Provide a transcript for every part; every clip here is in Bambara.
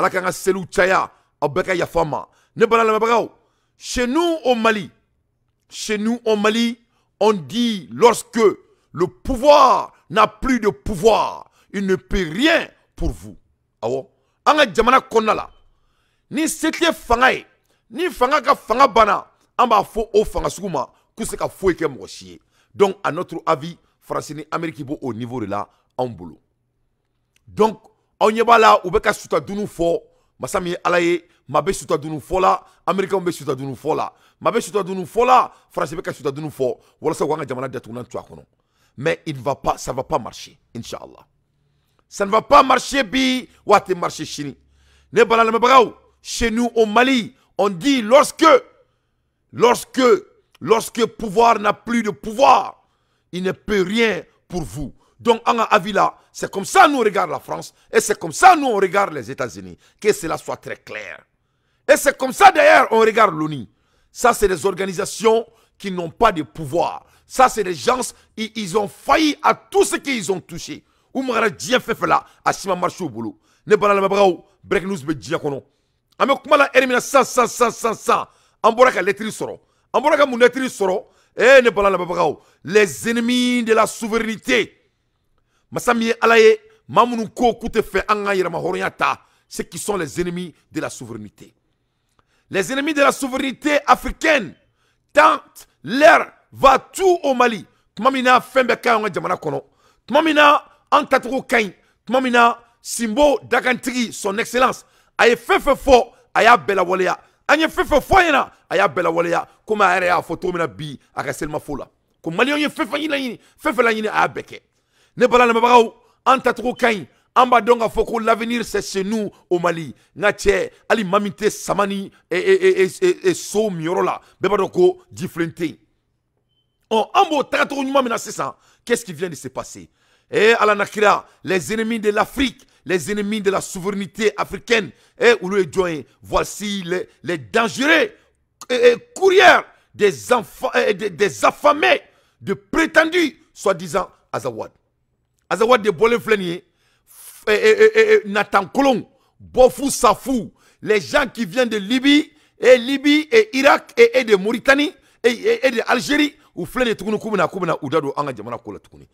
Ala k'an ka seliw caya, aw bɛɛ ka yafa ma. Ne bala lamɛnbagaw, chez nous au Mali, chez nous au Mali, on dit: lorsque le pouvoir n'a plus de pouvoir, il ne peut rien pour vous. Awɔ, an ka jamana kɔnɔna la, ni se tɛ fanga ye, ni fanga ka fanga banna, an b'a fɔ o fanga sugu ma k'u se ka foyi kɛ mɔgɔ si ye. Donc, à notre avis, Faransi ni Amérique b'o au niveau de la anw bolo. Donc aw ɲɛ b'a la, u bɛ ka suta dunu fɔ. Masa min ye Ala ye, maa bɛ suta dunu fɔ la, Américains bɛ suta dunu fɔ la, maa bɛ suta dunu fɔ la, Faransi bɛ ka suta dunu fɔ walasa u k'an ka jamana datugulan to a kɔnɔ. Mais il ne va pas, ça va pas marcher, inchallah. Ça ne va pas marcher bi, wa a tɛ marcher sini. Ne bala lamɛnbagaw, chez nous au Mali, on dit: lorsque pouvoir n'a plus de pouvoir, il ne peut rien pour vous. Donc, en avis là, c'est comme ça nous on regarde la France et c'est comme ça nous on regarde les États-Unis. Que cela soit très clair. Et c'est comme ça d'ailleurs on regarde l'ONU. Ça, c'est des organisations qui n'ont pas de pouvoir. Ça, c'est des gens, ils ont failli à tout ce qu'ils ont touché. U magara diɲɛ fɛn fɛn la, a si ma marché u bolo. Ne bala lamɛnbagaw, break news bɛ diɲɛ kɔnɔ. An bɛ kuma la heure min na sisan sisan sisan sisan sisan, an bɔra ka lettre sɔrɔ. An bɔra ka mun lettre sɔrɔ? Eh, ne bala lamɛnbagaw, les ennemis de la souveraineté, masa min ye Ala ye, maa minnu ko k'u tɛ fɛ an ka yɛrɛma hɔrɔnya ta, ceux qui sont les ennemis de la souveraineté, les ennemis de la souveraineté africaine, tant l'heure va tout au Mali, tuma min na fɛn bɛɛ ka ɲi an ka jamana kɔnɔ, tuma min na an tacogo ka ɲi, tuma min na Sinbo Dakantigi, son excellence, a ye fɛn fɛn fɔ, a y'a bɛɛ lawaleya. An ye fɛn fɛn fɔ a ɲɛna, a y'a bɛɛ lawaleya. Komi a yɛrɛ y'a fɔ cogo min na bi a ka selimafo la, ko Maliyɛnw ye fɛn fɛn laɲini, fɛn fɛn laɲini, a y'a bɛɛ kɛ. Ne bala lamɛnbagaw, an tacogo ka ɲi, an b'a dɔn k'a fɔ ko l'avenir, c'est chez nous au Mali. N ka cɛ, hali maa min tɛ sama ni so miyɔrɔ la, bɛɛ b'a dɔn ko jifilen tɛ yen. Ɔ, an b'o tagacogo ɲuman min na sisan, qu'est-ce qui vient de se passer? Eh, Ala na kira, les ennemis de l'Afrique, les ennemis de la souveraineté africaine, eh, olu ye jɔn ye? Voici les dangereux courriers des enfants, des affamés de prétendus soi-disant Azawad. Azawad de bɔlen filɛ nin ye, Nathan Kolon, Bofu Safou, les gens qui viennent de Libye, et Libye et Irak et de Mauritanie et de Algérie, u filɛ nin ye tuguni k'u bɛna u da don an ka jamana ko la tuguni.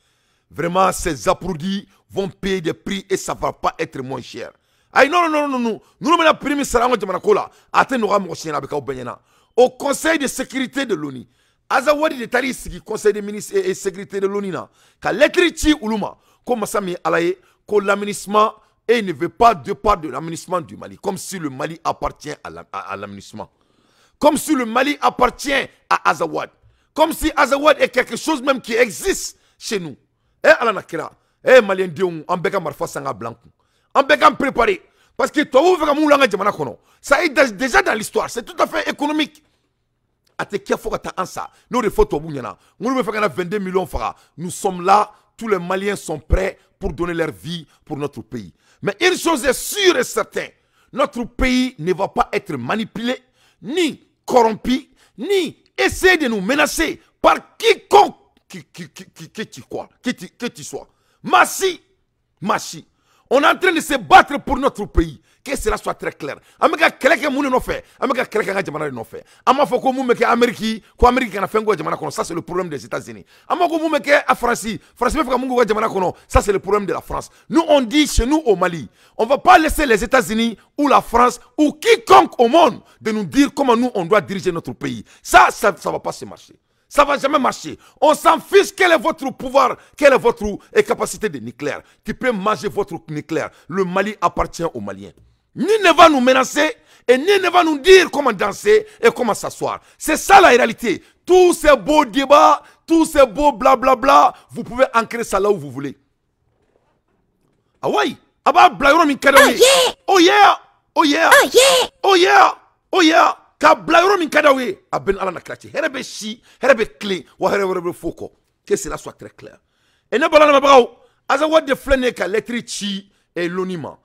Vraiment, ces applaudis vont payer des prix et ça va pas être moins cher. Ayi, non, non, non, non, ninnu bɛna prix min sara an ka jamana ko la, a tɛ nɔgɔya mɔgɔ si ɲɛna, a bɛ k'aw bɛɛ ɲɛna. Au Conseil de sécurité de l'ONU, Azawadi de taar'i sigi Conseil de ministre et sécurité de l'ONU na ka lettre ci olu ma ko masa min ye Ala ye, ko la MINUSMA et il ne veut pas de part de la MINUSMA du Mali, comme si le Mali appartient à la MINUSMA, comme si le Mali appartient à Azawad, comme si Azawad est quelque chose même qui existe chez nous. Eh, Ala na kira, eh, Malien denw, an bɛɛ ka marifa san ka bila an kun, an bɛɛ k'an préparer, parce que tubabuw fɛ ka mun an ka jamana kɔnɔ, ça est déjà dans l'histoire, c'est tout à fait économique. A tɛ kɛ fo ka taa an sa. N'o de fɔ tubabuw ɲɛna, minnu bɛ fɛ ka na 22 millions faga, nous sommes là, tous les Maliens sont prêts pour donner leur vie pour notre pays. Mais une chose est sûre et certaine, notre pays ne va pas être manipulé, ni corrompu, ni essayer de nous menacer par quiconque qui tu crois, que tu sois. Massi, Massi, on est en train de se battre pour notre pays. Que cela soit très clair. An bɛ ka kɛlɛ kɛ mun de nɔfɛ? An bɛ ka kɛlɛ kɛ an ka jamana de nɔfɛ. An m'a fɔ ko mun bɛ kɛ Amérique, ko Amérique kana fɛn k'u ka jamana kɔnɔ, ça, c'est le problème des États-Unis. An m'a ko mun bɛ kɛ a Faransi, Faransi bɛ fɛ ka mun k'u ka jamana kɔnɔ, ça, c'est le problème de la France. Nous, on dit chez nous au Mali, on va pas laisser les États-Unis ou la France ou quiconque au monde de nous dire comment nous on doit diriger notre pays. Ça va pas se marcher. Ça va jamais marcher. On s'en fiche quel est votre pouvoir, quelle est votre capacité de nucléaire. Tu peux manger votre nucléaire. Le Mali appartient aux Maliens. Ni ne va nous menacer et ni ne va nous dire comment danser et comment s'asseoir. C'est ça la réalité. Tous ces beaux débats, tous ces beaux blablabla, vous pouvez ancrer ça là où vous voulez. Ah oui, ah bah, bila yɔrɔ min ka d'aw ye. Oh yeah, oh yeah, oh yeah, oh yeah. Ka bila yɔrɔ min ka d'aw ye, a bɛ ni Ala na kira cɛ. Hɛrɛ bɛ si, hɛrɛ bɛ tilen, wa hɛrɛ wɛrɛ bɛ fo kɔ. Que cela soit très clair. Et ne bala lamɛnbagaw, Azawad de filɛ nin ye ka lettre ci l'ONU ma.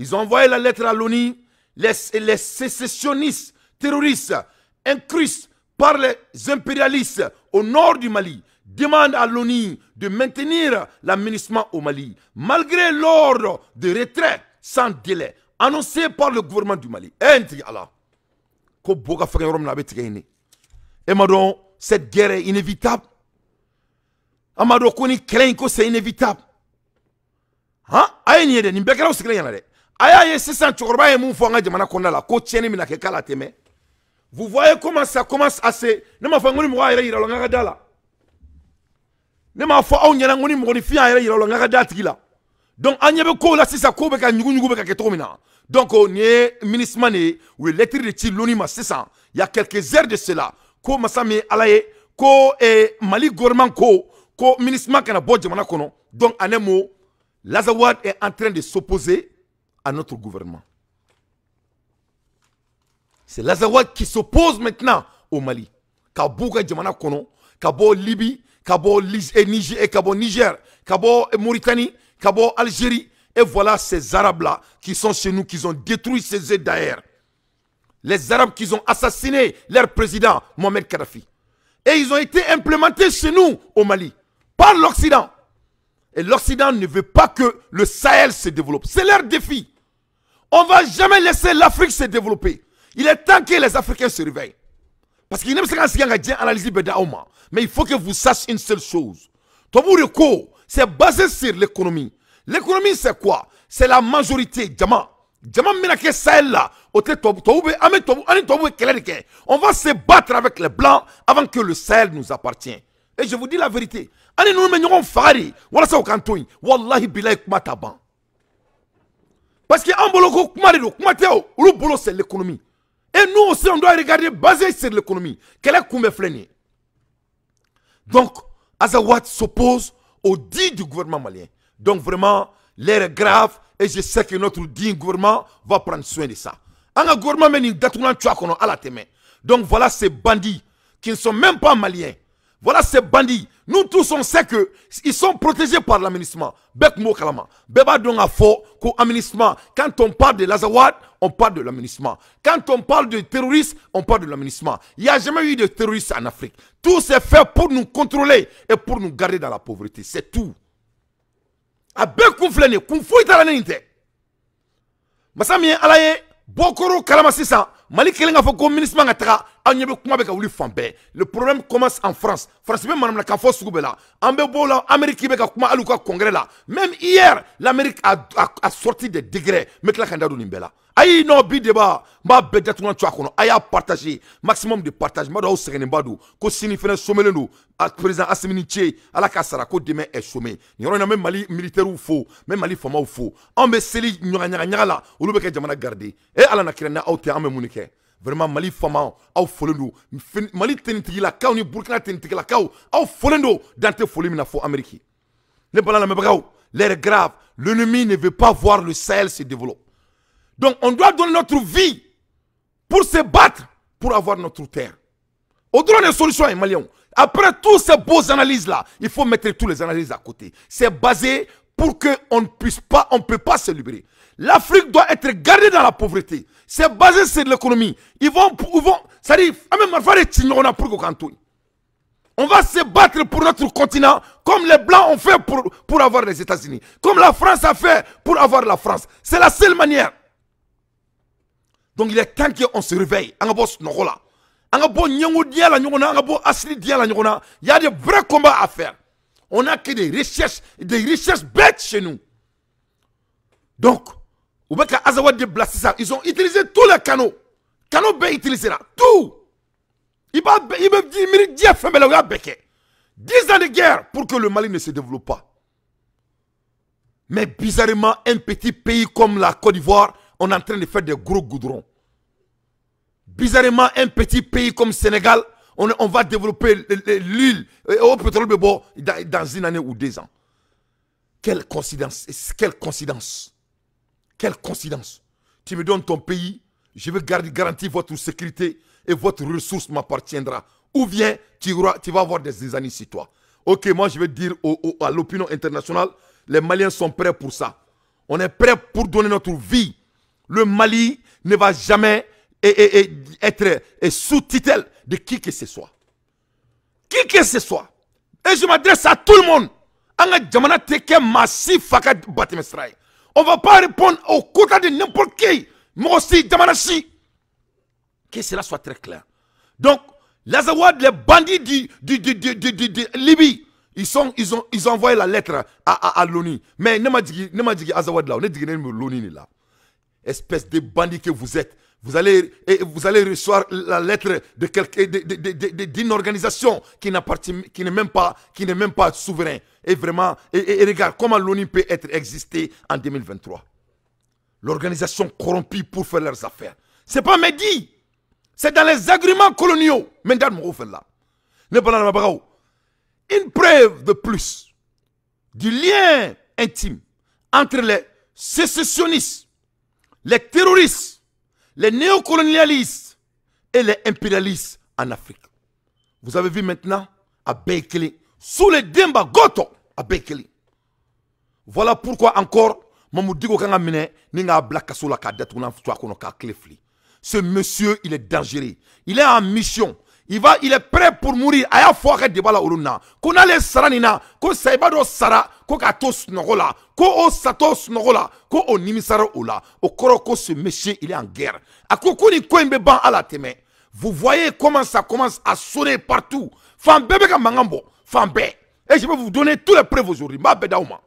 Ils ont envoyé la lettre à l'ONU. Les sécessionnistes terroristes incrustés par les impérialistes au nord du Mali demandent à l'ONU de maintenir la MINUSMA au Mali, malgré l'ordre de retrait sans délai. annoncée par le gouvernement du Mali. Eh, n tigi Ala ko bo ka fɛngɛ yɔrɔ min na, a bɛ tigɛ yen de. E ma dɔn, cette guerre est inévitable. An b'a dɔn ko ni kɛlɛ in ko c'est inévitable. Han, a ye nin ye dɛ, nin bɛɛ kɛra aw sigilen ɲɛna dɛ. A y'a ye sisan, cɛkɔrɔba ye mun fɔ an ka jamana kɔnɔna la, ko tiɲɛni bɛna kɛ k'a la tɛmɛ. Vous voyez comment ça commence à se. Ne m'a fɔ n ko ni mɔgɔ y'a yɛrɛ yira o la, n k'a ka da la. Ne m'a fɔ aw ɲɛna n ko ni mɔgɔninfin y'a yɛrɛ yira o la, n k'a ka da a tigi la. Donc an ɲɛ bɛ kow la sisan, kow bɛ ka ɲugu-ɲugu bɛ ka kɛ cogo min na. Donc nin ye MINUSMA de ye, u ye lettre de ci l'ONU ma sisan, il y a quelques heures de cela, ko masa min ye Ala ye, ko Mali gouvernement ko MINUSMA kana bɔ jamana kɔnɔ. Donc en un mot, l'Azawad est en train de s'opposer à notre gouvernement. C'est l'Azawad qui s'oppose maintenant au Mali. Ka b'u ka jamana kɔnɔ, ka bɔ Libye, ka bɔ Niger, ka bɔ Niger, ka bɔ Mauritanie, ka bɔ Algérie. Et voilà ces Arabes-là qui sont chez nous, qui ont détruit ces d'ailleurs. Les Arabes qui ont assassiné leur président, Mohamed Kadhafi. Et ils ont été implémentés chez nous, au Mali, par l'Occident. Et l'Occident ne veut pas que le Sahel se développe. C'est leur défi. On ne va jamais laisser l'Afrique se développer. Il est temps que les Africains se réveillent. Parce qu'il n'aime pas analyser. Mais il faut que vous sachiez une seule chose. Tubabu c'est basé sur l'économie. L'économie, c'est quoi? C'est la majorité. Jama. Jama mina kɛ Sahel la, o tɛ tubabu tubabu bɛ an bɛ tubabu an ni tubabu bɛ kɛlɛ de kɛ. On va se battre avec les Blancs avant que le Sahel nous appartient. Et je vous dis la vérité. An ni ninnu bɛ ɲɔgɔn faga de walasa u k'an to yen. Wallahi bilahi, kuma t'a ban. Parce que an bolo ko kuma de don, kuma tɛ o. Olu bolo, c'est l'économie. Et nous aussi, on doit regarder basé sur l'économie. Kɛlɛ kun bɛ filɛ nin ye. Donc Azawad s'oppose au dit du gouvernement malien. Donc vraiment, l'heure est grave et je sais que notre digne gouvernement va prendre soin de ça. An ka gouvernement bɛ nin datugulan cogoya kɔnɔ ala tɛmɛ. Donc voilà ces bandits qui ne sont même pas maliens. Voilà ces bandits. Nous tous, on sait que ils sont protégés par la MINUSMA. Bɛɛ tun b'o kalama. Bɛɛ b'a dɔn k'a fɔ ko MINUSMA, quand on parle de l'Azawad, on parle de la MINUSMA. Quand on parle de terroristes, on parle de la MINUSMA. Il n'y a jamais eu de terroristes en Afrique. Tout c'est fait pour nous contrôler et pour nous garder dans la pauvreté. C'est tout. A bɛɛ kun filɛ nin ye, kun foyi t'a la ni nin tɛ. Masa min ye Ala ye, bɔkoro kalama sisan, Mali kelen k'a fɔ ko MINUSMA ka taga, aw ɲɛ bɛ kuma bɛ ka wuli fan bɛɛ. Le problème commence en France. France bɛ manamanakan fɔ sugu bɛɛ la. An bɛ bɔ o la, Amérique bɛ ka kuma hali u ka congrès la. Même hier, l'Amérique a sorti des décrets. N bɛ tila ka n da don nin bɛɛ la. Ayi non, bi débat n b'a bɛɛ datugulan to a kɔnɔ. A y'a partager, maximum de partage. N b'a dɔn aw sɛgɛnnenba don ko sini fɛnɛ somelen don. Président Assimi ni ce, Ala k'a sara, ko demain est chômé. Nin yɔrɔ in na, n bɛ Mali militaires fo, n bɛ Mali faamaw fo. Anw bɛ seli ɲaga ɲaga ɲaga la, olu bɛ kɛ jamana garder. E Ala na kira, n'aw tɛ, an bɛ mun de kɛ? Vraiment, Mali faama, aw folen don. Mali tenitigilakaw ni Burkina tenitigilakaw, aw folen don, dan tɛ foli min na fo Amérique. Ne bala lamɛnbagaw, l'heure est grave. L'ennemi ne veut pas voir le Sahel se développer. Donc on doit donner notre vie pour se battre pour avoir notre terre. Au droit des solutions, Maliens. Après toutes ces beaux analyses là, il faut mettre toutes les analyses à côté. C'est basé pour qu'on ne puisse pas, on ne peut pas se libérer. L'Afrique doit être gardée dans la pauvreté. C'est basé sur l'économie. Ils vont, c'est-à-dire, on va se battre pour notre continent comme les Blancs ont fait pour avoir les États-Unis. Comme la France a fait pour avoir la France. C'est la seule manière. Donc il est temps qu'on se réveille. An ka bɔ sunɔgɔ la. An ka bɔ ɲɛngo la ɲɔgɔn na, an ka bɔ asili diya la ɲɔgɔn na. Il y a des vrais combats à faire. On n'a que des recherches bêtes chez nous. Donc, u bɛ ka Azawad de bila sisan. Ils ont utilisé tous les canaux. Canaux bɛɛ utilisé la. Tout. I b'a bɛɛ, i bɛ miiri diɲɛ fɛn bɛɛ la, u y'a bɛɛ kɛ. 10 ans de guerre pour que le Mali ne se développe pas. Mais bizarrement, un petit pays comme la Côte d'Ivoire, on est en train de faire des gros goudrons. Bizarrement, un petit pays comme Sénégal, on va développer l'huile au pétrole dans une année ou 2 ans. Quelle coïncidence, quelle coïncidence, quelle coïncidence. Tu me donnes ton pays, je vais garantir votre sécurité et votre ressource m'appartiendra. Ou bien tu vas avoir des zizanies sur toi. Ok, moi je vais dire à l'opinion internationale, les Maliens sont prêts pour ça. On est prêts pour donner notre vie. Le Mali ne va jamais être sous tutelle de qui que ce soit. Qui que ce soit. Et je m'adresse à tout le monde. An ka jamana tɛ kɛ maa si fa ka batɛmɛ sira ye. On va pas répondre au quota de n'importe qui. Mɔgɔ si, jamana si. Que cela soit très clair. Donc, l'Azawad, les bandits de Libye, ils ont envoyé la lettre à l'ONU. Mais ne m'a dit Azawad là, on est dit l'ONU là. Espèce de bandits que vous êtes. Vous allez recevoir la lettre de quelqu'un, d'une organisation qui n'appartient, qui n'est même pas souverain. Et vraiment, et regarde comment l'ONU peut être existée en 2023. L'organisation corrompue pour faire leurs affaires. C'est pas Mehdi. C'est dans les agréments coloniaux. Là. Une preuve de plus du lien intime entre les sécessionnistes, les terroristes, les néocolonialistes et les impérialistes en Afrique. Vous avez vu maintenant à Bekele, sous les Demba Goto à Bekele. Voilà pourquoi encore, Mahmoud Dicko kan ka minɛ ni k'a bila kaso la k'a datugu n'a kɔnɔ k'a clé fili. Ce monsieur, il est dangereux. Il est en mission. Il est prêt pour mourir. A y'a fɔ a ka débat la olu na. Ko n'ale sara nin na, ko sayiba dɔ sara, ko k'a to sunɔgɔ la, ko o satɔ sunɔgɔ la, ko o nimisara o la. O kɔrɔ ko ce monsieur, il est en guerre. A ko ko nin ko in bɛ ban ala tɛmɛ. Vous voyez comment ça commence à sonner partout. Fan bɛɛ bɛ ka mankan bɔ. Fan bɛɛ. Et je vais vous donner tous les preuves aujourd'hui. N b'a bɛɛ d'aw ma.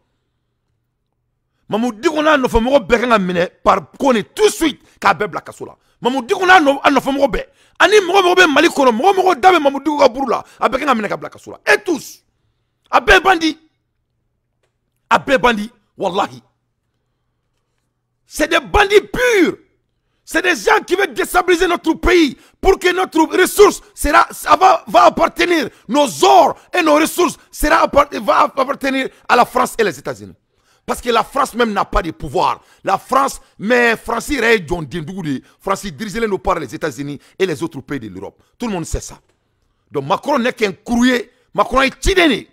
Mahmoud Dicko n'a nɔfɛmɔgɔ bɛɛ kan ka minɛ par Kone tout de suite k'a bɛɛ bila kaso la. Mahmoud Dicko n'a nɔfɛmɔgɔ bɛɛ ani mɔgɔ mɔgɔ bɛ Mali kɔnɔ, mɔgɔ mɔgɔ da bɛ Mahmoud Dicko ka buru la, a bɛɛ kan ka minɛ ka bila kaso la. Et tous, a bɛɛ bandit, a bɛɛ bandit, wallahi. C'est des bandits purs. C'est des gens qui veulent déstabiliser notre pays pour que notre ressource sera, ça va appartenir, nos ors et nos ressources va appartenir à la France et les États-Unis. Parce que la France même n'a pas de pouvoir. La France, mais France yɛrɛ jɔn dendugu de ye. France dirigée nous par les États-Unis et les autres pays de l'Europe. Tout le monde sait ça. Donc Macron n'est qu'un courrier. Macron est ciden de.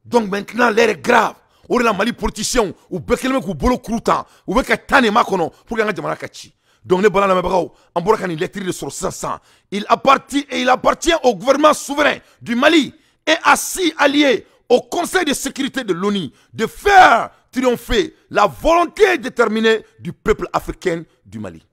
Donc maintenant, l'heure est grave. O de la Mali politicien u bɛɛ kɛlen bɛ k'u bolo kuru tan, u bɛ ka taa nin makɔnɔ pour que an ka jamana ka ci. Donc ne bala lamɛnbagaw, an bɔra ka nin lettre de sɔrɔ sisan sisan. Il appartient au gouvernement souverain du Mali et à ses alliés au Conseil de sécurité de l'ONU de faire triompher la volonté déterminée du peuple africain du Mali.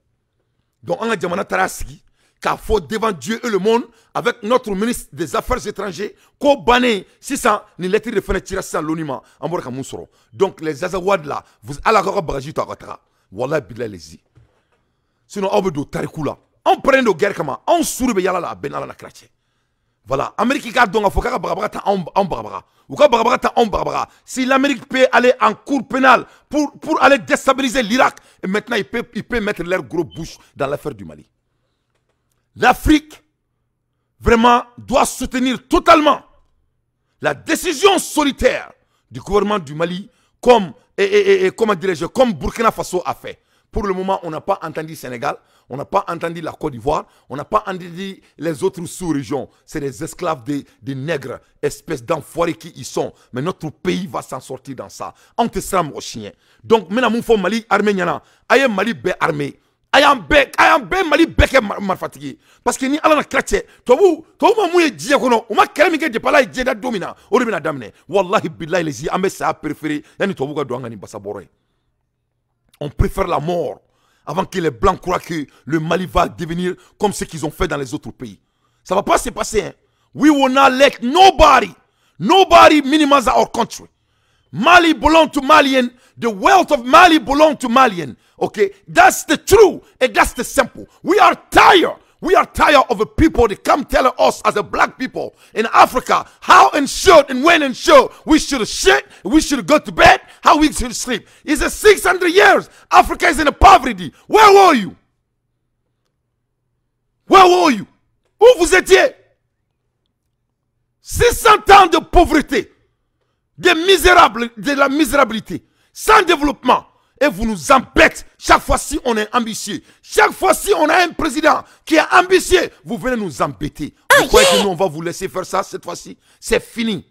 Donc an ka jamana taara sigi k'a fɔ devant Dieu et le monde avec notre ministre des Affaires étrangères ko bannen sisan. Nin lettre de fɛnɛ cira sisan l'ONU ma, an bɔra ka mun sɔrɔ. Donc les Azawad là, vous ala k'aw ka bagaji to a ka taga, wallahi billahi lezi, sinon aw bɛ don tariku la. Anw pɛrɛnnen don guerre kama, anw su de bɛ yala la, a bɛɛ n'Ala na kira cɛ. Voilà, Amérique k'a dɔn k'a fɔ k'a ka bagabaga ta anw anw bagabaga, u ka bagabaga ta anw bagabaga. Si l'Amérique peut aller en cour pénale pour aller déstabiliser l'Irak, et maintenant il peut mettre leur gros bouche dans l'affaire du Mali. L'Afrique vraiment doit soutenir totalement la décision solitaire du gouvernement du Mali comme, et comment dirais-je, comme Burkina Faso a fait. Pour le moment, on n'a pas entendu Sénégal, on n'a pas entendu la Côte d'Ivoire, on n'a pas entendu les autres sous-régions. C'est des esclaves, des nègres, espèces d'enfoirés qui y sont. Mais notre pays va s'en sortir dans ça. Anw tɛ siran mɔgɔ si ɲɛ. Donc, n bɛna mun fɔ Mali armée ɲɛna? A ye Mali bɛɛ armée. A y'an bɛɛ Mali bɛɛ kɛ marifatigi ye. Parce que ni Ala na kira cɛ, tubabu ma mun ye diɲɛ kɔnɔ, u ma kɛlɛ min kɛ depuis Ala ye diɲɛ da don min na, o de bɛna daminɛ. Wallahi billahi lezi, an bɛ saya préféré yanni tubabu ka don an ka nin basabɔrɔ ye. On préfère la mort avant que les Blancs croient que le Mali va devenir comme ce qu'ils ont fait dans les autres pays. Ça ne va pas se passer. Hein? We will not let nobody, nobody minimize our country. Mali belong to Malian. The wealth of Mali belong to Malian. Okay, that's the truth and that's the simple. We are tired. We are tired of the people that come tell us as a black people in Africa how and should and when and should we should shit, we should go to bed, how we should sleep. It's a 600 years. Africa is in a poverty. Where were you? Where were you? Où vous étiez? 600 ans de pauvreté, de misérables, de la misérabilité, sans développement. Et vous nous embêtez chaque fois si on est ambitieux. Chaque fois si on a un président qui est ambitieux, vous venez nous embêter. Vous croyez que nous, on va vous laisser faire ça cette fois-ci? C'est fini.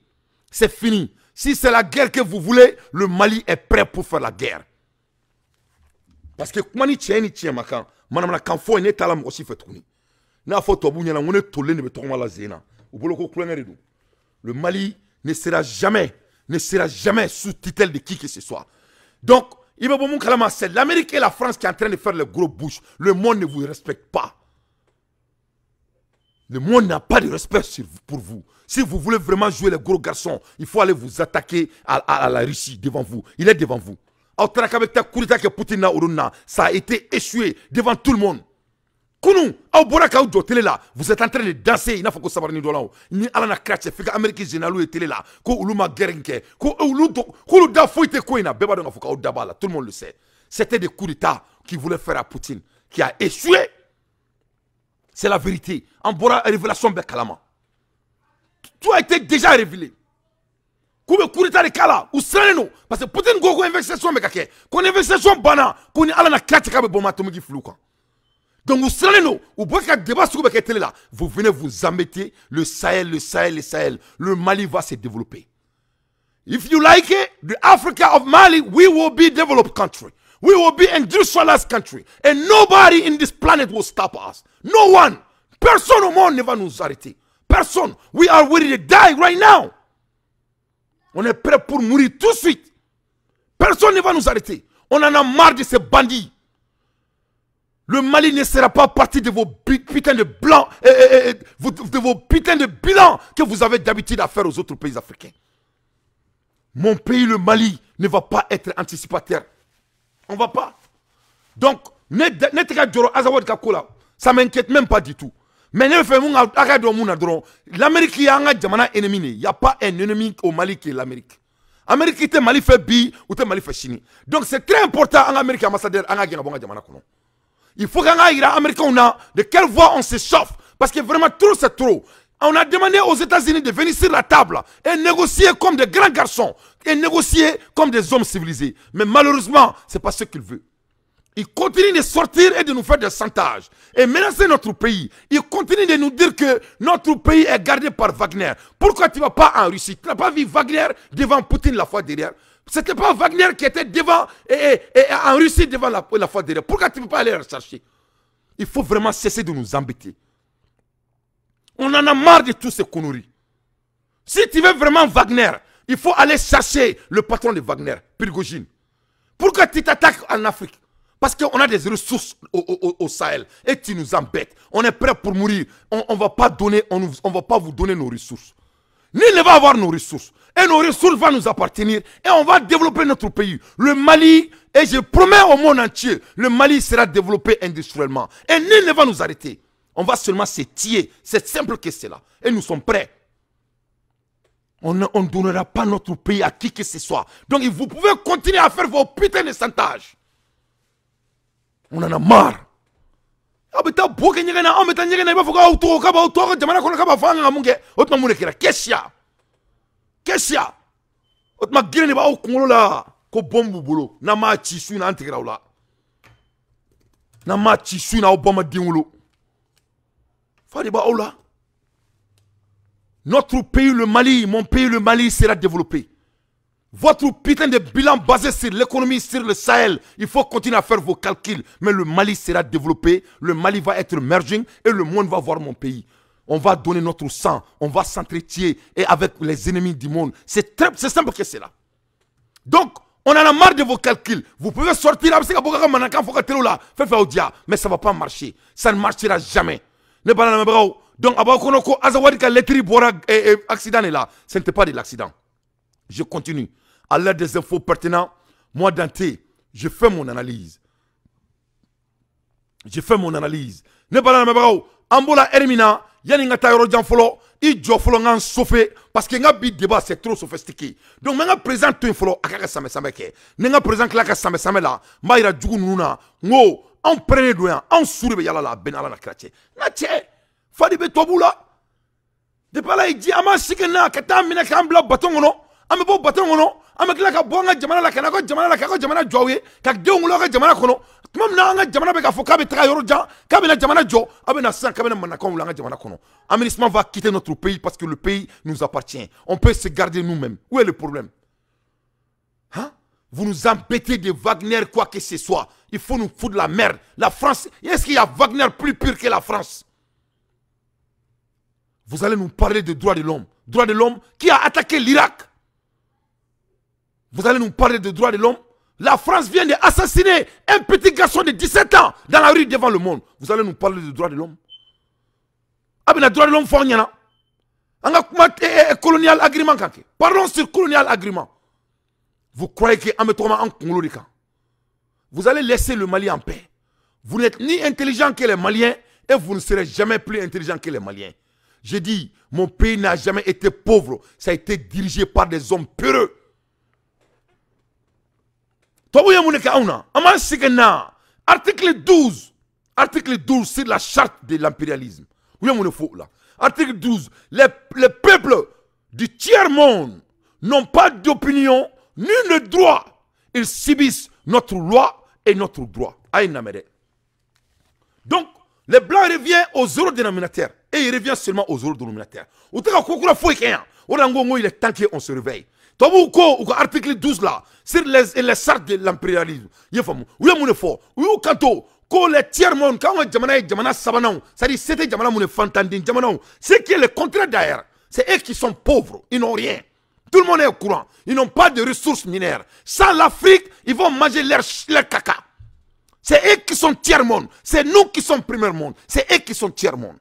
C'est fini. Si c'est la guerre que vous voulez, le Mali est prêt pour faire la guerre. Parce que kuma ni tiɲɛ ni tiɲɛ ma kan, manamanakan fɔ ne t'a la mɔgɔ si fɛ tuguni. Ne y'a fɔ tubabuw ɲɛna n ko ne tolen de bɛ tɔgɔma la zen na. U bolo ko kulonkɛ de don. Le Mali ne sera jamais sous tutelle de qui que ce soit. Donc, c'est l'Amérique et la France qui est en train de faire le gros bouche. Le monde ne vous respecte pas. Le monde n'a pas de respect pour vous. Si vous voulez vraiment jouer les gros garçons, il faut aller vous attaquer à la Russie devant vous. Il est devant vous. Ça a été échoué devant tout le monde. Kunu, aw bɔra k'aw jɔ télé la, vous êtes en train de danser, i n'a fɔ ko sabarani dɔlaw. Ni Ala na kira cɛ f'i ka Amérique généraux ye télé la, ko olu ma guerre in kɛ, ko olu da foyi tɛ ko in na, bɛɛ b'a dɔn k'a fɔ k'aw da b'a la, tout le monde le sait. C'était des coups d'État qu'ils voulaient faire à Poutine, qui a échoué. C'est la vérité. An bɔra révélation bɛɛ kalama. Tout a été déjà révélé. K'u bɛ coup d'État de k'a la, u sirannen don, parce que Poutine ko ko investigation bɛ ka kɛ, ko ni investigation banna, ko ni Ala na kira cɛ k'a bɛ bombe atomique fili u kan. Donc, vous serez nous, vous pouvez débat sur le télé là. Vous venez vous embêter, le Sahel, le Sahel, le Sahel. Le Mali va se développer. If you like it, the Africa of Mali, we will be developed country. We will be industrialized country. And nobody in this planet will stop us. No one. Personne au monde ne va nous arrêter. Personne. We are ready to die right now. On est prêt pour mourir tout de suite. Personne ne va nous arrêter. On en a marre de ces bandits. Le Mali ne sera pas partie de vos putains de blancs, de vos putains de bilans que vous avez d'habitude à faire aux autres pays africains. Mon pays, le Mali, ne va pas être anticipateur. On ne va pas. Donc, ça ne m'inquiète même pas du tout. Mais l'Amérique, il y a un ennemi. Il n'y a pas un ennemi au Mali qui est l'Amérique. L'Amérique était Mali fait bi ou Mali fait chini. Donc c'est très important en Amérique ambassadeur en. Il faut qu'on aille Américains de quelle voie on s'échauffe. Parce que vraiment trop c'est trop. On a demandé aux États-Unis de venir sur la table et négocier comme des grands garçons et négocier comme des hommes civilisés. Mais malheureusement, ce n'est pas ce qu'ils veulent. Ils continuent de sortir et de nous faire des chantages et menacer notre pays. Ils continuent de nous dire que notre pays est gardé par Wagner. Pourquoi tu ne vas pas en Russie? Tu n'as pas vu Wagner devant Poutine la fois derrière. Ce n'était pas Wagner qui était devant et en Russie devant la fois derrière. Pourquoi tu ne peux pas aller le chercher? Il faut vraiment cesser de nous embêter. On en a marre de tous ces conneries. Si tu veux vraiment Wagner, il faut aller chercher le patron de Wagner, Prigojine. Pourquoi tu t'attaques en Afrique? Parce qu'on a des ressources au Sahel et tu nous embêtes. On est prêt pour mourir. On va pas donner, on va pas vous donner nos ressources. Nul ne va avoir nos ressources. Et nos ressources vont nous appartenir. Et on va développer notre pays. Le Mali, et je promets au monde entier, le Mali sera développé industriellement. Et nul ne va nous arrêter. On va seulement se tuer. C'est simple que cela. Et nous sommes prêts. On ne donnera pas notre pays à qui que ce soit. Donc vous pouvez continuer à faire vos putains de chantages. On en a marre. Notre pays, le Mali, mon pays, le Mali sera développé. Votre putain de bilan basé sur l'économie, sur le Sahel, il faut continuer à faire vos calculs. Mais le Mali sera développé, le Mali va être merging et le monde va voir mon pays. On va donner notre sang, on va s'entretuer et avec les ennemis du monde. C'est simple que c'est là. Donc, on en a marre de vos calculs. Vous pouvez sortir, mais ça ne va pas marcher. Ça ne marchera jamais. Donc, accident est là. Ce n'était pas de l'accident. Je continue. À l'aide des infos pertinentes, moi, Dante, je fais mon analyse. Je fais mon analyse. Ne pas la Ambola Hermina, yani nga yoro jan folo, i jɔ fɔlɔ n sauver parce que n ka bi débat c'est trop sophistiqué. Donc n ka président to yen fɔlɔ a ka ka samɛ kɛ. Ni n ka président tila ka samɛ la, n b'a yira jugu ninnu na, n ko anw pɛrɛnnen don yan, anw su de bɛ yala la a bɛɛ ni Ala na kira cɛ. N ka cɛ, fa de bɛ tubabuw la. Depuis Ala ye di an b'an sigi na ka taa minɛ k'an bila baton kɔnɔ, an bɛ bɔ baton kɔnɔ, an bɛ tila ka bɔ an ka jamana la ka na ka jamana la k'a ka jamana jɔ aw ye, ka denw wolo aw ka jamana kɔnɔ. Tuma min na an ka jamana bɛ k'a fɔ k'a bɛ taga yɔrɔ jan, k'a bɛna jamana jɔ, a bɛ na sisan k'a bɛna manakaw wuli an ka jamana kɔnɔ. Aménagement va quitter notre pays parce que le pays nous appartient. On peut se garder nous-mêmes. Où est le problème? Hein? Vous nous embêtez de Wagner, quoi que ce soit. Il faut nous foutre de la merde. La France, est-ce qu'il y a Wagner plus pur que la France? Vous allez nous parler de droits de l'homme. Droits de l'homme qui a attaqué l'Irak. Vous allez nous parler de droits de l'homme. La France vient d'assassiner un petit garçon de 17 ans dans la rue devant le monde. Vous allez nous parler de droits de l'homme? Ah ben, droit de l'homme, faut rien. On a colonial agreement. Parlons sur colonial agreement. Vous croyez que vous allez laisser le Mali en paix? Vous n'êtes ni intelligent que les Maliens et vous ne serez jamais plus intelligent que les Maliens. J'ai dit, mon pays n'a jamais été pauvre. Ça a été dirigé par des hommes peureux. Article 12. Article 12 sur la charte de l'impérialisme. Article 12. Les peuples du tiers-monde n'ont pas d'opinion ni de droit. Ils subissent notre loi et notre droit. Donc, les Blancs reviennent aux zéro dénominateur. Et ils reviennent seulement aux zéro dénominateur. Il est temps qu'on se réveille. Article 12 là, sur les chartes de l'impérialisme. Les tiers monde, quand on c'est-à-dire c'était c'est qui est le contraire d'ailleurs. C'est eux qui sont pauvres, ils n'ont rien. Tout le monde est au courant. Ils n'ont pas de ressources minières. Sans l'Afrique, ils vont manger leur caca. C'est eux qui sont tiers-monde. C'est nous qui sommes premier monde. C'est eux qui sont tiers-monde.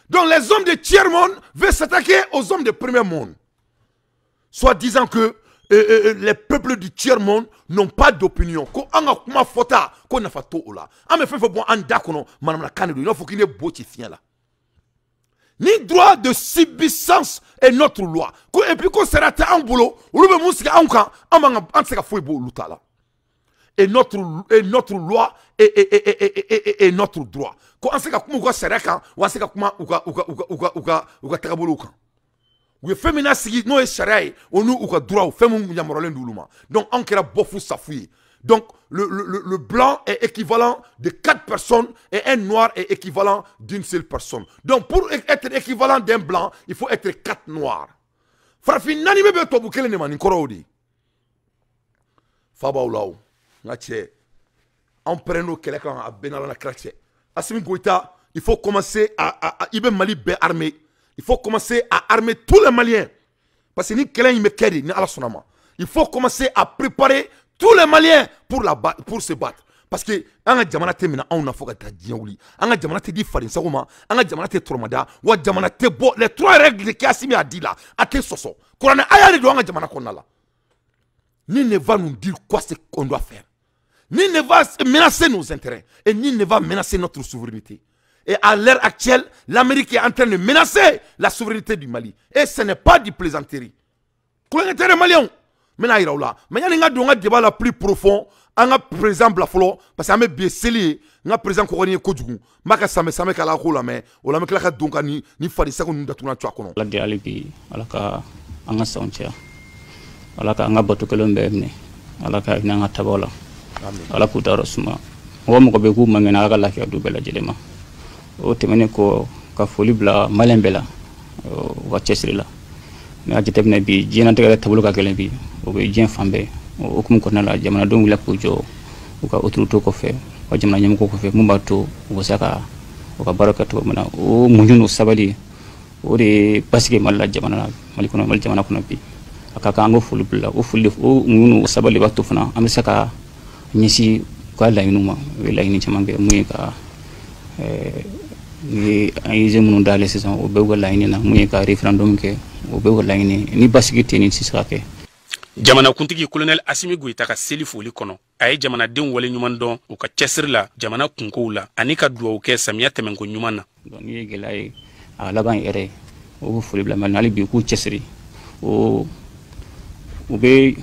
Donc les hommes de tiers-monde veulent s'attaquer aux hommes de premier monde. Soit disant que les peuples du tiers-monde n'ont pas d'opinion. Qu'on a kuma fota, qu'on a fait tout là. Ah mais fait bon en dakono, madame la canne, il faut qu'il y ait beau fien là. Ni droit de subsistance est notre loi. Et puis qu'on sera en boulot, ou le musika en camp, en sera fouille là. Et notre loi et notre droit. Qu'on sait comment sera quand, ou sait comment ou ka travailler quand. Ou féminin sigi no charia ou nous ou ka droit ou féminin yamoralen douluma. Donc on kera bofu safouye. Donc le blanc est équivalent de 4 personnes et un noir est équivalent d'une seule personne. Donc pour être équivalent d'un blanc, il faut être 4 noirs. Farafin nani bebe tobu kele ne mani korodi. Faba oulaou. Ngache. En preno keleka a benala na krache. Assimi Goïta, il faut commencer à Ibe Mali be armé. Il faut commencer à armer tous les Maliens. Parce que ni quelqu'un il me kedi ni ala sonama. Il faut commencer à préparer tous les Maliens pour se battre. Parce que an ka jamana tɛ minɛ anw na fo ka taa diɲɛ wuli. An ka jamana tɛ di faden sago ma, an ka jamana tɛ tɔrɔmada, wa jamana tɛ bɔ. Les 3 règles qu'Assimi a dit là, a tɛ sɔsɔ. Kuranɛ aya de don an ka jamana kɔnɔna la. Ni ne va nous dire quoi c'est qu'on doit faire. Ni ne va menacer nos intérêts et ni ne va menacer notre souveraineté. Et à l'heure actuelle, l'Amérique est en train de menacer la souveraineté du Mali. Et ce n'est pas du plaisanterie. Kuranɛ malien. Maintenant, il y a un débat la plus profond. On a président Blafolo, parce que je suis bien président Koroni Kodjougou. Je suis bien kala ko mais on a mis la donc ni farisa ko ndatuna twa kono. La de alibi ala ka anga sauntia. Ala ka anga bato kelon be mne. Ala ka ina nga tabola. Ala ku daro suma. Wo mo ko be ku mangena ala lafiya du bela jelema. O temene ko ka foli bla malembela wa chesri la. Mais a jateminɛ bi diɲɛnatigɛ taabolo ka gɛlɛn bi o bɛ diɲɛ fan bɛɛ o hukumu kɔnɔna la jamanadenw wulila k'u jɔ u ka autorité kɔfɛ u ka jamana ɲɛmɔgɔ kɔfɛ mun b'a to u bɛ se ka u ka baara kɛ cogo min na o muɲu n'o sabali o de ye basigi Mali la jamana la Mali kɔnɔ Mali jamana kɔnɔ bi a ka kan an k'o foli bila o foli o muɲu n'o sabali b'a to fana an bɛ se ka ɲɛsin u ka laɲiniw ma u ye laɲini caman kɛ mun ye ka ni an ye minnu dayɛlɛ sisan o bɛɛ ka laɲini na mun ye ka référendum kɛ o bɛɛ ka laɲini ni basigi tɛ nin tɛ se ka kɛ. Jamanakuntigi colonel Assimi Goïta ka seli foli kɔnɔ a ye jamanadenw waleɲuman dɔn u ka cɛsiri la jamana kunkow la ani ka duwawu kɛ samiya tɛmɛnko ɲuman na. Donc n'i ye gɛlɛya ye a laban yɛrɛ o bɛ foli bila mali hali bi k'u cɛsiri o u bɛ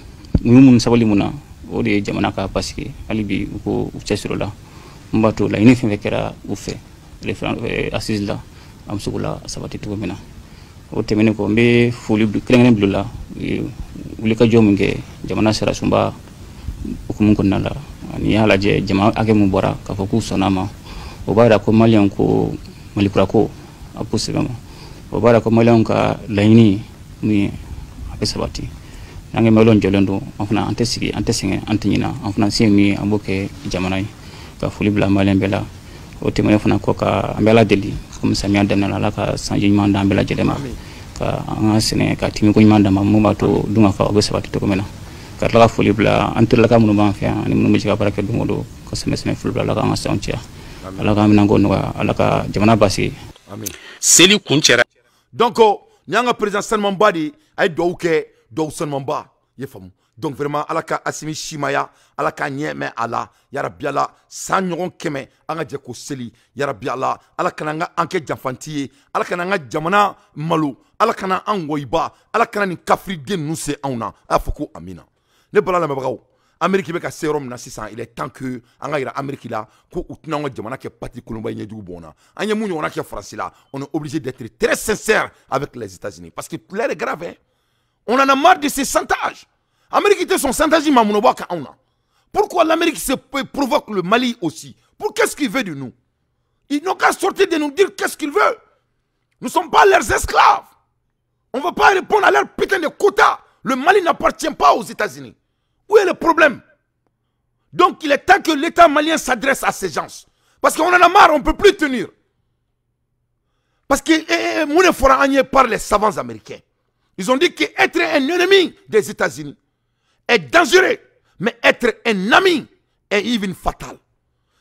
muɲu mun sabali mun na o de ye jamana ka basigi hali bi u k'u cɛsiri o la mun b'a to laɲini fɛn fɛn kɛra u fɛ assise la an bɛ se k'o la sabati cogo min na. O tɛmɛnen kɔ n bɛ foli kɛrɛnkɛrɛn bila la wulikajɔ min kɛ jamana sariyasunba hukumu kɔnɔna la n'i y'a lajɛ jama hakɛ min bɔra k'a fɔ k'u sɔnna a ma o b'a yira ko maliyɛnw ko malikura ko a ko sɛbɛn ma o b'a yira ko maliyɛnw ka laɲini min ye a bɛ sabati n'an kɛ maliyɛnw jɔlen don an fana an tɛ sigi an tɛ sɛgɛn an tɛ ɲinɛ an fana se ye min ye an b'o kɛ jamana ye ka foli bila maliyɛn bɛɛ la. O tɛmɛnen fana kɔ ka an bɛ Ala deli komi samiya daminɛ la Ala ka sanji ɲuman d'an bɛɛ lajɛlen ma ka an ka sɛnɛ ka timiko ɲuman d'an ma mun b'a to dunkafa o bɛ sabati cogo min na Ka tila ka foli bila an terilaka minnu b'an fɛ yan ani minnu bɛ jɛ ka baara kɛ don o don, ka sɛmɛ sɛmɛ foli bila. Ala k'an ka sanw caya, Ala k'an minɛnko nɔgɔya, Ala ka jamana basigi. Seli kuncɛra. Donc nin y'an ka président sanumanba de ye. A ye duwawu kɛ, duwawu sanumanba, i ye faamu. Donc vraiment, Ala ka Asimi simaya, Ala k'a ɲɛ mɛn a la, yarabi Ala, san ɲɔgɔn 100 an ka jɛ k'o seli, yarabi Ala. Ala kana an ka an kɛ janfanti ye, Ala kana an ka jamana malo, Ala kana an wɔyiba, Ala kana nin kafiriden ninnu se anw na. A y'a fɔ ko amina. Ne bala lamɛnbagaw, Amérique bɛ ka se yɔrɔ min na sisan, il est temps que an ka yira Amérique la ko u tɛna an ka jamana kɛ pati kolonba ye ɲɛjugu bɔn na. An ye mun ɲɔgɔnna kɛ Faransi la? On est obligé d'être très sincère avec les États-Unis parce que l'heure est grave, hein. On en a marre de ces chantages. Amérique tɛ sɔn chantage ma, mun bɔ kan anw na? Pourquoi l'Amérique se provoque le Mali aussi? Pour qu'est-ce qu'il veut de nous? Ils n'ont qu'à sortir de nous dire qu'est-ce qu'ils veulent. Nous ne sommes pas leurs esclaves. On ne va pas répondre à leur putain de quota. Le Mali n'appartient pas aux États-Unis. Où est le problème? Donc il est temps que l'État malien s'adresse à ces gens. Parce qu'on en a marre, on ne peut plus tenir. Parce que mun de fɔra an ye par les savants américains? Ils ont dit qu'être un ennemi des États-Unis est dangereux, mais être un ami est even fatal.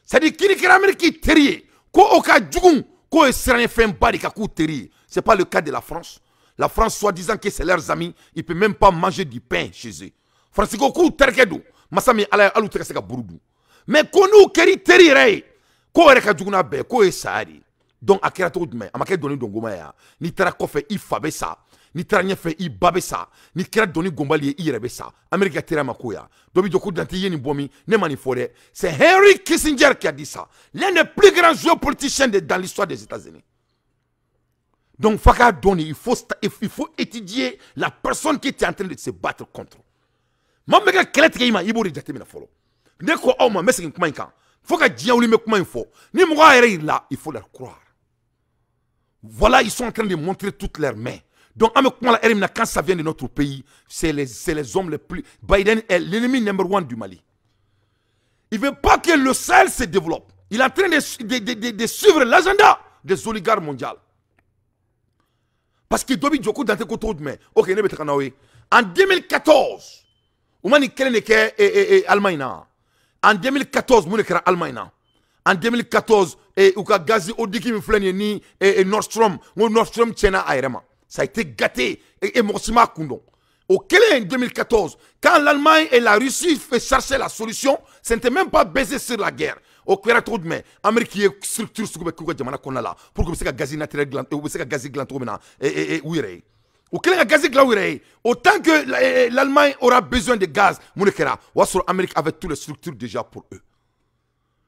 C'est-à-dire k'i kɛra Amérique teri ye, ko o ka jugu, k'o ye siranɲɛfɛnba de ka k'u teri ye. C'est pas le cas de la France. La France, soi-disant que c'est leurs amis, ils ne peuvent même pas manger du pain chez eux. France ko k'u terikɛ don, masa min Ala ye hali u tɛ ka se ka buru dun. Mais ko n'u kɛr'i teri yɛrɛ ye, k'o yɛrɛ ka jugu n'a bɛɛ ye, k'o ye saya de ye. Donc a kɛra cogo jumɛn? A ma kɛ dɔnni dɔnkoma ye wa? N'i taara kɔfɛ, i fa bɛ sa. N'i taara ɲɛfɛ, i ba bɛ sa. N'i kɛra dɔnni gɔnbali ye, i yɛrɛ bɛ sa. Amérique ka teriya ma ko ya. Dɔ bɛ jɔ ko Dante, i ye nin bɔ min? Ne ma nin fɔ dɛ. C'est Henry Kissinger qui a dit ça. L'un des plus grands géopoliticiens dans l'histoire des États-Unis. Donc f'a k'a dɔn de, il faut étudier la personne qui est en train de se battre contre. Maa min bɛ ka kɛlɛ tigɛ i ma, i b'o de jateminɛ fɔlɔ. Ne ko aw ma, n bɛ segin kuma in kan. Fo ka diɲɛ wuli, n bɛ kuma in fɔ. Ni mɔgɔ y'a yɛrɛ yir'i la, il faut leur croire. Voilà, ils sont en train de montrer toutes leurs mains. Donc, an bɛ kuma la heure min na, quand ça vient de notre pays, c'est les hommes les plus. Biden est l'ennemi number one du Mali. Il ne veut pas que le Sahel se développe. Il est en train de suivre l'agenda des oligarques mondiaux. Parce que dɔ bɛ jɔ ko Dante ko cogo jumɛn? Ok, ne bɛ taga n'aw ye. En 2014, u ma nin kelen de kɛ Allemagne na. En 2014, mun de kɛra Allemagne na? En 2014, u ka gazoduc min filɛ nin ye ni Nord Stream, n ko Nord Stream tiɲɛna a yɛrɛ ma. Ça a été gâté et mɔgɔ si m'a kun dɔn. O kelen, 2014, quand l'Allemagne et la Russie cherchaient la solution, ce n'était même pas basé sur la guerre. O kɛra cogo jumɛn? Amérique ye structure sugu bɛɛ k'u ka jamana kɔnɔna la pour que u bɛ se ka gaz naturel dilan, u bɛ se ka gaz dilan cogo min na u yɛrɛ ye. U kɛlen ka gaz dilan u yɛrɛ ye, autant que l'Allemagne aura besoin de gaz, mun de kɛra? O y'a sɔrɔ Amérique avait toutes les structures déjà pour eux.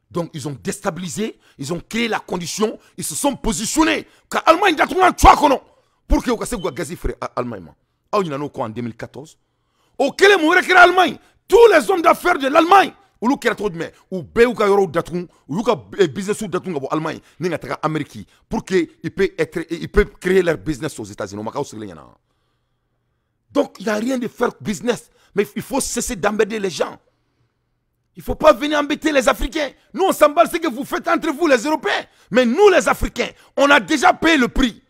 Donc ils ont déstabilisé, ils ont créé la condition, ils se sont positionnés ka Allemagne datugulan to a kɔnɔ pour que u ka se k'u ka gaz feere Allemagne ma. Aw ɲinɛn'o kɔ en 2014. O kɛlen, mun wɛrɛ kɛra Allemagne? Tous les hommes d'affaires de l'Allemagne, olu kɛra cogo jumɛn? U bɛɛ y'u ka yɔrɔw datugu, u y'u ka business datugu ka bɔ Allemagne ni ka taga Amérique pour que ils peuvent créer leur business aux États-Unis. O ma k'aw sigilen ɲɛna. Donc il y a rien de faire business, mais il faut cesser d'embêter les gens. Il faut pas venir embêter les Africains. Nous, on s'emballe ce que vous faites entre vous, les Européens. Mais nous, les Africains, on a déjà payé le prix.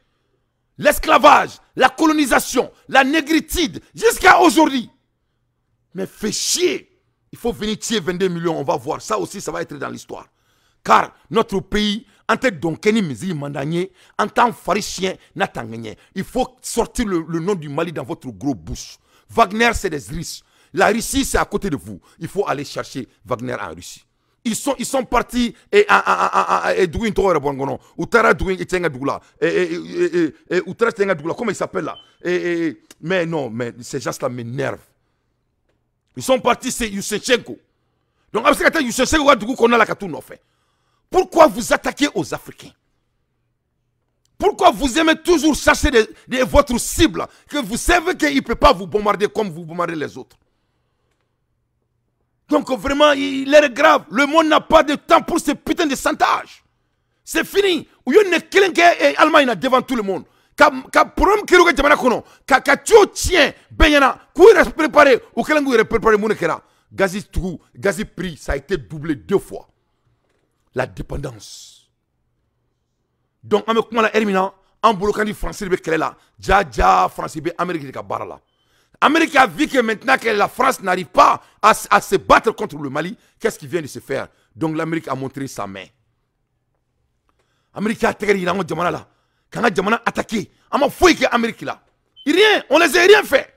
L'esclavage, la colonisation, la négritude, jusqu'à aujourd'hui. Mais fait chier. Il faut venir tuer 22 millions, on va voir. Ça aussi, ça va être dans l'histoire. Car notre pays, en tête d'Onkeni Mizi Mandanye, en tant que n'attend. Il faut sortir le nom du Mali dans votre gros bouche. Wagner, c'est des Russes. La Russie, c'est à côté de vous. Il faut aller chercher Wagner en Russie. Ils sont partis et dugu in tɔgɔ yɛrɛ bɔ n kɔnɔ. U taara dugu in cɛ ka dugu la. U taara cɛ ka dugu la. Comment il s'appelle là? Mais non, mais ces gens-là m'énervent. Ils sont partis, c'est Yushchenko. Donc, a bɛ se ka taa Yushchenko ka dugu kɔnɔna la ka t'u nɔfɛ. Pourquoi vous attaquez aux Africains? Pourquoi vous aimez toujours chercher votre cible, que vous savez qu'il ne peut pas vous bombarder comme vous bombardez les autres? Donc vraiment, il est grave. Le monde n'a pas de temps pour ce putain de chantage. C'est fini. U ye nin kelen kɛ Allemagne devant tout le monde. Ka problème kɛra u ka jamana kɔnɔ, ka tuyau tiɲɛ bɛɛ ɲɛna, k'u yɛrɛ préparer, u kɛlen k'u yɛrɛ préparer, mun de kɛra? Gazi tugu, gazi prix, ça a été doublé deux fois. La dépendance. Donc an bɛ kuma la heure min na, an bolo kan di Faransi de bɛ kɛlɛ la. Ja ja, Faransi bɛ Amérique de ka baara la. Amérique a vu que maintenant que la France n'arrive pas à se battre contre le Mali, qu'est-ce qui vient de se faire? Donc l'Amérique a montré sa main. Amérique a tɛgɛ yira an ka jamana la, k'an ka jamana attaquer. An ma foyi kɛ Amérique la. Rien, on les a rien fait.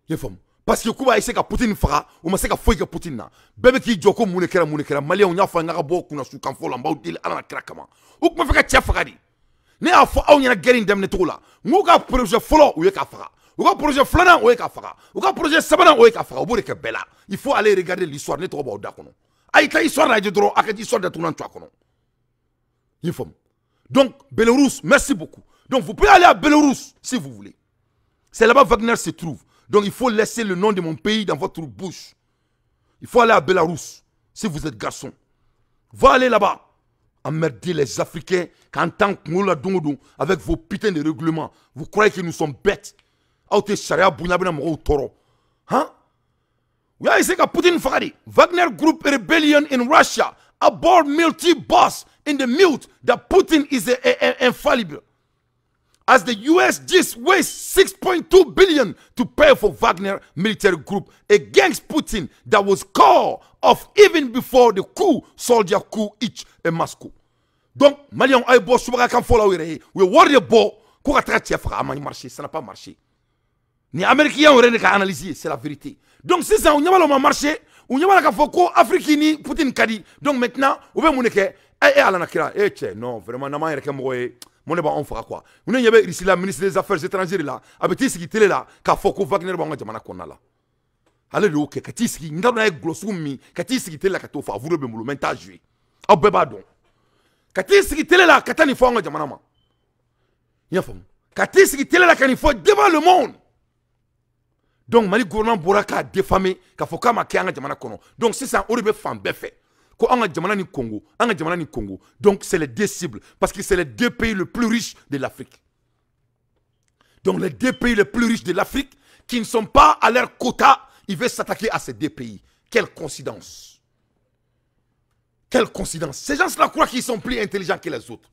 I y'a faamu? Parce que k'u b'a essayer ka Poutine faga, u ma se ka foyi kɛ Poutine na. Bɛɛ bɛ k'i jɔ ko mun de kɛra, mun de kɛra. Maliyɛnw y'a fɔ an ka bɔ kunna su kan fɔ la, n b'aw deli Ala n'a kira kama. U tun b'a fɛ ka cɛ faga de. Ne y'a fɔ aw ɲɛna guerre in daminɛ cogo la, n k'u ka projet fɔlɔ u ye k'a faga. U ka projet filanan o ye k'a faga. U ka projet sabanan o ye k'a faga. U b'o de kɛ bɛɛ la. Il faut aller regarder l'histoire, ne tɔgɔ b'aw da kɔnɔ. A ye taa histoire lajɛ dɔrɔn, a ka histoire datugulan to a kɔnɔ. Il faut. Donc, Bélarus, merci beaucoup. Donc, vous pouvez aller à Bélarus si vous voulez. C'est là-bas Wagner se trouve. Donc, il faut laisser le nom de mon pays dans votre bouche. Il faut aller à Bélarus si vous êtes garçon. Va aller là-bas. Emmerder les Africains quand tant que avec vos putains de règlements. Vous croyez que nous sommes bêtes? Hein? Oui, c'est que Poutine faga. Wagner Group rebellion in Russia. Aboard military boss in the mute that Putin is infallible. As the US just wastes 6.2 billion to pay for Wagner military group against Putin that was called off even before the coup, soldier coup each in Moscow. Donc, Maliens ay bo subaga kan fola were, we wari bo ko ka taga cɛ faga a ma marché, ça n'a pas marché. Ni Américains yɛrɛ de ka analyser, c'est la vérité. Donc sisan u ɲɛ b'a la o ma marché, u ɲɛ b'a la k'a fɔ ko Afrique ni Poutine ka di. Donc maintenant u bɛ mun de kɛ? Eh Ala na kira, eh cɛ, non vraiment n'an m'an yɛrɛ kɛ mɔgɔ ye, mun de b'anw faga quoi. Ne ɲɛ bɛ Russie la, ministre des affaires étrangères la, a bɛ t'i sigi télé la k'a fɔ ko Wagner b'anw ka jamana kɔnɔna la. Ale de y'o kɛ ka t'i sigi, n t'a dɔn n'a ye gulɔ sugu min ka t'i sigi télé la ka t'o fɔ, a vidéo bɛ n bolo, mais n t'a joué. Aw bɛɛ b'a dɔn. Ka t'i sigi télé la ka taa nin fɔ anw ka jamana ma. I y'a faamu? Ka t'i sigi télé la ka nin fɔ devant le monde. Donc Mali gouvernement bɔra k'a diffamer k'a fɔ k'a ma kɛ an ka jamana kɔnɔ. Donc sisan o de bɛ fan bɛɛ fɛ. Ko an ka jamana ni Congo, an ka jamana ni Congo. Donc c'est les deux cibles parce que c'est les deux pays les plus riches de l'Afrique. Donc les deux pays les plus riches de l'Afrique qui ne sont pas à leur quota, ils veulent s'attaquer à ces deux pays. Quelle coïncidence. Quelle coïncidence. Ces gens-là croient qu'ils sont plus intelligents que les autres.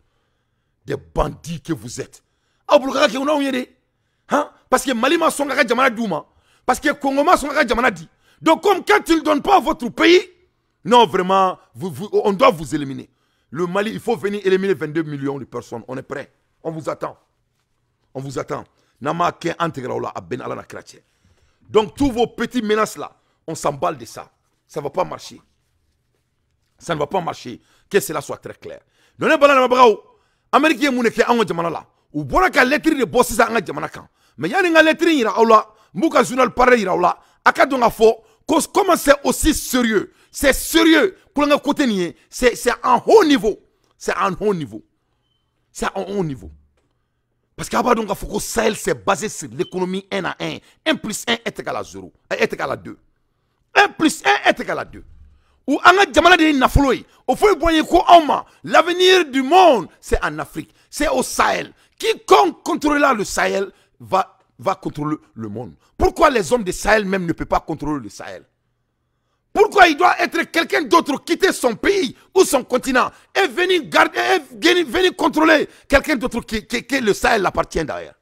Des bandits que vous êtes. Hein? Parce que Mali ma sɔn ka jamana d'u ma. Parce que Congo ma sɔn ka jamana di. Donc comme quand tu ne donnes pas votre pays, non vraiment, on doit vous éliminer. Le Mali, il faut venir éliminer 22 millions de personnes. On est prêt. On vous attend. On vous attend. Nama ke intégré la ben ala na kratche. Donc tous vos petits menaces là, on s'emballe de ça. Ça ne va pas marcher. Ça ne va pas marcher. Que cela soit très clair. Donc ne bala na bravo. Amérique ye mun de kɛ an ka jamana la. U bɔra ka lettre de bɔ sisan an ka jamana kan. Mais yanni n ka lettre yira aw la, n b'u ka journal parler yira aw la. A ka dɔn k'a fɔ ko comment c'est aussi sérieux. C'est sérieux. Kulonkɛ côté nin ye, c'est en haut niveau. C'est en haut niveau. C'est en haut niveau. Parce qu'a b'a dɔn k'a fɔ ko Sahel c'est basé sur l'économie 1 à 1. 1 plus 1 est égal à 0. Est égal à 2. 1 plus 1 est égal à 2. Ou an ka jamana de ye nafolo ye. O foyi bɔ ye ko anw ma. L'avenir du monde, c'est en Afrique. C'est au Sahel. Quiconque contrôlera le Sahel va contrôler le monde. Pourquoi les hommes du Sahel même ne peuvent pas contrôler le Sahel? Pourquoi il doit être quelqu'un d'autre quitter son pays ou son continent et venir garder, et venir contrôler quelqu'un d'autre qui le Sahel appartient d'ailleurs?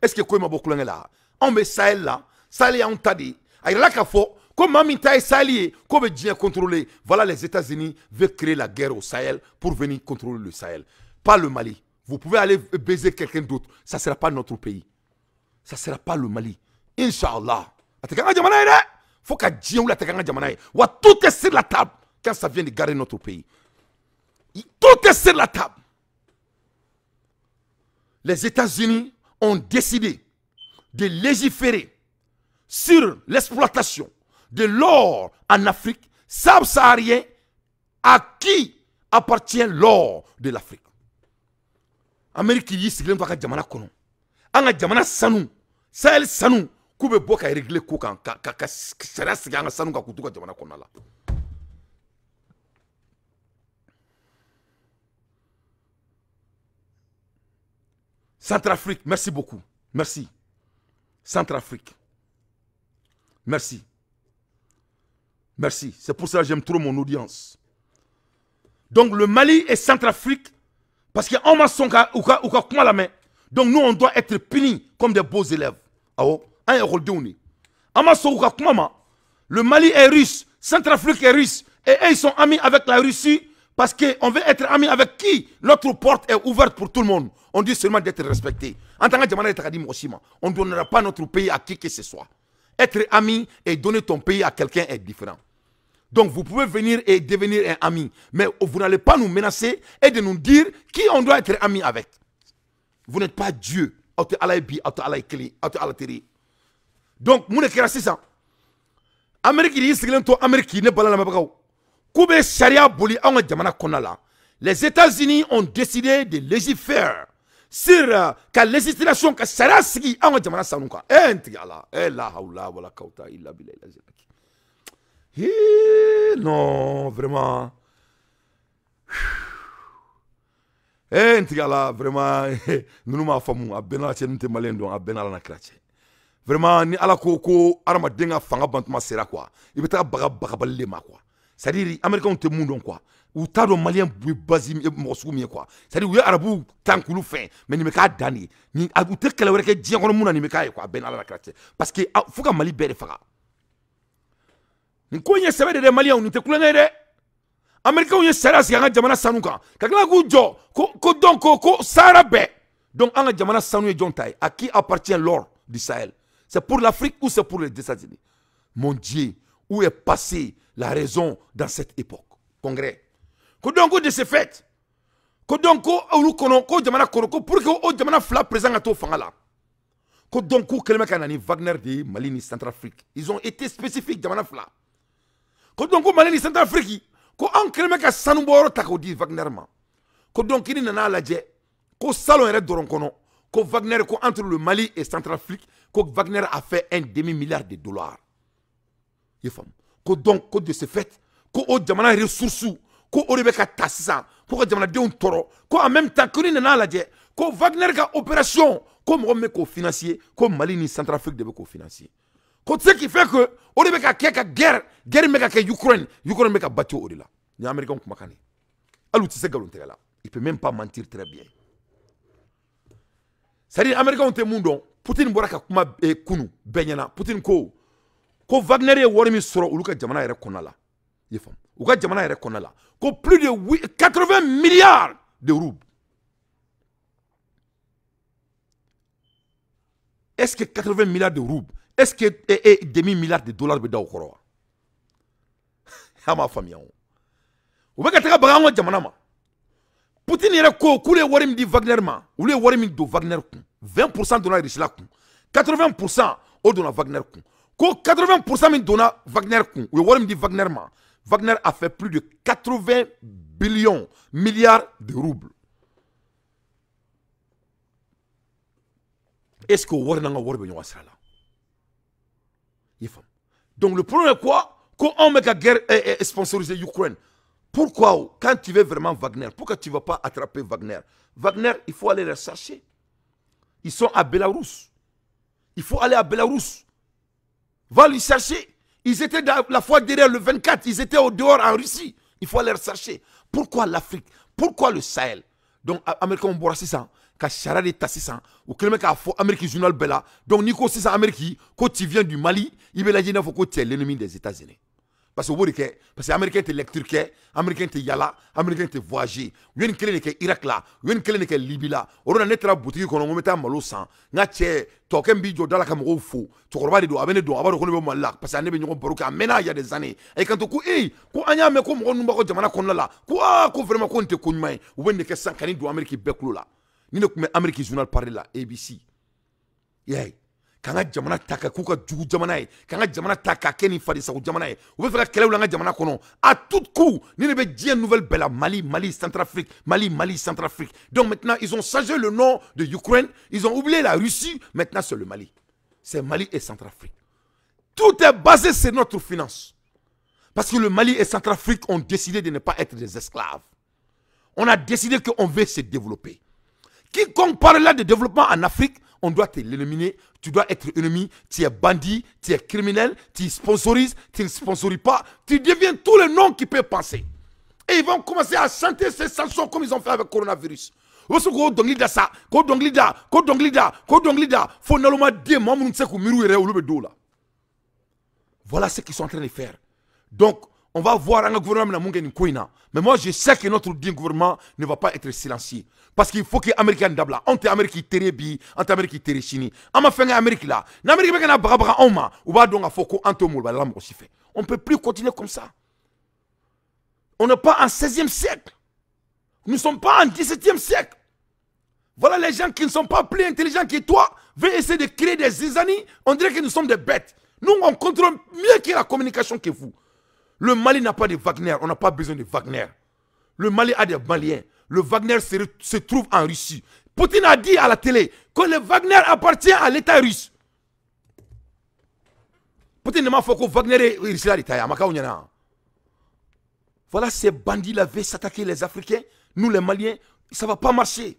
Est-ce que quoi m'a là? On met Sahel là, Sahel est en tadi. Il y a qu'à faire. Comme Mami Taï Sahelier, comme Dieu contrôler. Voilà, les États-Unis veulent créer la guerre au Sahel pour venir contrôler le Sahel. Pas le Mali. Vous pouvez aller baiser quelqu'un d'autre. Ça ne sera pas notre pays. Ça ne sera pas le Mali. Inch'Allah. Faut qu'à Dieu ou la tout est sur la table quand ça vient de garder notre pays. Tout est sur la table. Les États-Unis ont décidé de légiférer sur l'exploitation de l'or en Afrique subsaharien, à qui appartient l'or de l'Afrique. Amérique y'i sigilen to a ka jamana kɔnɔ. An ka jamana sanu, Sahel sanu, k'u bɛ bɔ ka régler ko kan, ka sariya sigi an ka sanu kan k'u t'u ka jamana kɔnɔna la. Centrafrique, merci beaucoup. Merci. Centrafrique. Merci. Merci. C'est pour ça que j'aime trop mon audience. Donc le Mali et Centrafrique, parce qu'on m'a son ou ka la main. Donc nous, on doit être punis comme des beaux élèves. Awɔ, an ye ekɔlidenw de. An ma sɔn u ka kuma ma. Le Mali est russe, Centrafrique est russe, et eux, ils sont amis avec la Russie parce qu'on veut être amis avec qui? Notre porte est ouverte pour tout le monde. On dit seulement d'être respecté. En tant que jamana ta ka di mɔgɔ si ma, on ne donnera pas notre pays à qui que ce soit. Être ami et donner ton pays à quelqu'un est différent. Donc vous pouvez venir et devenir un ami, mais vous n'allez pas nous menacer et de nous dire qui on doit être ami avec. Vous n'êtes pas Dieu. Aw tɛ Ala ye bi, aw tɛ Ala ye kelen, aw tɛ Ala teri. Donc mun de kɛra sisan? Amérique y'i sigilen to Amérique, ne bala lamɛnbagaw, k'u bɛ sariya boli anw ka jamana kɔnɔna la. Les États-Unis ont décidé de légiférer sur ka législation, ka sariya sigi anw ka jamana sanu kan. Eh, n tigi Ala, eh, la hawla wala kawta illa billahi. Non, vraiment. Eh, n tigi Ala, vraiment, ninnu m'a faamu, a bɛɛ n'Ala cɛ, ninnu tɛ maliyɛn dɔn, a bɛɛ n'Ala na kira cɛ. Vraiment, ni Ala ko ko hadamaden ka fanga bantuma sera quoi, i bɛ taa baga bagabali de ma quoi. C'est à dire américains tɛ mun dɔn quoi, u t'a dɔn maliyɛn bɛ base mɔgɔ sugu min ye quoi. C'est à dire u ye arabuw tan k'olu fɛn, mais nin bɛ k'a dan de ye. Ni u tɛ kɛlɛ wɛrɛ kɛ diɲɛ kɔnɔ mun na, nin bɛ k'a ye quoi, a bɛɛ n'Ala na kira cɛ. Parce que fo ka Mali bɛɛ de faga. Nin ko in ye sɛbɛ de dɛ, maliyɛnw, nin tɛ kulonkɛ ye dɛ. Américains ye sariya sigi an ka jamana sanu kan, ka tila k'u jɔ ko donc ko Sahara bɛɛ. Donc an ka jamana sanu ye jɔn ta ye? À qui appartient l'or du Sahel? C'est pour l'Afrique ou c'est pour les États-Unis? Mon Dieu, où est passée la raison dans cette époque? Congrès. Ko donc de ce fait, ko donc ko olu kɔnɔ, ko jamana kɔnɔ, ko pour que o jamana fila président ka to fanga la, ko donc k'u kɛlen bɛ ka na ni Wagner de ye Mali ni Centrafrique. Ils ont été spécifiques, jamana fila. Ko donc ko Mali ni Centrafrique, ko anw kɛlen bɛ ka sanu bɔyɔrɔ ta k'o di Wagner ma. Ko donc ni nana lajɛ, ko salon yɛrɛ dɔrɔn kɔnɔ, ko Wagner, ko entre le Mali et Centrafrique, ko Wagner a fait un demi milliard de dollars. I faamu? Ko donc ko de ce fait, ko o jamana ressources, ko o de bɛ ka ta sisan ko ka jamanadenw tɔɔrɔ. Ko en même temps, ko ni nana lajɛ, ko Wagner ka opération, ko mɔgɔ min bɛ k'o financer, ko Mali ni Centrafrique de bɛ k'o financer. Ko ce qui fait que o de bɛ ka kɛ ka guerre min bɛ ka kɛ Ukraine, Ukraine bɛ ka battu o de la. Ni américain kumakan de, hali u tɛ se nkalon tigɛ la, il peut même pas mentir très bien. C'est à dire américain tɛ mun dɔn. Poutine bɔra ka kuma kunu bɛɛ ɲɛna. Poutine ko Wagner ye wari min sɔrɔ olu ka jamana yɛrɛ kɔnɔna la, i ye faamu, u ka jamana yɛrɛ kɔnɔna la, ko plus de 80 milliards de roubles. Est-ce que 80 milliards de roubles, est-ce que demi milliard de dollars bɛ da o kɔrɔ wa? An m'a faamuya o. U bɛ ka taga baga an ka jamana ma. Poutine yɛrɛ ko k'olu ye wari min di Wagner ma, olu ye wari min don Wagner kun, 20% donna Russie la kun, 80% o donna Wagner kun. Ko 80% min donna Wagner kun, u ye wari min di Wagner ma, Wagner a fait plus de 80 billions milliards de roubles. Est-ce que o wari n'an ka wari bɛ ɲɔgɔn sira la? I faamu? Donc le problème est quoi? Qu'on met la guerre sponsorisée Ukraine. Pourquoi, quand tu veux vraiment Wagner, pourquoi tu ne vas pas attraper Wagner? Wagner, il faut aller les chercher. Ils sont à Bélarus. Il faut aller à Bélarus. Va les chercher. Ils étaient la fois derrière le 24, ils étaient au dehors en Russie. Il faut aller les chercher. Pourquoi l'Afrique? Pourquoi le Sahel? Donc, Américains ont sisan, ka sariya de ta sisan, u kɛlen bɛ k'a fɔ Amérique journal bɛɛ la. Donc n'i ko sisan Amérique ko tu viens du Mali, i bɛ lajɛ i n'a fɔ ko tu es l'ennemi des États-Unis. Parce que o b'o de kɛ, parce que américain tɛ lecture kɛ, américain tɛ yala, américain tɛ voyager. U ye nin kelen de kɛ Irak la, u ye nin kelen de kɛ Libye la. O de la ne taara butigi kɔnɔ, n ko n bɛ taa malo san. N ka cɛ tɔkɛ min b'i jɔ da la ka mɔgɔw fo, cɛkɔrɔba de don, a bɛ ne dɔn, a b'a dɔn ko ne bɛ Mali la, parce que ne bɛ ɲɔgɔn baro kɛ a mɛnna, il y a des années. A y'i kanto ko ee, ko an y'a mɛn ko mɔgɔ ninnu b'aw ka jamana kɔnɔna la, ko aa ko vraiment ko nin tɛ ko ɲuman ye. U bɛ nin de kɛ sisan ka nin don Amérique bɛɛ kulo la. Ni ne tun bɛ Amérique journal parler la, ABC. I y'a ye? K'an ka jamana ta ka k'u ka jugu jamana ye, k'an ka jamana ta k'a kɛ nin farisago jamana ye. U bɛ fɛ ka kɛlɛ wuli an ka jamana kɔnɔ à tout coup. Ni ne bɛ diɲɛ nouvelle bɛɛ la, Mali, Mali, Centrafrique, Mali, Mali, Centrafrique. Donc maintenant ils ont changé le nom de Ukraine, ils ont oublié la Russie, maintenant c'est le Mali. C'est Mali et Centrafrique. Tout est basé sur notre finance. Parce que le Mali et Centrafrique ont décidé de ne pas être des esclaves. On a décidé qu'on veut se développer. Quiconque parle là de développement en Afrique, on doit te l'éliminer, tu dois être ennemi, tu es bandit, tu es criminel, tu sponsorises, tu ne sponsorises pas, tu deviens tous les noms qu'ils peuvent penser. Et ils vont commencer à chanter ces chansons comme ils ont fait avec le coronavirus. U bɛ se k'o dɔnkili da sa, k'o dɔnkili da, k'o dɔnkili da, k'o dɔnkili da, fo naloma den maa minnu tɛ se k'u miiri u yɛrɛ ye, olu bɛ don o la. Voilà ce qu'ils sont en train de faire. Donc, on va voir un gouvernement. Mais moi, je sais que notre gouvernement ne va pas être silencieux. Parce qu'il faut que les Américains dabla. On est Amérique qui on est Amérique qui Chine. On a fait l'Amérique là. L'Amérique qui a bagabaga on ma. Ou va donc à faut qu'on aussi fait. On ne peut plus continuer comme ça. On n'est pas en 16e siècle. Nous ne sommes pas en 17e siècle. Voilà les gens qui ne sont pas plus intelligents que toi veulent essayer de créer des zizanies. On dirait que nous sommes des bêtes. Nous, on contrôle mieux que la communication que vous. Le Mali n'a pas de Wagner. On n'a pas besoin de Wagner. Le Mali a des Maliens. Le Wagner se trouve en Russie. Poutine a dit à la télé que le Wagner appartient à l'État russe. Poutine m'a fait que Wagner est russe. Voilà ces bandits-là veulent s'attaquer les Africains. Nous les Maliens, ça ne va pas marcher.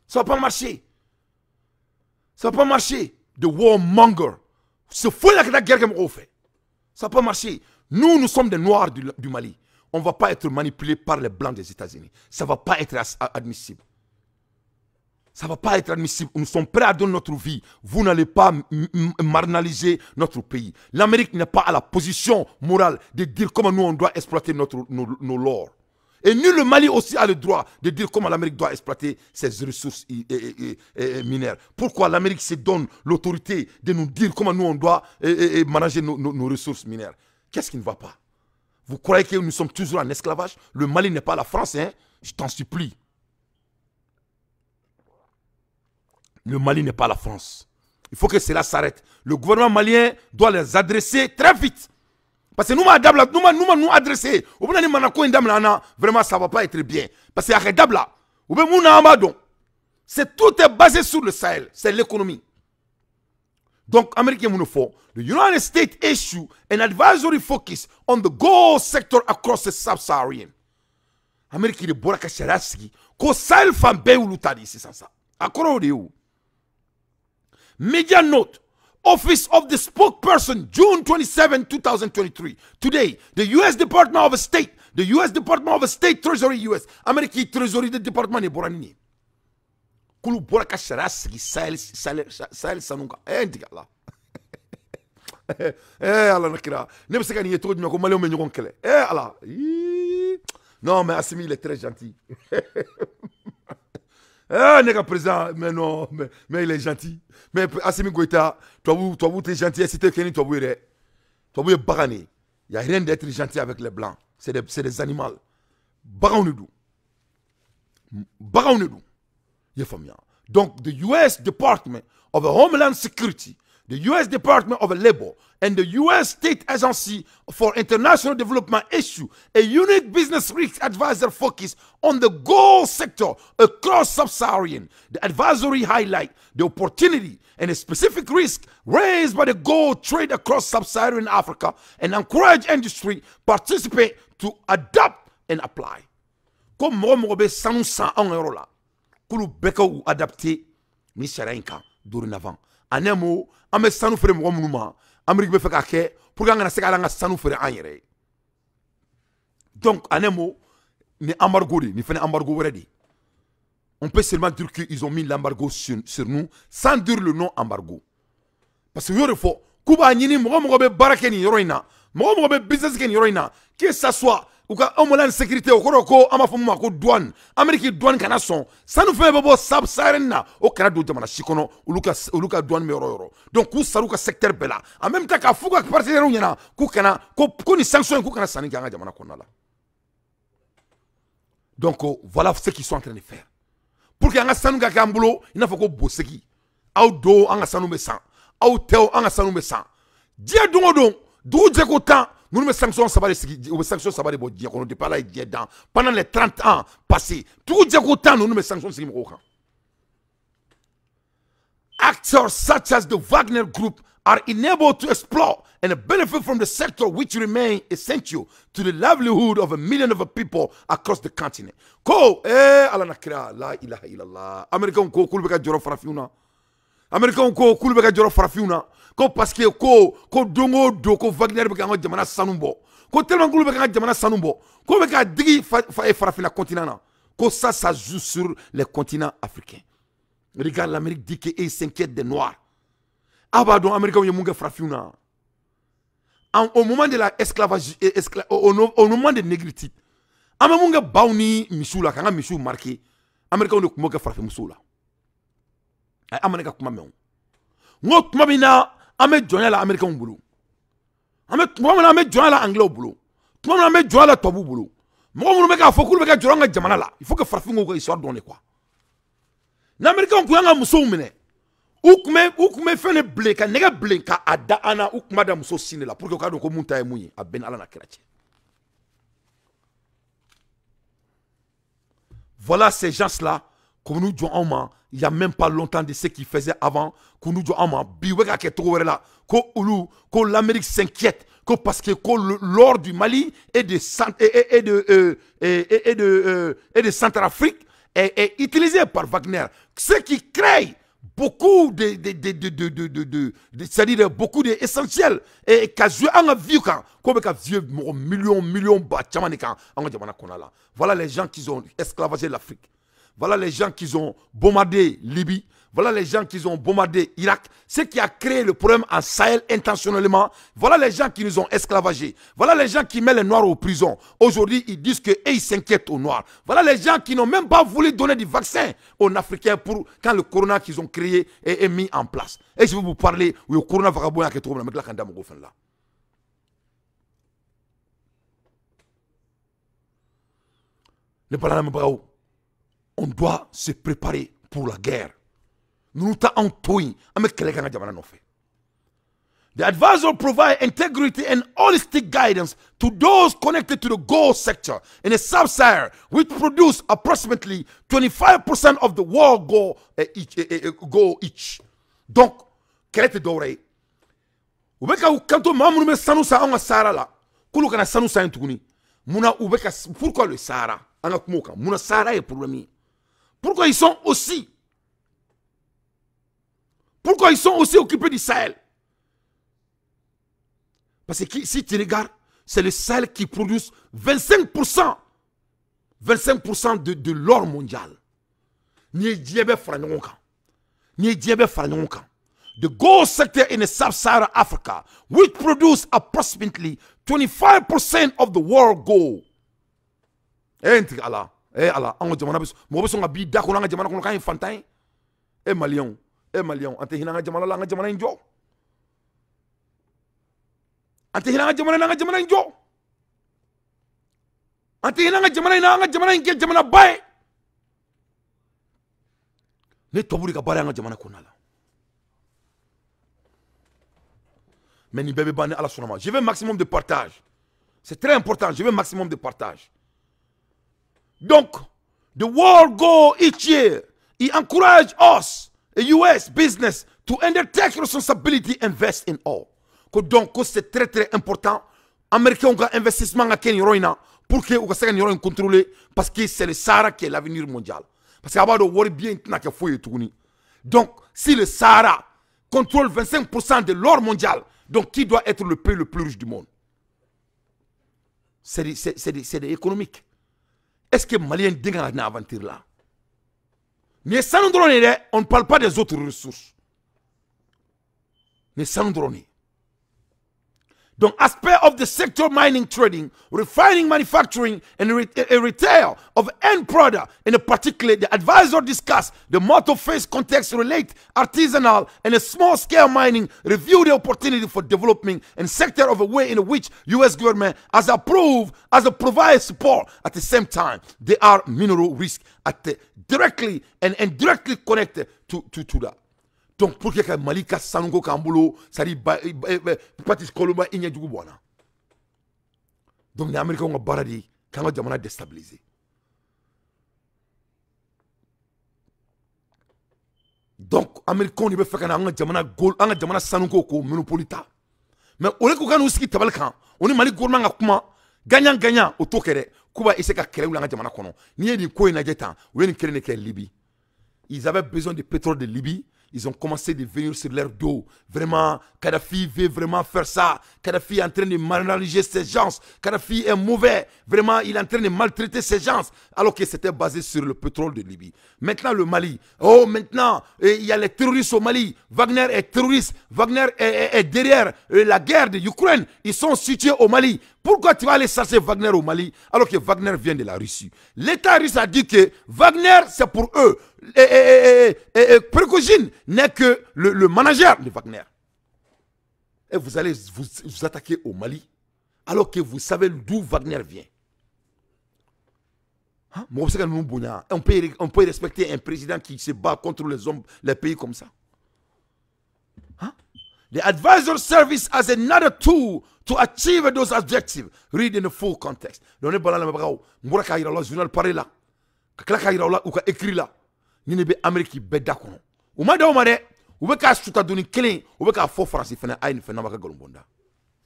Ça ne va pas marcher. Ça ne va pas marcher. The warmonger. C'est fou la guerre que fait. Ça ne va pas marcher. Nous, nous sommes des Noirs du Mali. On ne va pas être manipulés par les Blancs des États-Unis. Ça ne va pas être admissible. Ça ne va pas être admissible. Nous sommes prêts à donner notre vie. Vous n'allez pas marginaliser notre pays. L'Amérique n'est pas à la position morale de dire comment nous, on doit exploiter nos lords. Et ni le Mali aussi a le droit de dire comment l'Amérique doit exploiter ses ressources minières. Pourquoi l'Amérique se donne l'autorité de nous dire comment nous, on doit manager nos ressources minières? Qu'est-ce qui ne va pas? Vous croyez que nous sommes toujours en esclavage? Le Mali n'est pas la France, hein? Je t'en supplie. Le Mali n'est pas la France. Il faut que cela s'arrête. Le gouvernement malien doit les adresser très vite. Parce que nous, nous adresser. Vraiment, ça ne va pas être bien. Parce que c'est tout est basé sur le Sahel. C'est l'économie. Donc, Américains nous font. The United States issue an advisory focus on the gold sector across the sub-Saharan. Amérique de bɔra ka sariya sigi ko Sahel fan bɛɛ y'olu ta de ye sisan sa. A kɔrɔ o de ye o. Media note. Office of the Spokesperson, June 27, 2023. Today, the U.S. Department of State, the U.S. Department of State Treasury U.S. Amérique Treasury Department de bɔra nin ye. K'olu bɔra ka sariya sigi Sahel sanu kan. Eh, n tigɛ la. Eh, Ala na kira. Ne bɛ se ka nin ye cogo jumɛn ko Maliyɛnw bɛ ɲɔgɔn kɛlɛ. Eh, Ala. Non, mais Assimi, il est très gentil. Eh, n'est pas président, mais non, mais il est gentil. Mais Assimi Goïta, toi, vous, t'es gentil, si t'es Kenny, toi, vous, toi, vous, bagané. Il n'y a rien d'être gentil avec les Blancs. C'est des animaux. Baganedou. Baganedou. Donc, the U.S. Department of Homeland Security, the U.S. Department of Labor, and the U.S. State Agency for International Development issue a unique business risk advisor focus on the gold sector across sub-Saharan. The advisory highlight the opportunity and the specific risk raised by the gold trade across sub-Saharan Africa and encourage industry participants to adapt and apply. Comme mɔgɔ bɛ sanu san anw ka yɔrɔ la, k'olu bɛɛ ka u adapter ni sariya in kan dorénavant. En un mot, an bɛ sanu feere mɔgɔ minnu ma, Amérique bɛ fɛ k'a kɛ pour que an kana se ka an ka sanu feere an yɛrɛ ye. Donc, en un mot, ni embargo de, ni fɛnɛ embargo wɛrɛ de. On peut seulement dire qu'ils ont mis l'embargo sur nous sans dire le nom embargo. Parce que y'o de fɔ k'u b'a ɲini mɔgɔ mɔgɔ bɛ baara kɛ nin yɔrɔ in na, mɔgɔ mɔgɔ bɛ business kɛ nin yɔrɔ in na, que ça soit u ka Homeland Sécurité o kɔrɔ ko an b'a fɔ mun ma ko douane, Amérique douane kana sɔn sanu fɛn bɛ bɔ sub-Saharan na o kana don jamana si kɔnɔ, olu ka douane bɛ yɔrɔ o yɔrɔ. Donc k'u sara u ka secteur bɛɛ la en même temps k'a f'u ka partenaires ɲɛna k'u kana ko nin sanction in k'u kana sanni kɛ an ka jamana kɔnɔna la. Donc voilà ce qu'ils sont en train de faire pour que an ka sanu ka kɛ an bolo i n'a fɔ ko bosegi aw don an ka sanu bɛ san, aw tɛw an ka sanu bɛ san. Diɲɛ don o don dugu jɛ ko tan. Nous avons sanction saba de sigi, u bɛ sanction saba de bɔ diɲɛ kɔnɔ depuis Ala ye diɲɛ dan pendant les 30 ans passés. Dugu jɛ ko tan ninnu bɛ sanction sigi mɔgɔw kan. Actors such as the Wagner Group are enabled to explore and benefit from the sector which remain essential to the livelihood of a million of people across the continent. Ko eh Ala na kira la ilaha illallah. Américains ko k'olu bɛ ka jɔrɔ farafinw na. Américains ko k'olu bɛ ka jɔrɔ farafinw na. Ko parce que ko don o don ko Wagner bɛ k'an ka jamana sanu bɔ. Ko tellement k'olu bɛ k'an ka jamana sanu bɔ. Ko bɛ k'a digi farafinna continent na. Ko ça joue sur les continents africains. Regarde, l'Amérique dit qu'il s'inquiète des Noirs. Ah bah donc, Américains, ils ont farafinw na. Au moment de la esclavage, au moment de négritude, an bɛ mun kɛ baw ni misiw la k'an ka misiw marqué, Américains de tun b'o kɛ farafinmusow la. An ma ne ka kuma mɛn o. N ko tuma min na an bɛ jɔnya la Américains bolo, an bɛ tuma min na an bɛ jɔnya la Anglais bolo, tuma min na an bɛ jɔnya la tubabuw bolo, mɔgɔ minnu bɛ k'a fɔ k'olu bɛ kɛ jɔrɔ an ka jamana la, il faut que farafinw k'u ka histoire dɔn de quoi. Ni Américains tun y'an ka musow minɛ, u tun bɛ fɛn de bilen ka nɛgɛ bilen k'a da an na, u tun b'a da muso sin de la pour que u k'a dɔn ko mun ta ye mun ye, a bɛɛ ni Ala n'a kira cɛ. Voilà ces gens-là qu'on nous dit en main, il n'y a même pas longtemps de ce qu'ils faisaient avant, qu'on nous dit en main, que l'Amérique s'inquiète, que parce que l'or du Mali et de Centrafrique est utilisé par Wagner. Ce qui crée beaucoup de c'est-à-dire beaucoup d'essentiels et qu'a joué en vie quand comme qu'a vieux millions ba caman kan an ka jamana kɔnɔ la. Voilà les gens qui ont esclavagé l'Afrique. Voilà les gens qui ont bombardé Libye. Voilà les gens qui ont bombardé Irak. Ce qui a créé le problème en Sahel intentionnellement. Voilà les gens qui nous ont esclavagés. Voilà les gens qui mettent les Noirs aux prisons. Aujourd'hui, ils disent que ils s'inquiètent aux Noirs. Voilà les gens qui n'ont même pas voulu donner du vaccin aux Africains pour quand le corona qu'ils ont créé est mis en place. Et je vais vous parler où le corona va là. On doit se préparer pour la guerre. Nous t'en toyin, avec quelqu'un qui a fait. The advisor provide integrity and holistic guidance to those connected to the gold sector in the sub-Sahara, which produce approximately 25% of the world gold each. Donc, quel est le doré? Ou bien quand on m'a sanu sa an Sahara là, kulu kana sanu sa tuguni. Muna ou pourquoi le Sahara? Muna Sahara est problème. Pourquoi ils sont aussi? Pourquoi ils sont aussi occupés du Sahel? Parce que si tu regardes, c'est le Sahel qui produit 25% de l'or mondial. The gold sector in the sub-Saharan Africa, which produce approximately 25% of the world gold. Eh Allah, eh Allah, an jamana bɛ mɔgɔ bɛ sɔn ka b'i da kɔnɔ an ka jamana kɔnɔ k'an ye fantan ye. Eh Maliyɛnw, eh Maliyɛnw, an tɛ hinɛ an ka jamana la, an ka jamana in jɔ. An tɛ hinɛ an ka jamana in na, an ka jamana in jɔ. An tɛ hinɛ an ka jamana in na, an ka jamana in kɛ jamanaba ye. Ne tubabu de ka baara y'an ka jamana kɔnɔna la. Mais nin bɛɛ bɛ ban ni Ala sɔnna ma. Je veux maximum de partage. C'est très important, je veux maximum de partage. Donc, the world goal each year, he encourage us, the US business, to undertake responsibility, invest in all. Donc, c'est très très important. Américains ont un investissement à Kenya pour que vous contrôler, parce que c'est le Sahara qui est l'avenir mondial. Parce qu'il y a de bien. Donc, si le Sahara contrôle 25% de l'or mondial, donc qui doit être le pays le plus riche du monde? C'est économique. Est-ce que Malien dégaine une aventure là? Mais sans nous donner, on ne parle pas des autres ressources. Mais sans nous donner. Donc, aspect of the sector mining, trading, refining, manufacturing, and retail of end product. In particular, the advisor discussed the multi-phase context relate artisanal and a small-scale mining, review the opportunity for developing and sector of a way in which U.S. government has approved, as a provide support. At the same time, there are mineral risk at the directly and indirectly connected to that. Donc, pour que Mali ka sanuko k'an ça dit Patrice Colomba i ɲɛjugu bɔ an na. Donc, ni Américains ka baara de ye k'an ka jamana déstabiliser. Donc, Américains de bɛ fɛ ka na an ka jamana gold, an ka jamana sanuko k'o monopole ta. Mais au lieu k'u ka n'u sigi tabali kan, o ni Mali gouvernement ka kuma gagnant gagnant o t'o kɛ dɛ. K'u b'a essayer ka kɛlɛ wuli an ka jamana kɔnɔ. N'i ye nin ko in lajɛ tan, u ye nin kelen de kɛ Libye. Ils avaient besoin de pétrole de Libye. Ils ont commencé de venir sur leur dos. Vraiment, Kadhafi veut vraiment faire ça. Kadhafi est en train de marginaliser ces gens. Kadhafi est mauvais. Vraiment, il est en train de maltraiter ces gens. Alors que c'était basé sur le pétrole de Libye. Maintenant, le Mali. Oh, maintenant, il y a les terroristes au Mali. Wagner est terroriste. Wagner est derrière la guerre de l'Ukraine. Ils sont situés au Mali. Pourquoi tu vas aller chercher Wagner au Mali alors que Wagner vient de la Russie? L'État russe a dit que Wagner, c'est pour eux. Et Prigojine n'est que le manager de Wagner. Et vous allez vous attaquer au Mali alors que vous savez d'où Wagner vient. Hein? On peut respecter un président qui se bat contre les hommes, les pays comme ça. Hein? The advisor service as another tool to achieve those objectives. Read in the full context. Donc, on journal parler là. Ou écrit là. Ni ne bɛ Amérique bɛɛ da kɔnɔ. U ma da o ma dɛ. U bɛ k'a suta donni kelen, u bɛ k'a fɔ Faransi fana a ye nin fɛn n'a ma kɛ nkalon bɔnda.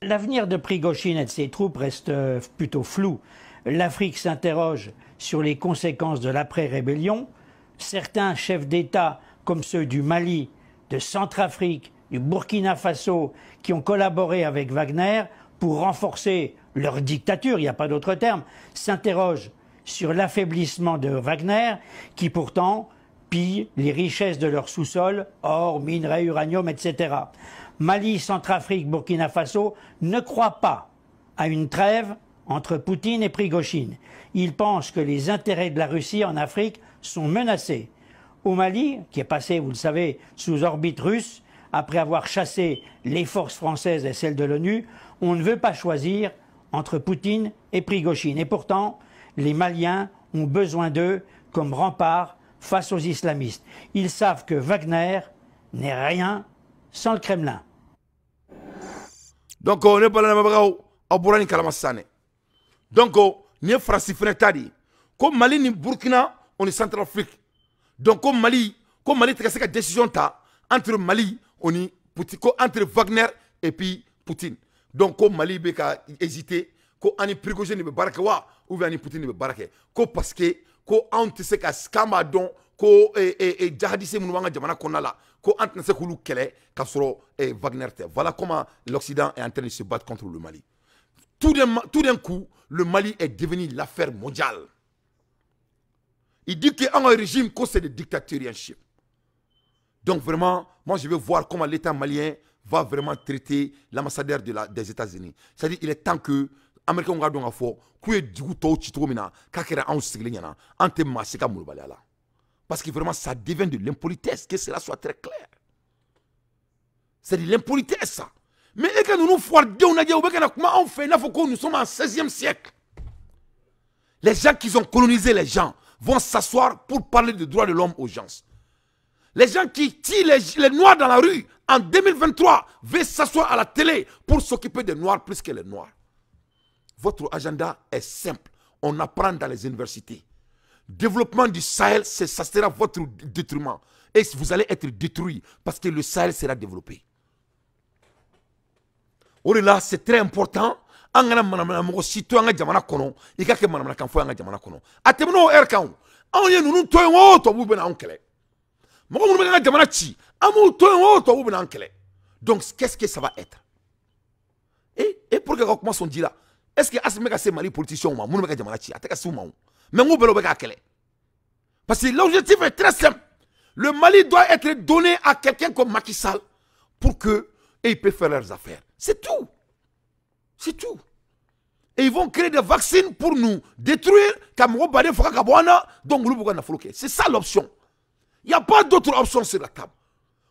L'avenir de Prigojine et de ses troupes reste plutôt flou. L'Afrique s'interroge sur les conséquences de l'après-rébellion. Certains chefs d'État, comme ceux du Mali, de Centrafrique, du Burkina Faso, qui ont collaboré avec Wagner pour renforcer leur dictature, il n'y a pas d'autre terme, s'interrogent sur l'affaiblissement de Wagner, qui pourtant pille les richesses de leur sous-sol, or, minerais, uranium, etc. Mali, Centrafrique, Burkina Faso ne croient pas à une trêve entre Poutine et Prigojine. Ils pensent que les intérêts de la Russie en Afrique sont menacés. Au Mali, qui est passé, vous le savez, sous orbite russe, après avoir chassé les forces françaises et celles de l'ONU, on ne veut pas choisir entre Poutine et Prigojine. Et pourtant, les Maliens ont besoin d'eux comme rempart face aux islamistes. Ils savent que Wagner n'est rien sans le Kremlin. Donc, on est pas là. Donc, ni France fana comme Mali ni Burkina, on est Centrafrique. Donc, comme Mali tɛ décision ta entre Mali, on est entre Wagner et puis Poutine. Donc, comme Mali bɛ ka hésiter, ko ani Prigojine bɛ baara kɛ wa ou bien ani Poutine bɛ baara kɛ, ko parce que ko anw tɛ se ka k'an b'a dɔn ko jihadiste minnu b'an ka jamana kɔnɔna la ko an tɛna se k'olu kɛlɛ k'a sɔrɔ Wagner tɛ. Voilà comment l'Occident est en train de se battre contre le Mali. Tout d'un coup, le Mali est devenu l'affaire mondiale. Il dit qu'un régime, c'est des dictatoriens. Donc vraiment, moi je vais voir comment l'État malien va vraiment traiter l'ambassadeur des États-Unis. C'est-à-dire qu'il est temps que Américains ont gardé un fort, k'u ye dugu tɔw ci cogo min na, k'a kɛra anw sigilen ɲɛna, an tɛ maa si ka molobaliya la. Parce que vraiment, ça devient de l'impolitesse, que cela soit très clair. C'est de l'impolitesse, ça. Mais et que nous nous foirons, comment on fait, nous sommes en 16e siècle. Les gens qui ont colonisé les gens vont s'asseoir pour parler des droits de l'homme aux gens. Les gens qui tirent les Noirs dans la rue en 2023 veulent s'asseoir à la télé pour s'occuper des Noirs plus que les Noirs. Votre agenda est simple. On apprend dans les universités. Développement du Sahel, ça sera votre détriment. Et vous allez être détruit parce que le Sahel sera développé. Au-delà, c'est très important. An kana manamana mɔgɔ si to an ka jamana kɔnɔ i ka kɛ manamanakan fɔ an ka jamana kɔnɔ a tɛmɛn'o heure kan o anw ye ninnu to yen o tubabuw bɛ na anw kɛlɛ mɔgɔ minnu bɛ ka jamana ci an b'u to yen o tubabuw bɛ na an kɛlɛ. Donc qu'est-ce que ça va être? Et pour que ka kuma sɔn ji la, est-ce que Assimi bɛ ka se Mali politiciens ma minnu bɛ ka jamana ci a tɛ ka se u ma o mais n ko bɛɛ bɛ k'a kɛlɛ parce que l'objectif est très simple. Le Mali doit être donné à quelqu'un comme Macky Sall pour que et ils peuvent faire leurs affaires. C'est tout. C'est tout. Et ils vont créer des vaccins pour nous détruire. C'est ça l'option. Il n'y a pas d'autre option sur la table.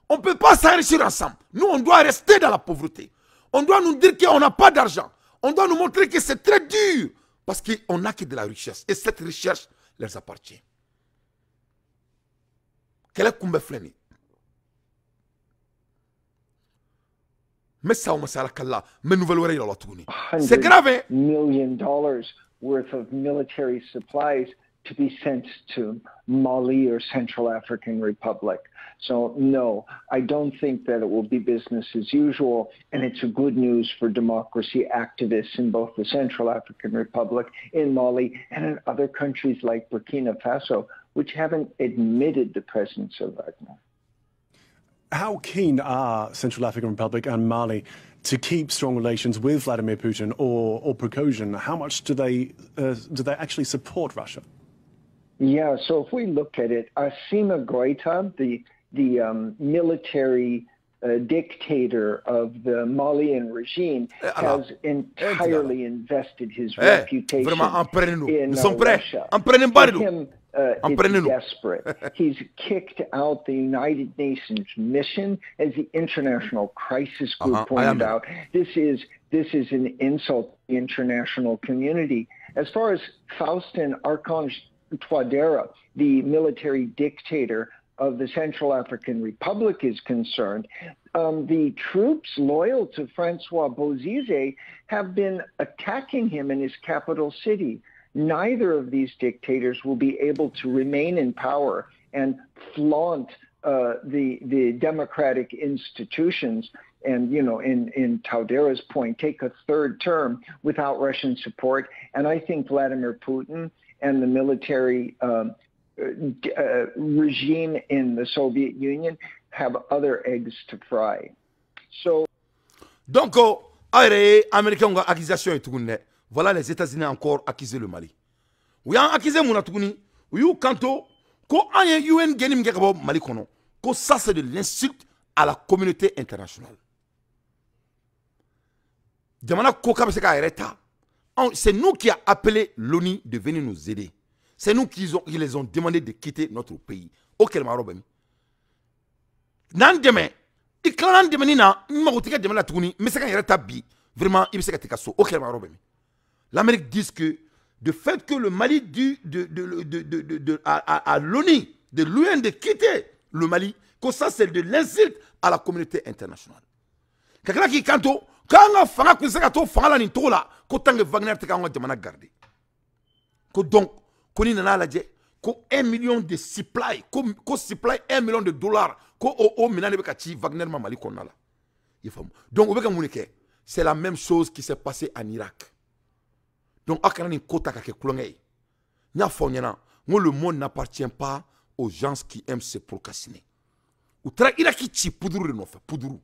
On ne peut pas s'enrichir ensemble. Nous, on doit rester dans la pauvreté. On doit nous dire qu'on n'a pas d'argent. On doit nous montrer que c'est très dur. Parce qu'on n'a que de la richesse. Et cette richesse leur appartient. Quel est Koumbe Fleni? Mais ça, mais nouvelle c'est grave. Hein? $100 million worth of military supplies to be sent to Mali or Central African Republic. So no, I don't think that it will be business as usual, and it's a good news for democracy activists in both the Central African Republic, in Mali, and in other countries like Burkina Faso, which haven't admitted the presence of Wagner. How keen are Central African Republic and Mali to keep strong relations with Vladimir Putin or Prigozhin? How much do they actually support Russia? Yeah, so if we look at it, Assimi Goïta, the military dictator of the Malian regime, has entirely invested his reputation in Russia. For him, it's desperate. He's kicked out the United Nations mission, as the International Crisis Group pointed out. This is an insult to the international community. As far as Faustin Archange Touadéra, the military dictator of the Central African Republic, is concerned, the troops loyal to Francois Bozizé have been attacking him in his capital city. Neither of these dictators will be able to remain in power and flaunt the democratic institutions and, you know, in Touadéra's point, take a third term without Russian support. And I think Vladimir Putin and the military regime in the Soviet Union have other eggs to fry. So, donc, Américains ont accusation et tout. Voilà les États-Unis encore accusé le Mali. Ou y'an accusé mun na tuguni, u y'u kanto ko an ye UN gɛnni min kɛ ka bɔ Mali kɔnɔ, ko ça c'est de l'insulte à la communauté internationale. Jamana ko k'a bɛ se k'a yɛrɛ ta. C'est nous qui a appelé l'ONU de venir nous aider. C'est nous qui les ont demandé de quitter notre pays. O kɛlɛma yɔrɔ bɛ min? N'an dɛmɛ, i tilala an dɛmɛni na, n mago t'i ka dɛmɛ la tuguni, n bɛ se ka n yɛrɛ ta bi. Vraiment, i bɛ se ka t'i ka so. O kɛlɛma yɔrɔ bɛ min? L'Amérique dit que de fait que le Mali dit à l'ONU, de l'UN de quitter le Mali, que ça c'est de l'insulte à la communauté internationale. Quelqu'un qui kanto, quand on fanga kun se ka to fanga la nin togo la, ko tant que Wagner tɛ k'an ka jamana garder. Ko donc, ko ni nana lajɛ, ko 1 million de supply, ko supply 1 million de dollars, ko o minɛn de bɛ ka ci Wagner ma Mali kɔnɔna la. I faamu? Donc o bɛ ka mun de kɛ? C'est la même chose qui s'est passée en Irak. Donc, aw kana nin ko ta ka kɛ kulonkɛ ye. N y'a fɔ aw ɲɛna, n ko le monde n'appartient pas aux gens qui aiment se procrastiner. U taara Iraki ci poudre de nɔfɛ, poudre. U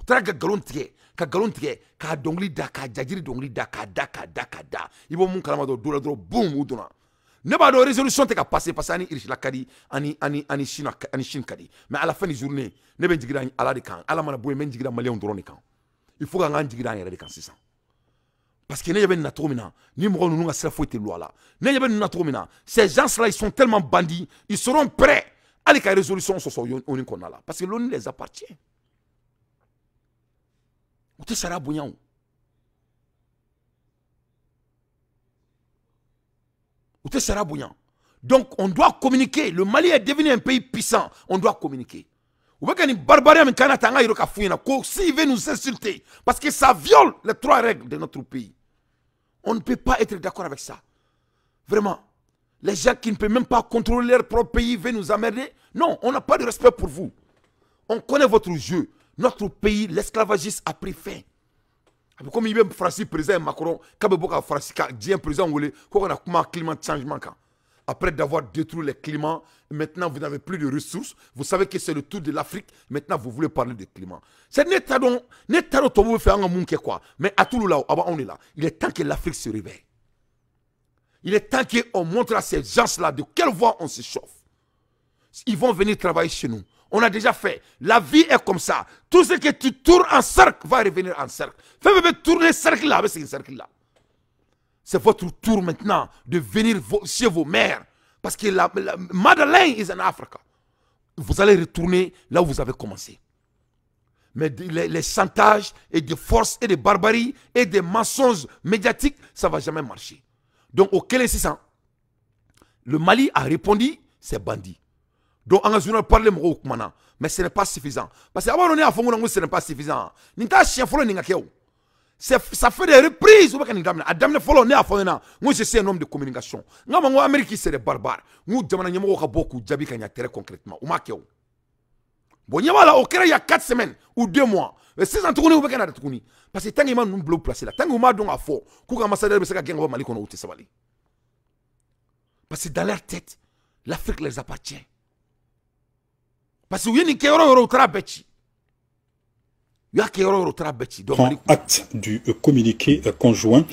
taara ka nkalon tigɛ, ka nkalon tigɛ, k'a dɔnkili da, k'a jajiri dɔnkili da, k'a da, k'a da, k'a da. I b'o mun kalama dɔrɔn, don la dɔrɔn, boum, u donna. Ne b'a dɔn résolution tɛ ka passer parce que ani Irisi ka di, ani Chine, ani Chine ka di. Mais à la fin du journée, ne bɛ n jigi da Ala de kan. Ala mana bɔ yen, n bɛ n jigi da Maliyɛnw dɔrɔn de kan. Il faut k'an k'an jigi da an yɛrɛ de kan sisan. Parce que ne bɛ na cogo min na, ni mɔgɔ ninnu ka sira foyi tɛ loi la. Ne bɛ na cogo min na, ces gens-là, ils sont tellement bandits, ils seront prêts hali ka résolution sɔsɔ ONU kɔnɔna la. Parce que l'ONU les appartient. U tɛ sariya bonya o. U tɛ sariya bonya. Donc on doit communiquer. Le Mali est devenu un pays puissant. On doit communiquer. U bɛ ka nin barbarie min k'an na tan, an ka yira k'a f'u ɲɛna ko s'il veut nous insulter, parce que ça viole les trois règles de notre pays. On ne peut pas être d'accord avec ça. Vraiment. Les gens qui ne peuvent même pas contrôler leur propre pays veulent nous emmerder. Non, on n'a pas de respect pour vous. On connaît votre jeu. Notre pays, l'esclavagisme a pris fin. Comme il y a Francis président Macron, quand il y a Francis président qu'on a comment climat changement quand. Après d'avoir détruit les climats, maintenant vous n'avez plus de ressources. Vous savez que c'est le tour de l'Afrique. Maintenant vous voulez parler de climat. C'est n'est faire un quoi. Mais à tout là, on est là. Il est temps que l'Afrique se réveille. Il est temps qu'on montre à ces gens-là de quelle voie on se chauffe. Ils vont venir travailler chez nous. On a déjà fait. La vie est comme ça. Tout ce que tu tournes en cercle va revenir en cercle. Fais bébé tourner cercle là avec ce cercle là. C'est votre tour maintenant de venir chez vos mères. Parce que la Madeleine est en Afrique. Vous allez retourner là où vous avez commencé. Mais les chantages et des forces et des barbaries et des mensonges médiatiques, ça ne va jamais marcher. Donc au Kélé 600, le Mali a répondu, c'est bandit. Donc en journal parle mais ce n'est pas suffisant. Parce que avant on est à fond, ce n'est pas suffisant. Ça fait des reprises. Moi, je suis un homme de communication. Moi, Amérique, c'est des barbares. Nous, nous avons très concrètement. Bon, il y a 4 semaines ou 2 mois. Mais c'est un tourné ou bien parce que tant qu'il m'a nous bloqué placé là, tant qu'il m'a donné à fort, qu'au ambassadeur de Sénégal Mali qu'on a sabali. Parce que dans leur tête, l'Afrique les appartient. Parce que u ye nin kɛ yɔrɔ yɔrɔ, u taara bɛɛ ci. U y'a kɛ yɔrɔ yɔrɔ, u taara bɛɛ ci. Donc prend acte du communiqué conjoint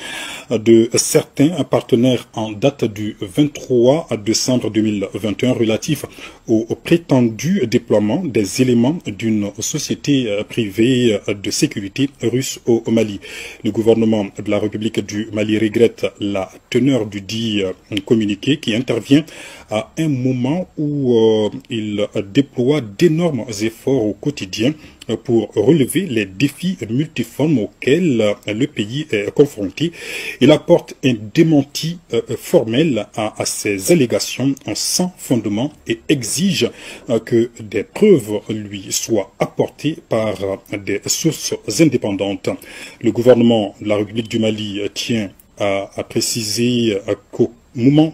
de certains partenaires en date du 23 décembre 2021 relatif au prétendu déploiement des éléments d'une société privée de sécurité russe au Mali. Le gouvernement de la République du Mali regrette la teneur du dit communiqué qui intervient à un moment où il déploie d'énormes efforts au quotidien pour relever les défis multiformes auxquels le pays est confronté. Il apporte un démenti formel à ces allégations sans fondement et exige que des preuves lui soient apportées par des sources indépendantes. Le gouvernement de la République du Mali tient à préciser qu'au même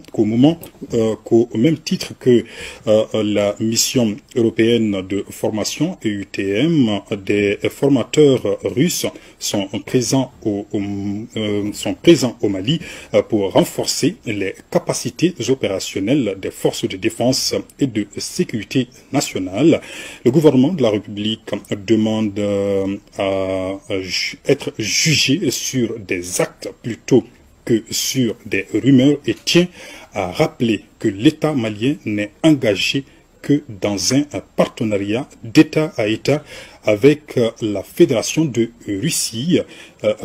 titre que la mission européenne de formation EUTM, des formateurs russes sont présents au Mali pour renforcer les capacités opérationnelles des forces de défense et de sécurité nationale. Le gouvernement de la République demande à être jugé sur des actes plutôt que sur des rumeurs et tient à rappeler que l'État malien n'est engagé que dans un partenariat d'État à État avec la Fédération de Russie,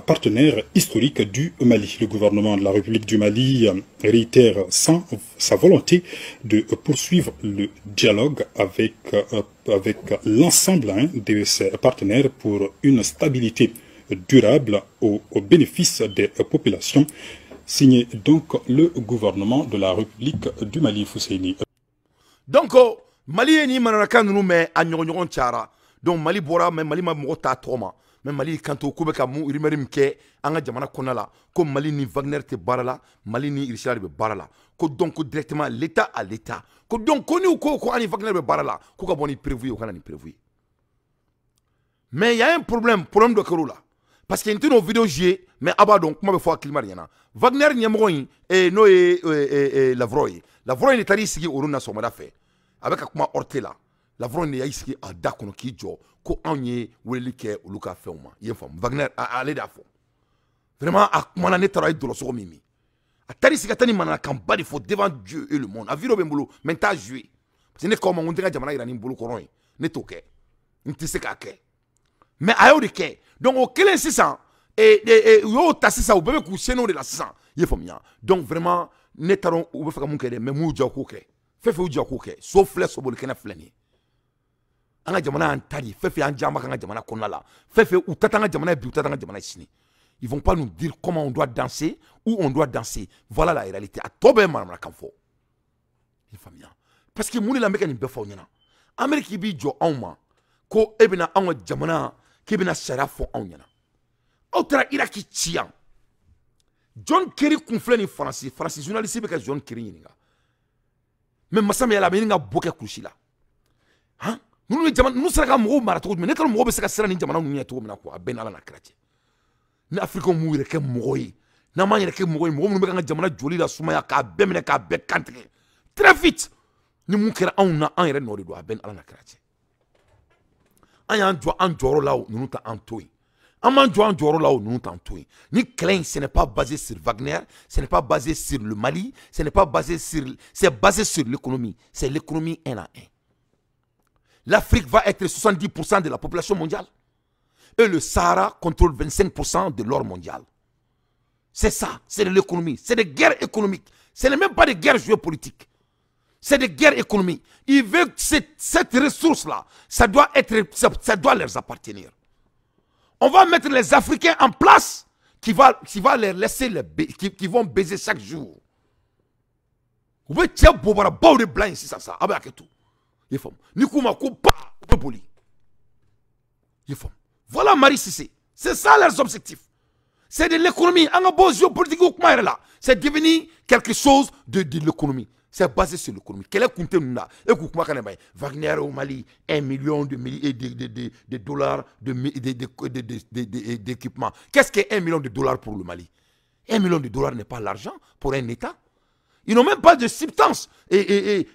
partenaire historique du Mali. Le gouvernement de la République du Mali réitère sa volonté de poursuivre le dialogue avec l'ensemble de ses partenaires pour une stabilité durable au bénéfice des populations. Signé donc le gouvernement de la République du Mali, Fousseini. Donc, Mali ni manaraka nunu mais a ɲɔgɔn cayara. Donc Mali bɔra, mais Mali ma mɔgɔ ta tɔgɔ ma. Mais Mali kanto ko bɛ ka mun rumeur min kɛ an ka jamana kɔnɔna la, ko Mali ni Wagner tɛ baara la, Mali ni Russie de bɛ baara la. Ko donc ko directement l'État à l'État. Ko donc ko n'u ko ko an ni Wagner bɛ baara la, ko ka bɔ ni preuve ye, o ka na ni preuve ye. Mais il y a un problème, problème dɔ kɛr'o la. Parce que n tɛn'o vidéo jouer, mais a b'a dɔn kuma bɛ fɔ a climat de ɲɛna. Wagner ɲɛmɔgɔ in n'o ye Lavrov ye. Lavrov in de taar'i sigi olu na sɔgɔmada fɛ. A bɛ ka kuma ORT la. Lavrov de y'i sigi a da kɔnɔ k'i jɔ ko anw ye weleli kɛ olu ka fɛnw ma. I ye faamu? Wagner ale de y'a fɔ. Vraiment a kumana, ne taara a ye dɔlɔsɔgɔ min min. A taar'i sigi ka taa ni mananakanba de fɔ devant Dieu et le monde. A vidéo bɛ n bolo, mais n t'a jouer. Parce que ne k'aw ma ko n tɛ n ka jamana yira ni n bolo kɔrɔ ye. Ne t'o kɛ. N tɛ se k'a kɛ. Mais a y'o de kɛ. Donc o kelen sisan, u y'o ta sisan, u bɛɛ bɛ k'u sen o de la sisan. I ye faamuya? Donc vraiment ne t'a dɔn u bɛ fɛ ka mun kɛ dɛ, mais mun y'u diya u k'o kɛ. Fɛn fɛn y'u diya u k'o kɛ. So filɛ, sobolikɛnɛ filɛ nin ye. An ka jamana y'an ta de ye. Fɛn fɛn y'an diya an b'a k'an ka jamana kɔnɔna la. Fɛn fɛn u ta t'an ka jamana ye bi, u ta t'an ka jamana ye sini. Ils vont pas nous dire comment on doit danser, où on doit danser. Voilà la réalité. A tɔ bɛɛ ye manamanakan fɔ. I ye faamuya? Parce que mun de la n bɛ ka nin bɛɛ fɔ aw ɲɛna? Amérique b'i jɔ anw ma ko e bɛna anw ka jamana, k'e bɛna sariya fɔ anw ɲɛna. Aw taara Iraki ci yan. John Kerry kun filɛ nin Faransi. Faransi journaliste bɛ ka John Kerry ɲininka. Mais masa min yɛlɛ a bɛ ɲini ka bɔ kɛ kulusi la. Han? Ninnu ye jamana, ninnu sera ka mɔgɔw mara cogo jumɛn? Ne t'a dɔn mɔgɔw bɛ se ka siran nin jamana ninnu ɲɛ cogo min na quoi. A bɛɛ n'Ala n'a kira cɛ. Ni Africains m'u yɛrɛ kɛ mɔgɔ ye, n'an m'an yɛrɛ kɛ mɔgɔ ye, mɔgɔ minnu bɛ k'an ka jamana joli la sumaya k'a bɛɛ minɛ k'a bɛɛ kantigɛ très vite. Ni mun kɛra anw na, an yɛrɛ nɔ de don. A bɛɛ n'Ala n'a kira cɛ. An y'an jɔ an jɔyɔrɔ la o, ninnu t'an to yen. An m'an jɔ an jɔyɔrɔ la o, ninnu t'an to yen. Ni kɛlɛ in, ce n'est pas basé sur Wagner, ce n'est pas basé sur le Mali, ce n'est pas basé sur, c'est basé sur l'économie. C'est l'économie un à un. L'Afrique va être 70% de la population mondiale. Et le Sahara contrôle 25% de l'or mondial. C'est ça, c'est de l'économie. C'est des guerres économiques. Ce n'est même pas des guerres géopolitiques. C'est des guerres économiques. Ils veulent cette ressource-là, ça doit leur appartenir. On va mettre les Africains en place qui va les laisser, qui vont baiser chaque jour. Vous pouvez tirer Bobara, de blanc ici, ça, ça. Avec tout. Voilà Marie Cissé. C'est ça leurs objectifs. C'est de l'économie. En beau géopolitique, c'est devenu quelque chose de l'économie. C'est basé sur l'économie. Quel est le là? Wagner au Mali, 1 million de dollars d'équipement. Qu'est-ce que 1 million de dollars pour le Mali? 1 million de dollars n'est pas l'argent pour un État. Ils n'ont même pas de substance. Et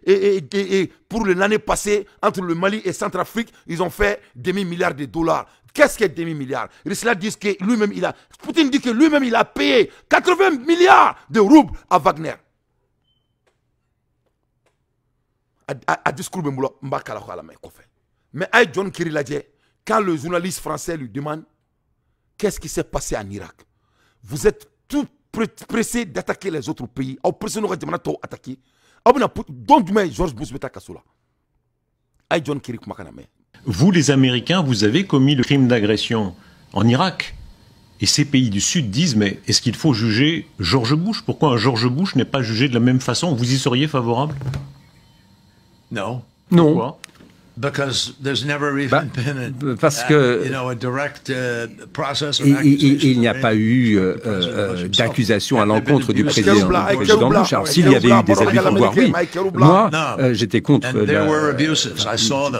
pour l'année passée, entre le Mali et Centrafrique, ils ont fait demi-milliard de dollars. Qu'est-ce que demi-milliard? Russes disent que lui-même, il a... Poutine dit que lui-même, il a payé 80 milliards de roubles à Wagner. À discours, mais John Kerry l'a dit, quand le journaliste français lui demande qu'est-ce qui s'est passé en Irak, vous êtes tout pressé d'attaquer les autres pays. Au pressé nous attaquer. George Bush. John Kerry. Vous, les Américains, vous avez commis le crime d'agression en Irak. Et ces pays du Sud disent, mais est-ce qu'il faut juger George Bush? Pourquoi un George Bush n'est pas jugé de la même façon? Vous y seriez favorable? Non. Non. Bah, parce que il n'y a pas eu d'accusation à l'encontre du président Bush. Alors s'il y avait eu des abus de pouvoir, oui. Moi, j'étais contre.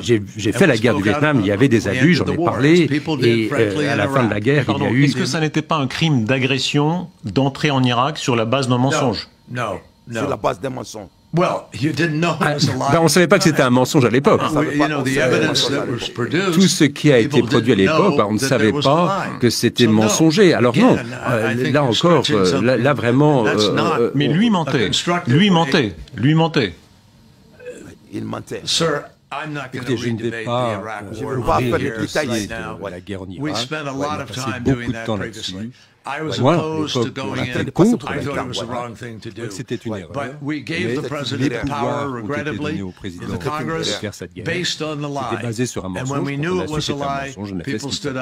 J'ai fait la guerre du Vietnam, il y avait des abus, j'en ai parlé, et à la fin de la guerre, il y a eu... Est-ce que ça n'était pas un crime d'agression d'entrer en Irak sur la base d'un mensonge? Non. Sur la base d'un mensonge. Ben, on ne savait pas que c'était un mensonge à l'époque. Tout ce qui a été produit à l'époque, ben, on ne savait pas que c'était mensonger. Alors non, là encore, là vraiment... Mais lui mentait, lui mentait, lui mentait. Il mentait. Écoutez, je ne vais pas faire les détails de la guerre en Irak. On a passé beaucoup de temps là-dessus. Moi, à l'époque, on était contre la guerre. C'était une erreur. Mais les pouvoirs ont été donnés au président de faire cette guerre. C'était basé sur un mensonge. Quand on a su que c'était un mensonge, on a fait ce qu'il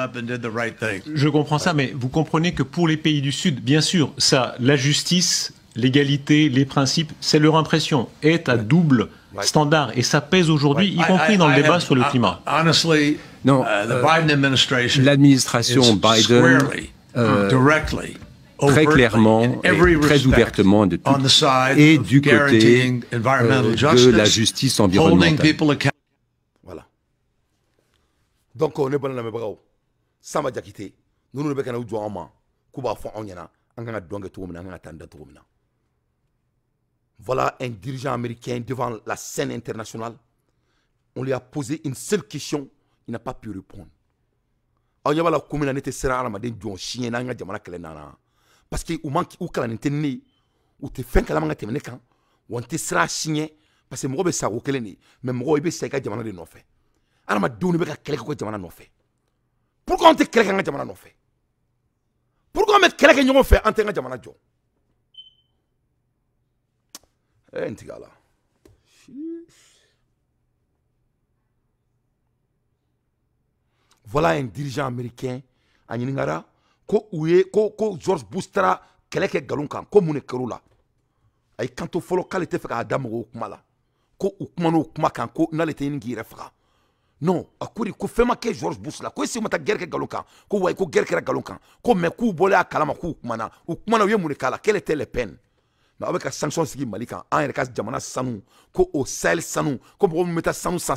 fallait. Je comprends ça, mais vous comprenez que pour les pays du Sud, bien sûr, ça, la justice, l'égalité, les principes, c'est leur impression, est à double standard. Et ça pèse aujourd'hui, y compris dans le débat sur le climat. Non, l'administration Biden... très clairement et très ouvertement de tout, et du côté de la justice environnementale. Voilà. Donc on est bon lamɛnbagaw, Samba Diakité, ninnu de bɛ ka na u jɔ an ma k'u b'a fɔ anw ɲɛna an kan ka dɔn kɛ cogo min na, an kan ka taa an da cogo min na. Voilà un dirigeant américain devant la scène internationale. On lui a posé une seule question, il n'a pas pu répondre. Aw ɲɛ b'a la ko min na ne tɛ siran hadamaden jɔn si ɲɛ n'an ka jamana kɛlɛ nana, parce que u man u kalannen tɛ ne ye, u tɛ fɛn kalama ka tɛmɛ ne kan, wa n tɛ siran si ɲɛ, parce que mɔgɔ bɛ sa ko kelen de ye, mais mɔgɔ i bɛ sa i ka jamana de nɔfɛ. Hadamadenw de bɛ ka kɛlɛ kɛ u ka jamana nɔfɛ. Pourquoi an tɛ kɛlɛ kɛ an ka jamana nɔfɛ? Pourquoi an bɛ kɛlɛ kɛ ɲɔgɔn fɛ, an tɛ an ka jamana jɔ? N tigɛ a la. Voilà un dirigeant américain a ɲininkara ko u ye ko George Bush taara kɛlɛ kɛ nkalon kan, ko mun de kɛr'o la? A y'i kanto fɔlɔ k'ale tɛ fɛ k'a da mɔgɔw kuma la, ko u kumana o kuma kan ko n'ale tɛ ɲini k'i yɛrɛ faga. Non, a ko de ko fɛn ma kɛ George Bush la, ko est-ce que ma taa guerre kɛ nkalon kan? Ko wayi, ko guerre kɛra nkalon kan, ko mais k'u bɔlen a kalama k'u kumana, u kumana u ye mun de k'a la? Quelle était les peines? Mais aw bɛ ka sanction sigi Mali kan, an yɛrɛ ka jamana sanu, ko o Sahel sanu, ko mɔgɔ min bɛ taa sanu san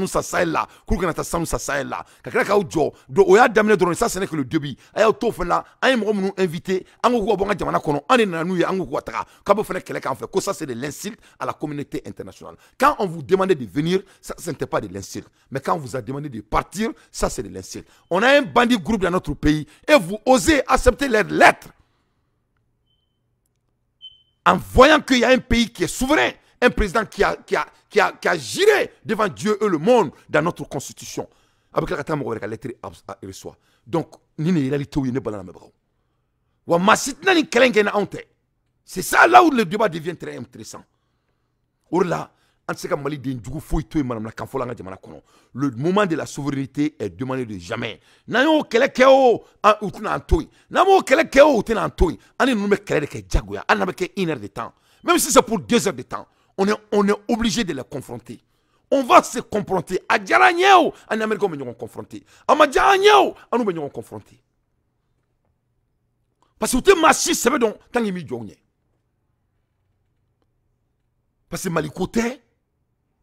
Sahel la, k'u kana taa sanu san Sahel la, ka tila k'aw jɔ. Donc o y'a daminɛ dɔrɔn, ça ce n'est que le début. A y'aw t'o fana la, an ye mɔgɔ minnu invité, an ko k'u ka bɔ an ka jamana kɔnɔ, an de nana n'u ye, an ko k'u ka taga, k'a b'o fana kɛlɛ k'an fɛ, ko ça c'est de l'insulte à la communauté internationale. Quand on vous demandait de venir, ça ce n'était pas de l'insulte, mais quand on vous a demandé de partir, ça c'est de l'insulte. On a un bandit groupe dans notre pays et vous osez accepter leurs lettres. En voyant qu'il y a un pays qui est souverain, un président qui a géré devant Dieu et le monde dans notre constitution. Avec la lettre reçoit. Donc, c'est ça là où le débat devient très intéressant. Là, le moment de la souveraineté est demandé de jamais. Une heure de temps. Même si c'est pour 2 heures de temps, on est obligé de les confronter. On va se confronter. A diyara n ye o, an ni Américains bɛ ɲɔgɔn confronter. A ma diya an ye o, an n'u bɛ ɲɔgɔn confronter. Parce que u tɛ maa si sɛbɛ dɔn tant qu'il m'i jɔ u ɲɛ. Parce que Mali ko tɛ,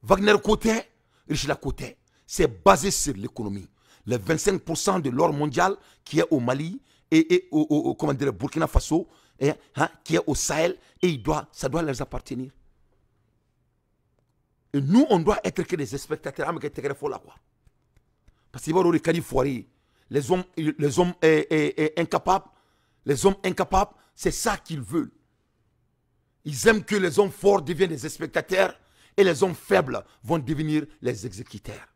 Wagner ko tɛ, Richila ko tɛ. C'est basé sur l'économie. Les 25% de l'or mondial qui est au Mali et au comment dire, Burkina Faso hein, qui est au Sahel et ça doit leur appartenir. Et nous, on doit être que des spectateurs. Parce qu'il va y avoir des foirés. Les hommes incapables, les hommes incapables, c'est ça qu'ils veulent. Ils aiment que les hommes forts deviennent des spectateurs et les hommes faibles vont devenir les exécuteurs.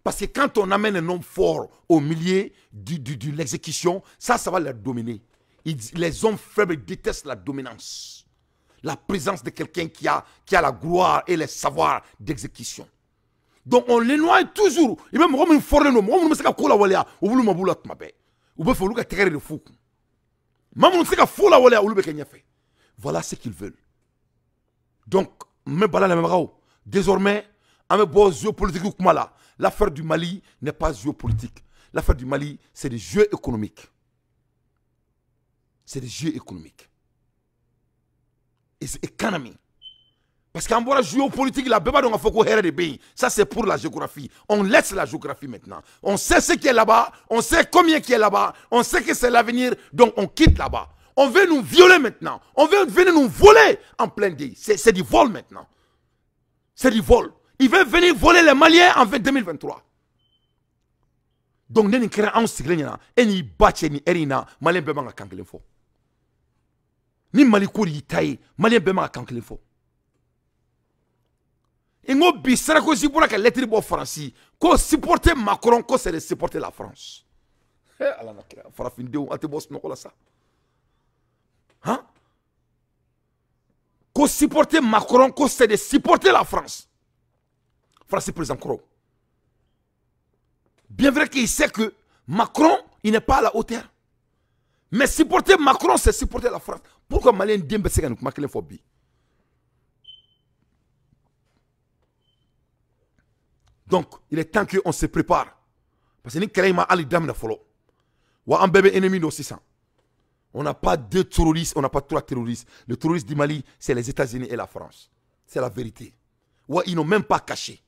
Parce que quand on amène un homme fort au milieu de l'exécution, ça va leur dominer. Les hommes faibles détestent la dominance. La présence de quelqu'un qui a la gloire et le savoir d'exécution. Donc on l'éloigne toujours. Et même on est fort, on est voilà ce qu'ils veulent. Donc, désormais, l'affaire du Mali n'est pas géopolitique. L'affaire du Mali, c'est des jeux économiques. C'est des jeux économiques. Et c'est économie. Parce qu'en voit la géopolitique, la bébé donc faut qu'on. Ça c'est pour la géographie. On laisse la géographie maintenant. On sait ce qui est là-bas, on sait combien qui est là-bas, on sait que c'est l'avenir, donc on quitte là-bas. On veut nous violer maintenant. On veut venir nous voler en plein dé. C'est du vol maintenant. C'est du vol. Il veut venir voler les Maliens en 2023. Donc, nous avons ni bache ni erina, Malien bema ka kankelen fo. Ni Mali ko yi taye, Malien bema ka kankelen fo. Ingo bi Sarkozy bora ka lettre bo France, ko supporter Macron, ko c'est de supporter la France. Eh ala na kira, farafindenw ate bo sunɔgɔ la sa. Hein? Ko supporter Macron, ko c'est de supporter la France. France président Macron. Bien vrai qu'il sait que Macron, il n'est pas à la hauteur. Mais supporter Macron, c'est supporter la France. Pourquoi Malien Dembe c'est que phobie? Donc, il est temps qu'on se prépare. Parce que nous avons ali dam folo. Wa an bébé ennemi de 600. On n'a pas deux terroristes, on n'a pas trois terroristes. Le terroriste du Mali, c'est les États-Unis et la France. C'est la vérité. Wa ils n'ont même pas caché.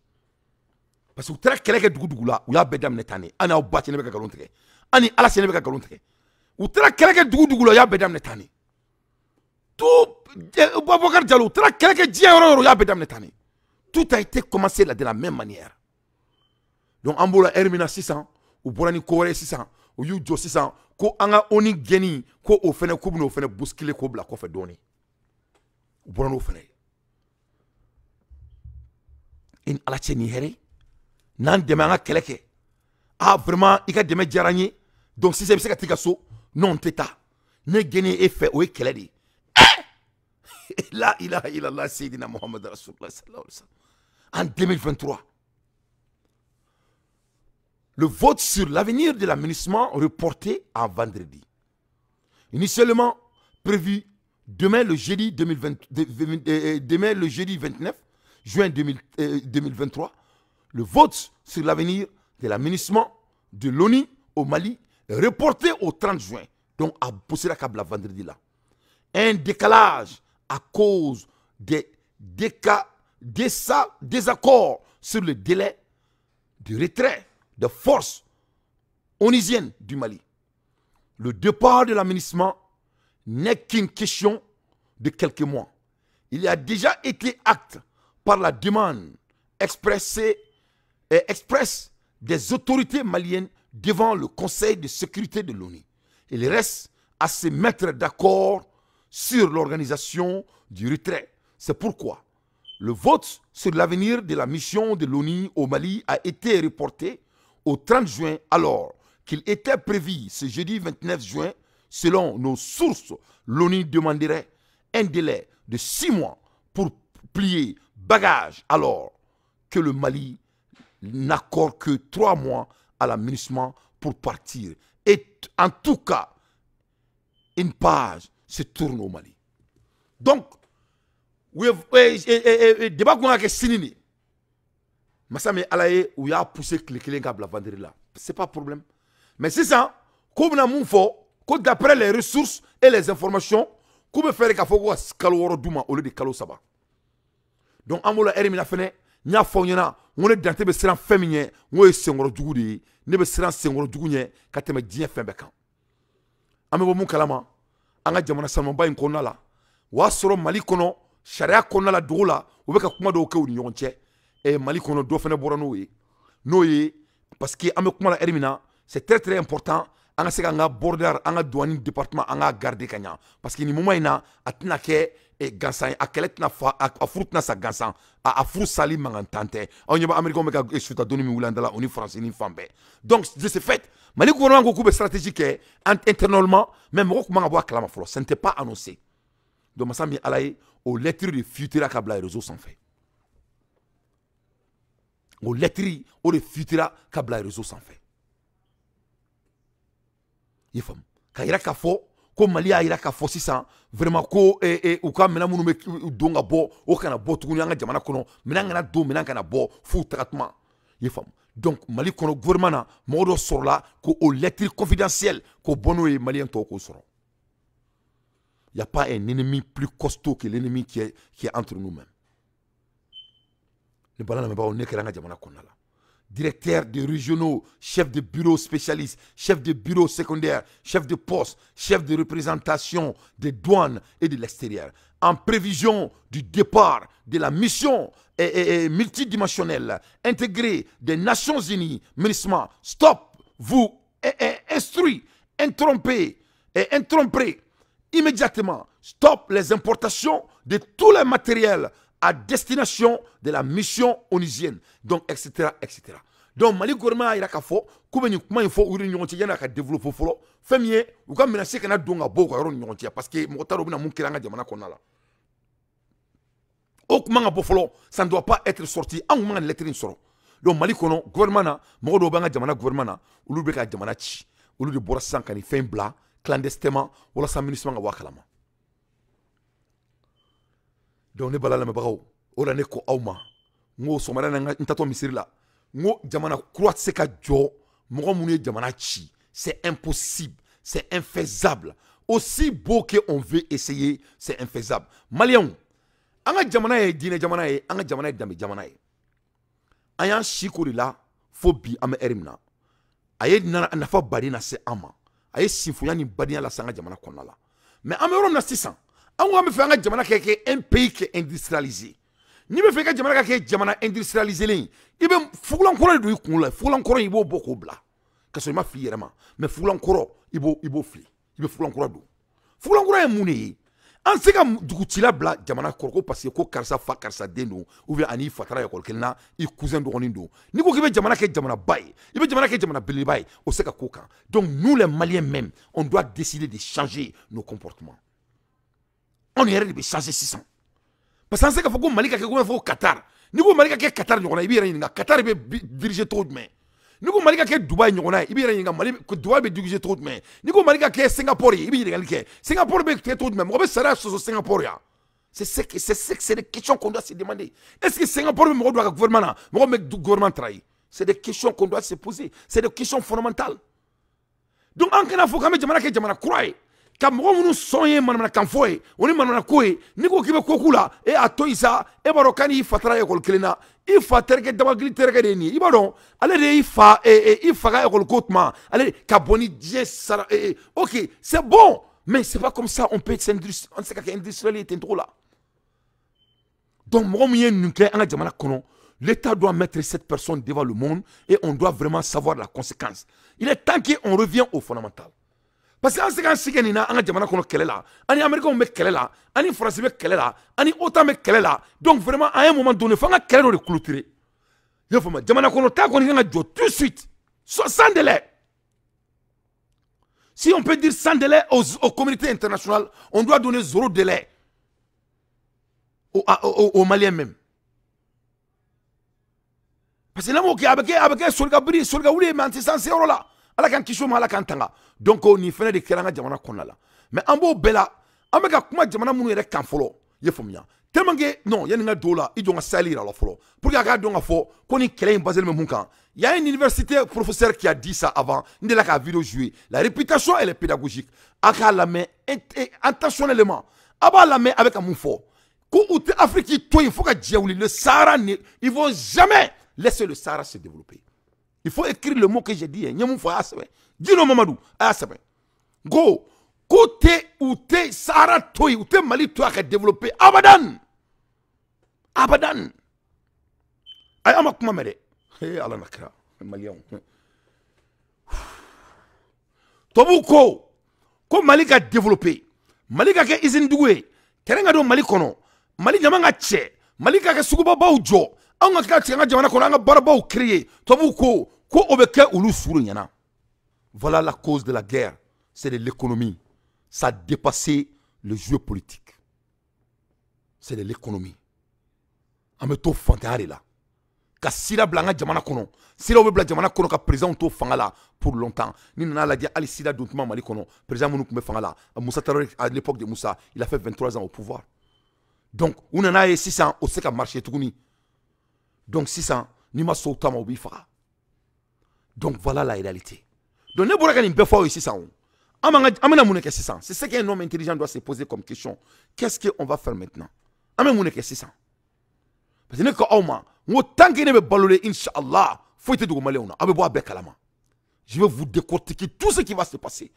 Parce que très kɛlɛ kɛ dugu dugu la, u y'a bɛɛ daminɛ tan de. An n'aw ba cɛ ne bɛ ka nkalon tigɛ. An ni Ala cɛ ne bɛ ka nkalon tigɛ. U taara kɛlɛ kɛ dugu dugu la, u y'a bɛɛ daminɛ tan de. Tout Boubacar Diallo, u taara kɛlɛ kɛ diɲɛ yɔrɔ o yɔrɔ, u y'a bɛɛ daminɛ tan de. Tout a été commencé là de la même manière. Donc an b'o la heure min na sisan, u bɔra ni ko wɛrɛ ye sisan, u y'u jɔ sisan ko an ka ONU gɛnni ko o fɛnɛ k'u bɛna o fɛnɛ bousculer k'o bila kɔfɛ dɔɔni. U bɔra n'o fɛnɛ ye. I ni Ala cɛ nin hɛrɛ. N'an dɛmɛ an ka kɛlɛ kɛ. Ah vraiment i ka dɛmɛ diyara n ye. Donc sisan i bɛ se ka t'i ka so. Non n tɛ taa. Ne gɛnni e fɛ o ye kɛlɛ de ye. La ilaha illallah Seydina Muhammad Rasulullah sallallahu alaihi wasallam. En 2023, le vote sur l'avenir de l'aménagement reporté à vendredi. Initialement prévu demain le jeudi 29 juin 2023, le vote sur l'avenir de l'aménagement de l'ONU au Mali est reporté au 30 juin, donc à pousser la câble vendredi là. Un décalage à cause des désaccords sur le délai de retrait des forces onusiennes du Mali. Le départ de l'aménagement n'est qu'une question de quelques mois. Il a déjà été acté par la demande expresse des autorités maliennes devant le Conseil de sécurité de l'ONU. Il reste à se mettre d'accord sur l'organisation du retrait. C'est pourquoi le vote sur l'avenir de la mission de l'ONU au Mali a été reporté au 30 juin alors qu'il était prévu ce jeudi 29 juin. Selon nos sources, l'ONU demanderait un délai de 6 mois pour plier bagage alors que le Mali n'accorde que 3 mois à l'aménagement pour partir. Et en tout cas, une page se tourne au Mali. Donc, débat qu'on a que sinini. Massa me alaye ou ya poussé kile ka bila vendredi là. C'est pas problème. Mais c'est ça, comme na mun fo, ko d'après les ressources et les informations, qu'on peut faire ka fo ko kalo woro duma au lieu de kalo saba. Donc an b'o la heure min na fɛnɛ, n y'a fɔ aw ɲɛna, n ko ne Dante bɛ siran fɛn min ɲɛ, n k'o ye senkɔrɔ jugu de ye. Ne bɛ siran senkɔrɔ jugu ɲɛ ka tɛmɛ diɲɛ fɛn bɛɛ kan. An bɛ bɔ mun kalama, An ka jamana sanuba in kɔnɔna la, o y'a sɔrɔ Mali kɔnɔ sariya kɔnɔna la, dugu la, u bɛ ka kuma dɔw kɛ u ni ɲɔgɔn cɛ. Mali kɔnɔ dɔ fana bɔra n'o ye parce que an bɛ kuma la heure min na, c'est très très important an ka se k'an ka border, an ka douane département, an k'a garder ka ɲa, parce que nin moment in na, a tɛna kɛ gansan ye, a kɛlɛ tɛna fa, a furu tɛna sa gansan, a furu sali mankan tan tɛ. Aw ɲɛ bɛ Américains bɛ ka suta donni min wuli an da la, o ni Faransi ni fan bɛɛ. Donc de ce fait, Mali gouvernement ko k'u bɛ stratégie kɛ internellement, mais mɔgɔ kun man ka bɔ a kalama fɔlɔ, ça n'était pas annoncé. Donc masa min Ala ye, o lettre de fuitera ka bila réseau sanfɛ, o lettre o de fuitera ka bila réseau sanfɛ. I faamu, ka yira k'a fɔ ko Mali y'a yira k'a fɔ sisan vraiment ko u ka minɛn minnu bɛ don ka bɔ, o kana bɔ tuguni an ka jamana kɔnɔ, minɛn kana don, minɛn kana bɔ f'u taga tuma. I faamu? Donc Mali kɔnɔ gouvernement na, mɔgɔ dɔ sɔrɔla ko o lettre confidentielle k'o bɔ n'o ye, maliyɛn tɔw k'o sɔrɔ. Il y a pas un ennemi plus costaud que l'ennemi qui est entre nous-mêmes. Ne bala lamɛnbagaw, ne kɛra an ka jamana kɔnɔna la directeur de régionaux, chef de bureau spécialiste, chef de bureau secondaire, chef de poste, chef de représentation des douanes et de l'extérieur. En prévision du départ de la mission et multidimensionnelle intégrée des Nations Unies, MINUSMA, stop, vous instruit, interrompez et interrompez immédiatement, stop les importations de tous les matériels à destination de la mission onusienne, donc etc. etc. Donc Mali gouvernement y'a yira k'a fɔ k'u bɛ nin kuma in fɔ u ni ɲɔgɔn cɛ yanni a ka développer fɔlɔ. Fɛn min ye, u ka menace kana don ka bɔ u ka yɔrɔ ni ɲɔgɔn cɛ, parce que mɔgɔ t'a dɔn u bɛna mun kɛ an ka jamana kɔnɔna la. O kuma ka bɔ fɔlɔ, ça ne doit pas être sorti. An kun man ka lettre in sɔrɔ. Donc Mali kɔnɔ gouvernement na, mɔgɔ dɔw b'an ka jamana gouvernement na, olu bɛ ka jamana ci, olu de bɔra sisan ka nin fɛn bila clandestinement walasa MINUSMA ka bɔ a kalama. Donc ne bala lamɛnbagaw, o la ne ko aw ma, n ko sɔgɔmada in na, n tatɔ misiri la, n ko jamana kura tɛ se ka jɔ mɔgɔ minnu ye jamana ci. C'est impossible, c'est infaisable. Aussi beau que on veut essayer, c'est infaisable. Maliyɛnw, an ka jamana ye diinɛ jamana ye, an ka jamana ye danbe jamana ye. An y'an si k'o de la fo bi an bɛ heure min na. A ye nafa baden lase an ma, a ye sinfonya ni badenya lase an ka jamana kɔnɔna la. Mais an bɛ yɔrɔ min na sisan, an ko an bɛ fɛ an ka jamana kɛ un pays qui est industrialisé. N'i bɛ fɛ i ka jamana ka kɛ jamana industrialisé ye, i bɛ fugulankɔrɔ de don i kun la. Fugulankɔrɔ in, i b'o bɔ k'o bila ka sɔrɔ i ma fili i yɛrɛ ma, mais fugulankɔrɔ, i b'o fili, i bɛ fugulankɔrɔ don. Fugulankɔrɔ ye mun de ye? An se ka dugutila bila jamana kɔrɔ ko parce que ko karisa fa karisa den don, ou bien ani fa taara ekɔli kelen na, i cousin dɔgɔnin don. N'i ko k'i bɛ jamana kɛ jamanaba ye, i bɛ jamana kɛ jamana belebeleba ye, o se ka k'o kan. Donc nous les Maliens même, on doit décider de changer nos comportements. Anw yɛrɛ de bɛ changer sisan, parce que an se k'a fɔ ko Mali ka kɛ komi fɔ Qatar. N'i ko Mali ka kɛ Qatar ɲɔgɔnna, i b'i yɛrɛ ɲininka Qatar bɛ diriger cogo jumɛn. N'i ko Mali ka kɛ Dubaï ɲɔgɔnna ye, i b'i yɛrɛ ɲininka Mali Dubaï bɛ diriger cogo jumɛn. N'i ko Mali ka kɛ Singapour ye, i bɛ ɲininkali kɛ Singapour bɛ kɛ cogo jumɛn. Mɔgɔ bɛ sariya sɔsɔ Singapour yan? C'est des questions qu'on doit se demander. Est-ce que Singapour bɛ mɔgɔ don a ka gouvernement na, mɔgɔ min bɛ gouvernement trahir? C'est des questions qu'on doit se poser, c'est des questions fondamentales. Donc an kana fɔ k'an bɛ jamana kɛ jamana kura ye ka mɔgɔ minnu sɔn ye manamanakan fɔ ye, o ni manamana ko ye. N'i ko k'i bɛ ko k'u la, e a to yen sa. E b'a dɔn k'a n'i fa taara ekɔli kelen na, i fa terikɛ, dabagili terikɛ de ye nin ye. I b'a dɔn ale de y'i fa, i fa ka ekɔli ko tuma ale ka bɔ ni diɲɛ sara. Ok, c'est bon, mais c'est pas comme ça on peut an tɛ se ka kɛ industriel ye ten cogo la. Donc mɔgɔ min ye nin kɛ an ka jamana kɔnɔ, l'État doit mettre cette personne devant le monde et on doit vraiment savoir la conséquence. Il est temps qu'on revienne au fondamental. Parce que an se k'an sigi nin na an ka jamana kɔnɔ kɛlɛ la, ani Américains bɛ kɛlɛ la, ani Faransi bɛ kɛlɛ la, ani OTAN bɛ kɛlɛ la. Donc vraiment, à un moment donné, f'an ka kɛlɛ dɔ de clôturer. I y'a faamu? Jamana kɔnɔ ta kɔni kan ka jɔ tout de suite, sans délai. Si on peut dire sans délai aux communautés internationales, on doit donner zéro délai aux Maliens même. Parce que n'a m'o kɛ, a bɛ kɛ soli ka biri, soli ka wuli, mais an tɛ s'an seyɔrɔ la. Ala k'an kisi o ma, Ala k'an tanga. Donc nin fɛnɛ de kɛra an ka jamana kɔnɔna la. Mais an b'o bɛɛ la, an bɛ ka kuma jamana minnu yɛrɛ kan fɔlɔ, i ye faamuya, tellement que non, yanni n ka don o la, i jɔ n ka sahel yira la fɔlɔ pour que a k'a dɔn k'a fɔ ko nin kɛlɛ in basé bɛ mun kan. Il y a un université professeur qui a dit ça avant. N delila k'a vidéo jouer. La réputation, elle est pédagogique. A k'a lamɛn intentionnellement, a b'a lamɛn a bɛ ka mun fɔ, ko u tɛ Afrique to yen fo ka diɲɛ wuli. Le Sahara, ils vont jamais laisser le Sahara se développer. Il faut écrire le mot que j'ai dit. N ye mun fɔ, a y'a sɛbɛn. Dino Mamadou, a y'a sɛbɛn. Ko K'u tɛ u tɛ Sahara to yen, u tɛ Mali to a ka développer abadan abadan. Ayi, an ma kuma mɛn dɛ. Ee Ala na kira maliyɛnw, tubabuw ko Mali ka développer, Mali ka kɛ usine dugu ye, terrain ka don Mali kɔnɔ, Mali ɲama ka cɛ, Mali ka kɛ sugubabaw jɔ, anw ka tila ka tigɛ an ka jamana kɔnɔ, an ka baarabaw créer. Tubabuw ko o bɛ kɛ olu su de ɲɛna. Voilà la cause de la guerre, c'est de l'économie. Ça a dépassé le jeu politique. C'est de l'économie. An bɛ to fantanya de la. Ka sira bila an ka jamana kɔnɔ. Siraw bɛ bila jamana kɔnɔ ka président to fanga la pour longtemps. Ni nana lajɛ hali sira don tuma Mali kɔnɔ, président minnu tun bɛ fanga la, Moussa Traoré, à l'époque de Moussa, il a fait 23 ans au pouvoir. Donc u nana ye sisan o tɛ se ka marcher tuguni. Donc sisan n'i ma sɔn u ta ma, u b'i faga. Donc voilà la réalité. Donc ne bɔra ka nin bɛɛ fɔ aw ye sisan o. An bɛna mun de kɛ sisan? C'est ce qu'un homme intelligent doit se poser comme question. Qu'est-ce qu'on va faire maintenant? An bɛ mun de kɛ sisan? Parce que ne ko aw ma, n ko tant que ne bɛ balo de, inshallah, foyi tɛ dogo maliyɛnw na, aw bɛ bɔ a bɛɛ kalama. Je vais vous décortiquer tout ce qui va se passer.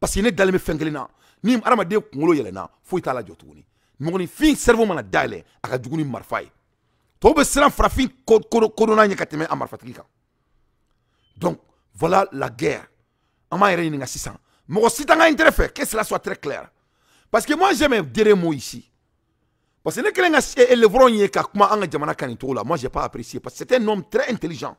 Parce que ne dalen bɛ fɛn kelen na, ni hadamaden kunkolo yɛlɛnna, foyi t'a la jɔ tuguni. Mɔgɔninfin cerveau mana dayɛlɛ, a ka jugu ni marifa ye. Tɔw bɛ siran farafin kodɔnna ɲɛ ka tɛmɛ a marifatigi kan. Donc voilà la guerre. An b'an yɛrɛ ɲininka sisan. Mɔgɔ si t'an ka intérêt fɛ, que cela soit très clair. Parce que moi, j'ai mes derniers mots ici. Parce que ne kelen ka Levron ye ka kuma an ka jamana kan nin cogo la, moi j'ai pas apprécié parce que c'est un homme très intelligent.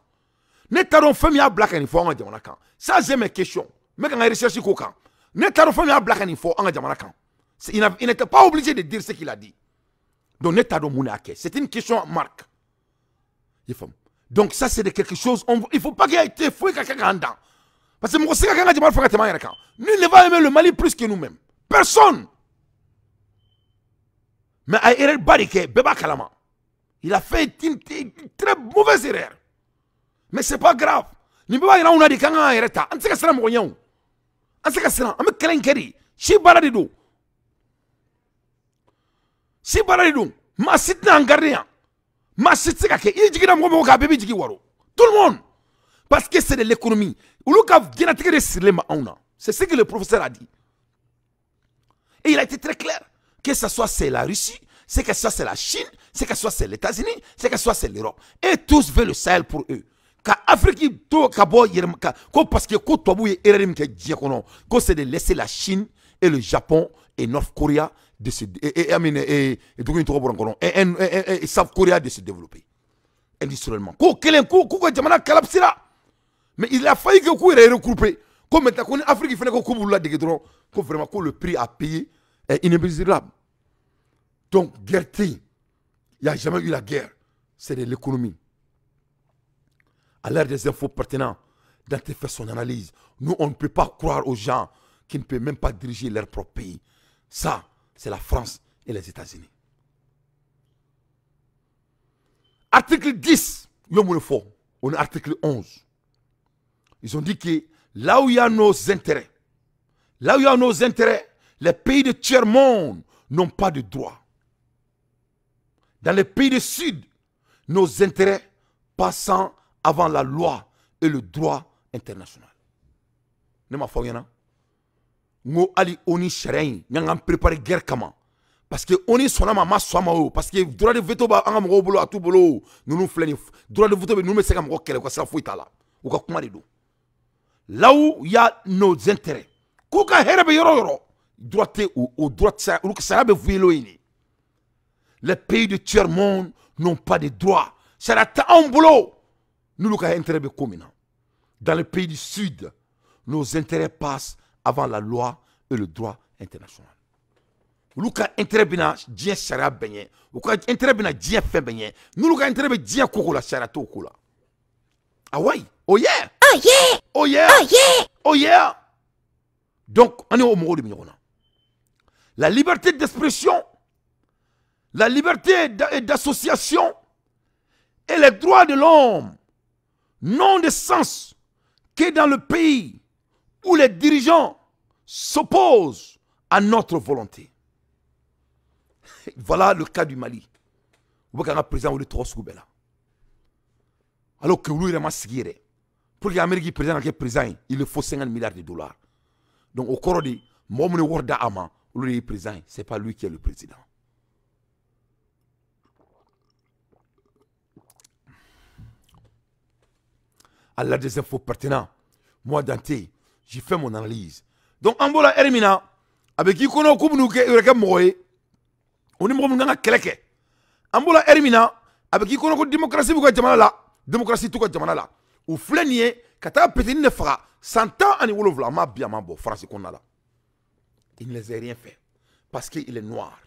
Ne t'a dɔn fɛn min y'a bila ka nin fɔ an ka jamana kan. Ça, j'ai mes questions. N bɛ ka n ka recherche k'o kan. Ne t'a dɔn fɛn min y'a bila ka nin fɔ an ka jamana kan. Il n'était pas obligé de dire ce qu'il a dit. Donc ne t'a dɔn mun de y'a kɛ. C'est une question marque. I faamu. Donc ça, c'est de quelque chose, il faut pas qu'il y ait été foyi ka kɛ k'an dan. Parce que mɔgɔ si ka kɛ an ka jamana fɛ ka tɛmɛ an yɛrɛ kan. Nul ne va aimer le Mali plus que nous-mêmes. Personne. Mais a ye erreur ba de kɛ, bɛɛ b'a kalama. Il a fait une très mauvaise erreur. Mais c'est pas grave. Nin bɛɛ b'a yira anw na de k'an k'an yɛrɛ ta. An tɛ se ka siran mɔgɔ ɲɛ o. An tɛ se ka siran. An bɛ kɛlɛ in kɛ de. Si baara de don. Si baara de don. Maa si tɛna an garder yan. Maa si tɛ se ka kɛ. I jiginna mɔgɔ mɔgɔ kan, a bɛɛ b'i jigi waro. Tout le monde. Parce que c'est de l'économie. Olu ka diɲɛlatigɛ de sirilen bɛ anw na. C'est ce que le professeur a dit. Et il a été très clair. Que ce soit c'est la Russie, c'est que ce soit c'est la Chine, c'est que ce soit c'est les États-Unis, c'est que ce soit c'est l'Europe. Et tous veulent le Sahel pour eux. Ka Afrique to ka bɔ yɛrɛ ka ko parce que ko tubabu ye erreur min kɛ diɲɛ kɔnɔ, ko c'est de laisser la Chine et le Japon et North Korea de se et I mean et dugu in tɔgɔ bɔra n kɔnɔ, et South Korea de se développer industriellement. Ko kelen ko k'u ka jamana kalapsira. Mais il a failli que k'u yɛrɛ regrouper. Ko maintenant ko ni Afrique fɛnɛ ko k'u b'u ladege dɔrɔn, ko vraiment ko le prix à payer est inépuisable. Donc guerre tɛ yen. Il n'y a jamais eu la guerre. C'est de l'économie. À l'ère des infos pertinentes, Dante fait son analyse. Nous, on ne peut pas croire aux gens qui ne peuvent même pas diriger leur propre pays. Ça, c'est la France et les États-Unis. Article 10, on est article 11. Ils ont dit que là où il y a nos intérêts, là où il y a nos intérêts, les pays de tiers-monde n'ont pas de droit. Dans les pays du Sud, nos intérêts passant avant la loi et le droit international. Ne ma fɔ ɲɛna n ko hali ONU sariya in y'an k'an préparer guerre kama, parce que ONU sɔnna ma, a ma sɔn a ma o, parce que droit de veto b'an ka mɔgɔw bolo, a t'u bolo o. Ninnu filɛ nin droit de veto bɛ, ninnu bɛ se ka mɔgɔ kɛlɛ, u ka sira foyi t'a la, u ka kuma de don. Là où il y a nos intérêts, k'u ka hɛrɛ bɛ yɔrɔ o yɔrɔ, droit tɛ o droit olu sariya bɛ violer yen de. Les pays du tiers-monde n'ont pas de droit. Sariya tɛ anw bolo n'olu ka intérêt bɛ ko min na. Dans les pays du Sud, nos intérêts passent avant la loi et le droit international. Olu ka intérêt bɛna diɲɛ sariya bɛɛ ɲɛ, u ka intérêt bɛna diɲɛ fɛn bɛɛ ɲɛ. N'olu ka intérêt bɛ diɲɛ ko ko la, sariya t'o ko la. Ah ouais, oh yeah, oh yeah, oh yeah, oh yeah, oh yeah. Donc an ni o mɔgɔw de bɛ ɲɔgɔn na. La liberté d'expression, la liberté d'association et les droits de l'homme n'ont de sens que dans le pays où les dirigeants s'opposent à notre volonté. Voilà le cas du Mali. U bɛ k'an ka président wele tɔgɔ sugu bɛɛ la. Alors que olu yɛrɛ ma sigi yɛrɛ. Pour que Amérique président ka kɛ président ye, il faut 50 milliards de dollars. Donc o kɔrɔ de Mɔgɔ minnu ye wari da a ma, olu de ye président ye. C'est pas lui qui est le président. À la des infos pertinents, moi Dante, j'ai fait mon analyse. Donc an bɔra heure min na, a bɛ k'i kɔnɔ k'u bɛn'u kɛ yɛrɛ kɛ mɔgɔ ye, o ni mɔgɔ min kan ka kɛlɛ kɛ. An bɔra heure min na, a bɛ k'i kɔnɔ ko démocratie b'u ka jamana la, démocratie t'u ka jamana la. U filɛ nin ye ka taa petini de faga san 17, a ma bi a ma bɔ Faransi kɔnɔna la. Il ne les a rien fait parce qu'il est noir.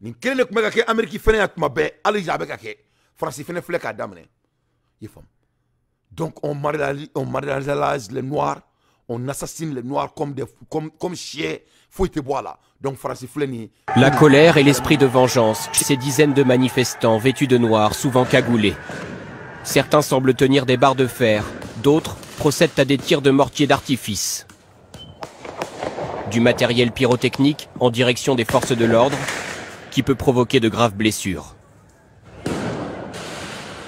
Nin kelen de tun bɛ ka kɛ Amérique fɛnɛ yan tuma bɛɛ, hali a bɛ ka kɛ Faransi fɛnɛ filɛ k'a daminɛ. Donc on marginalise les noirs, on assassine les noirs comme des comme chiens. Faut te boire là. Donc Faransi filɛ nin ye. La colère et l'esprit de vengeance chez ces dizaines de manifestants vêtus de noir, souvent cagoulés. Certains semblent tenir des barres de fer, d'autres procèdent à des tirs de mortier d'artifice. Du matériel pyrotechnique en direction des forces de l'ordre qui peut provoquer de graves blessures.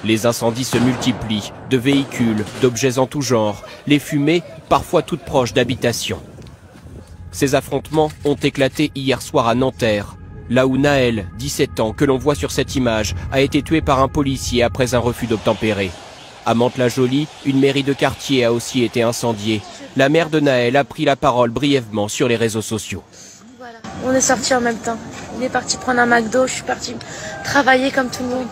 Les incendies se multiplient, de véhicules, d'objets en tout genre, les fumées parfois toutes proches d'habitations. Ces affrontements ont éclaté hier soir à Nanterre, là où Naël, 17 ans, que l'on voit sur cette image, a été tué par un policier après un refus d'obtempérer. À Mantes-la-Jolie, une mairie de quartier a aussi été incendiée. La mère de Naël a pris la parole brièvement sur les réseaux sociaux. Voilà. On est sortis en même temps. Il est parti prendre un McDo, je suis partie travailler comme tout le monde.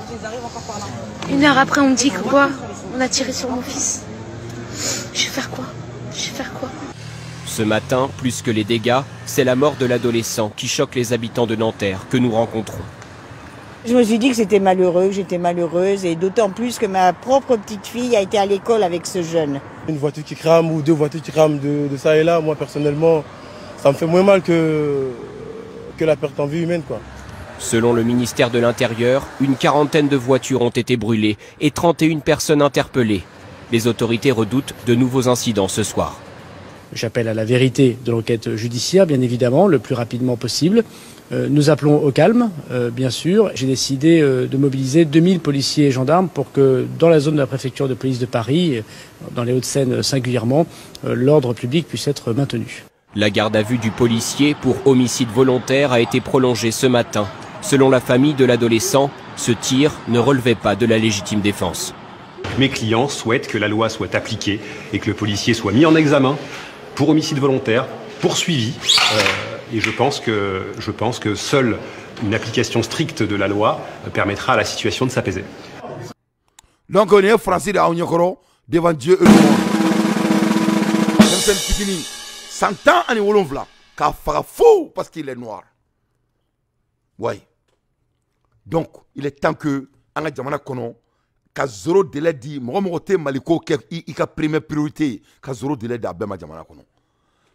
Une heure après, on me dit que quoi? On a tiré sur mon fils. Je vais faire quoi? Je vais faire quoi? Ce matin, plus que les dégâts, c'est la mort de l'adolescent qui choque les habitants de Nanterre que nous rencontrons. Je me suis dit que c'était malheureux, que j'étais malheureuse, et d'autant plus que ma propre petite fille a été à l'école avec ce jeune. Une voiture qui crame ou deux voitures qui crament de ça et là, moi personnellement, ça me fait moins mal que la perte en vie humaine, quoi. Selon le ministère de l'Intérieur, une quarantaine de voitures ont été brûlées et 31 personnes interpellées. Les autorités redoutent de nouveaux incidents ce soir. J'appelle à la vérité de l'enquête judiciaire, bien évidemment, le plus rapidement possible. Nous appelons au calme, bien sûr. J'ai décidé de mobiliser 2000 policiers et gendarmes pour que, dans la zone de la préfecture de police de Paris, dans les Hauts-de-Seine singulièrement, l'ordre public puisse être maintenu. La garde à vue du policier pour homicide volontaire a été prolongée ce matin. Selon la famille de l'adolescent, ce tir ne relevait pas de la légitime défense. Mes clients souhaitent que la loi soit appliquée et que le policier soit mis en examen pour homicide volontaire, poursuivi. Et je pense que seule une application stricte de la loi permettra à la situation de s'apaiser. Donc on est français devant Dieu et le monde. 117 k'a faga fou parce qu'il est noir. Ouais. Donc il est temps que an ka jamana kɔnɔ ka zéro délai di mɔgɔ mɔgɔ tɛ Maliko kɛ i ka première priorité, ka zéro délai di a bɛɛ ma jamana kɔnɔ.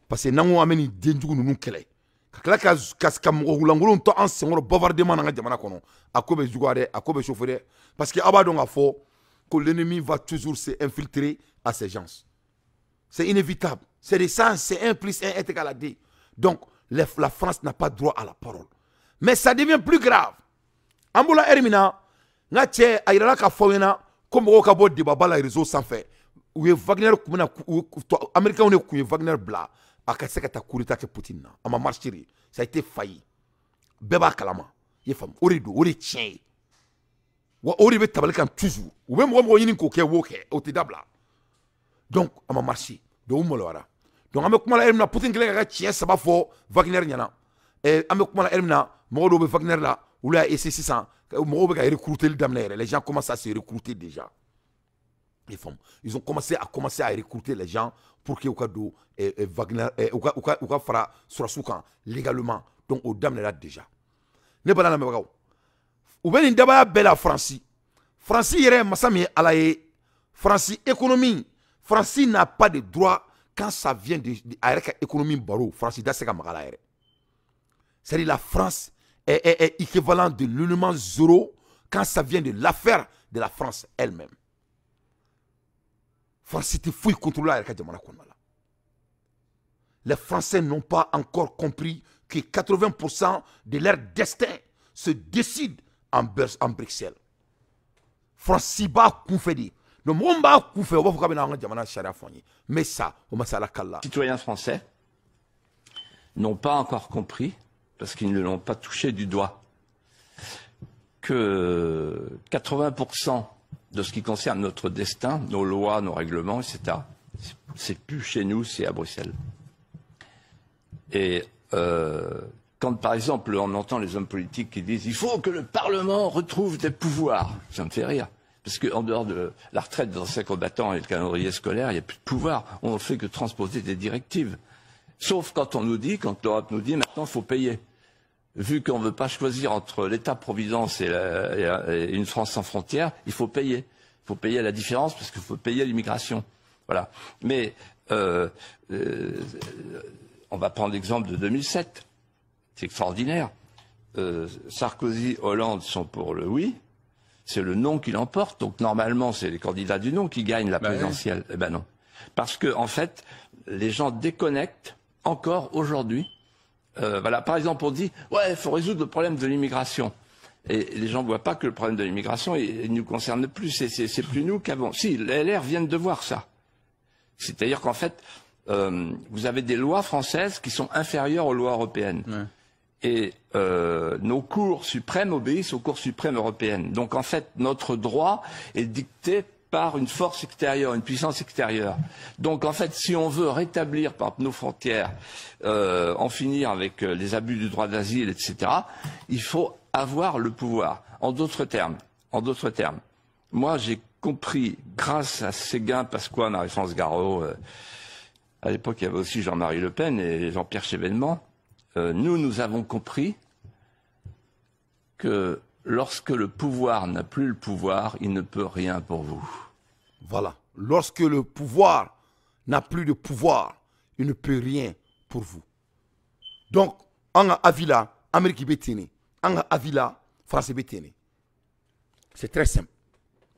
Parce que n'an ko an bɛ nin denjugu ninnu kɛlɛ ka tila ka mɔgɔ lankolonw to an senkɔrɔ bombardement n'an ka jamana kɔnɔ, a ko bɛ juguya dɛ, a ko bɛ chauffer dɛ. Parce que aw b'a dɔn k'a fɔ que l'ennemi va toujours s'infiltrer à ces gens. C'est inévitable. C'est de ça, c'est 1 plus 1 est égal à 2. Donc, la France n'a pas droit à la parole. Mais ça devient plus grave. An bɔla heure min na, n ka cɛ a yirala k'a fɔ aw ɲɛna ko mɔgɔw ka bɔ débat ba la réseau sanfɛ. U ye Wagner kun bɛna, Américains de kun ye Wagner bila a ka se ka taa coup d'état kɛ Poutine na. A ma marché de. Ça a été failli. Bɛɛ b'a kalama. I ye faamu? O de don, o de ye tiɲɛ ye. Wa o de bɛ tabali kan toujours. U bɛ mɔgɔ mɔgɔ ɲini k'o kɛ, u b'o kɛ. O tɛ dabila. Donc a ma marché. Donc u maloyara. Donc an bɛ kuma la heure min na, Poutine kɛlen k'a ka tiɲɛ saba fɔ Wagner ɲɛna. An bɛ kuma la heure min na, mɔgɔ dɔw bɛ Wagner la, olu y'a essayé sisan, mɔgɔw bɛ ka recruter daminɛ yɛrɛ. Les gens commencent à se recruter déjà. Ils ont commencé à recruter les gens pour que u ka don Wagner, u ka fara sɔrɔsiw kan légalement. Donc o daminɛra déjà. Ne bala lamɛnbagaw, u bɛ nin dabaya bɛɛ la Faransi. Faransi yɛrɛ ye masa min ye Ala ye. Faransi économie, Faransi n'a pas de droit quand ça vient de a yɛrɛ ka économie baro, Faransi da se ka maga la yɛrɛ. C'est-à-dire la France est équivalent de l'élément zéro quand ça vient de l'affaire de la France elle-même. France tɛ foyi contrôler a yɛrɛ ka jamana kɔnɔna la. Les Français n'ont pas encore compris que 80% de leur destin se décide en Bruxelles. France b'a kunfɛ de. Donc mɔgɔ min b'a kunfɛ, o b'a fɔ k'a bɛna an ka jamana sariya fɔ an ye. Mais ça, o ma se Ala kali la. Citoyens français, n'ont pas encore compris, parce qu'ils ne l'ont pas touché du doigt, que 80% de ce qui concerne notre destin, nos lois, nos règlements, etc., c'est plus chez nous, c'est à Bruxelles. Et quand, par exemple, on entend les hommes politiques qui disent « il faut que le Parlement retrouve des pouvoirs », ça me fait rire. Parce qu'en dehors de la retraite des anciens combattants et le calendrier scolaire, il n'y a plus de pouvoir. On ne fait que transposer des directives. Sauf quand on nous dit, quand l'Europe nous dit, maintenant, il faut payer. Vu qu'on ne veut pas choisir entre l'État-providence et une France sans frontières, il faut payer. Il faut payer la différence parce qu'il faut payer l'immigration. Voilà. Mais on va prendre l'exemple de 2007. C'est extraordinaire. Sarkozy, Hollande sont pour le oui. C'est le non qui l'emporte. Donc normalement, c'est les candidats du non qui gagnent la présidentielle. Eh ben non. Parce que, en fait, les gens déconnectent encore aujourd'hui. Voilà. Par exemple, on dit, ouais, il faut résoudre le problème de l'immigration. Et les gens ne voient pas que le problème de l'immigration, il ne nous concerne plus. C'est plus nous qu'avant. Si, les LR viennent de voir ça. C'est-à-dire qu'en fait, vous avez des lois françaises qui sont inférieures aux lois européennes. Ouais. Et nos cours suprêmes obéissent aux cours suprêmes européennes. Donc en fait, notre droit est dicté par une force extérieure, une puissance extérieure. Donc en fait, si on veut rétablir par nos frontières, en finir avec les abus du droit d'asile, etc., il faut avoir le pouvoir. En d'autres termes, moi j'ai compris, grâce à Séguin, Pasqua, Marie-France Garot, à l'époque il y avait aussi Jean-Marie Le Pen et Jean-Pierre Chevènement, nous avons compris que lorsque le pouvoir n'a plus le pouvoir, il ne peut rien pour vous. Voilà. Lorsque le pouvoir n'a plus de pouvoir, il ne peut rien pour vous. Donc, en Avila, Amérique bɛ en Avila, France bɛ. C'est très simple.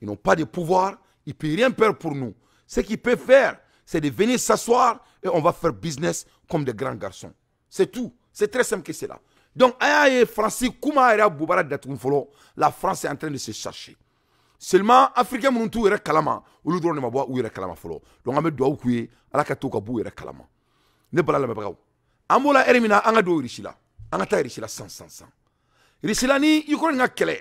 Ils n'ont pas de pouvoir, ils ne peuvent rien faire pour nous. Ce qu'ils peuvent faire, c'est de venir s'asseoir et on va faire business comme des grands garçons. C'est tout. C'est très simple que c'est là. Donc, la France est en train de se chercher. Seulement, Africains minnu t'u yɛrɛ kalama, olu dɔrɔn de ma bɔ u yɛrɛ kalama fɔlɔ. Donc, an bɛ dugawu k'u ye, Ala ka to ka b'u yɛrɛ kalama. Ne bala lamɛnbagaw, an b'o la ɛri min na, an ka don Russie la. An ka taa Russie la san. Russie la ni Ukraine ka kɛlɛ,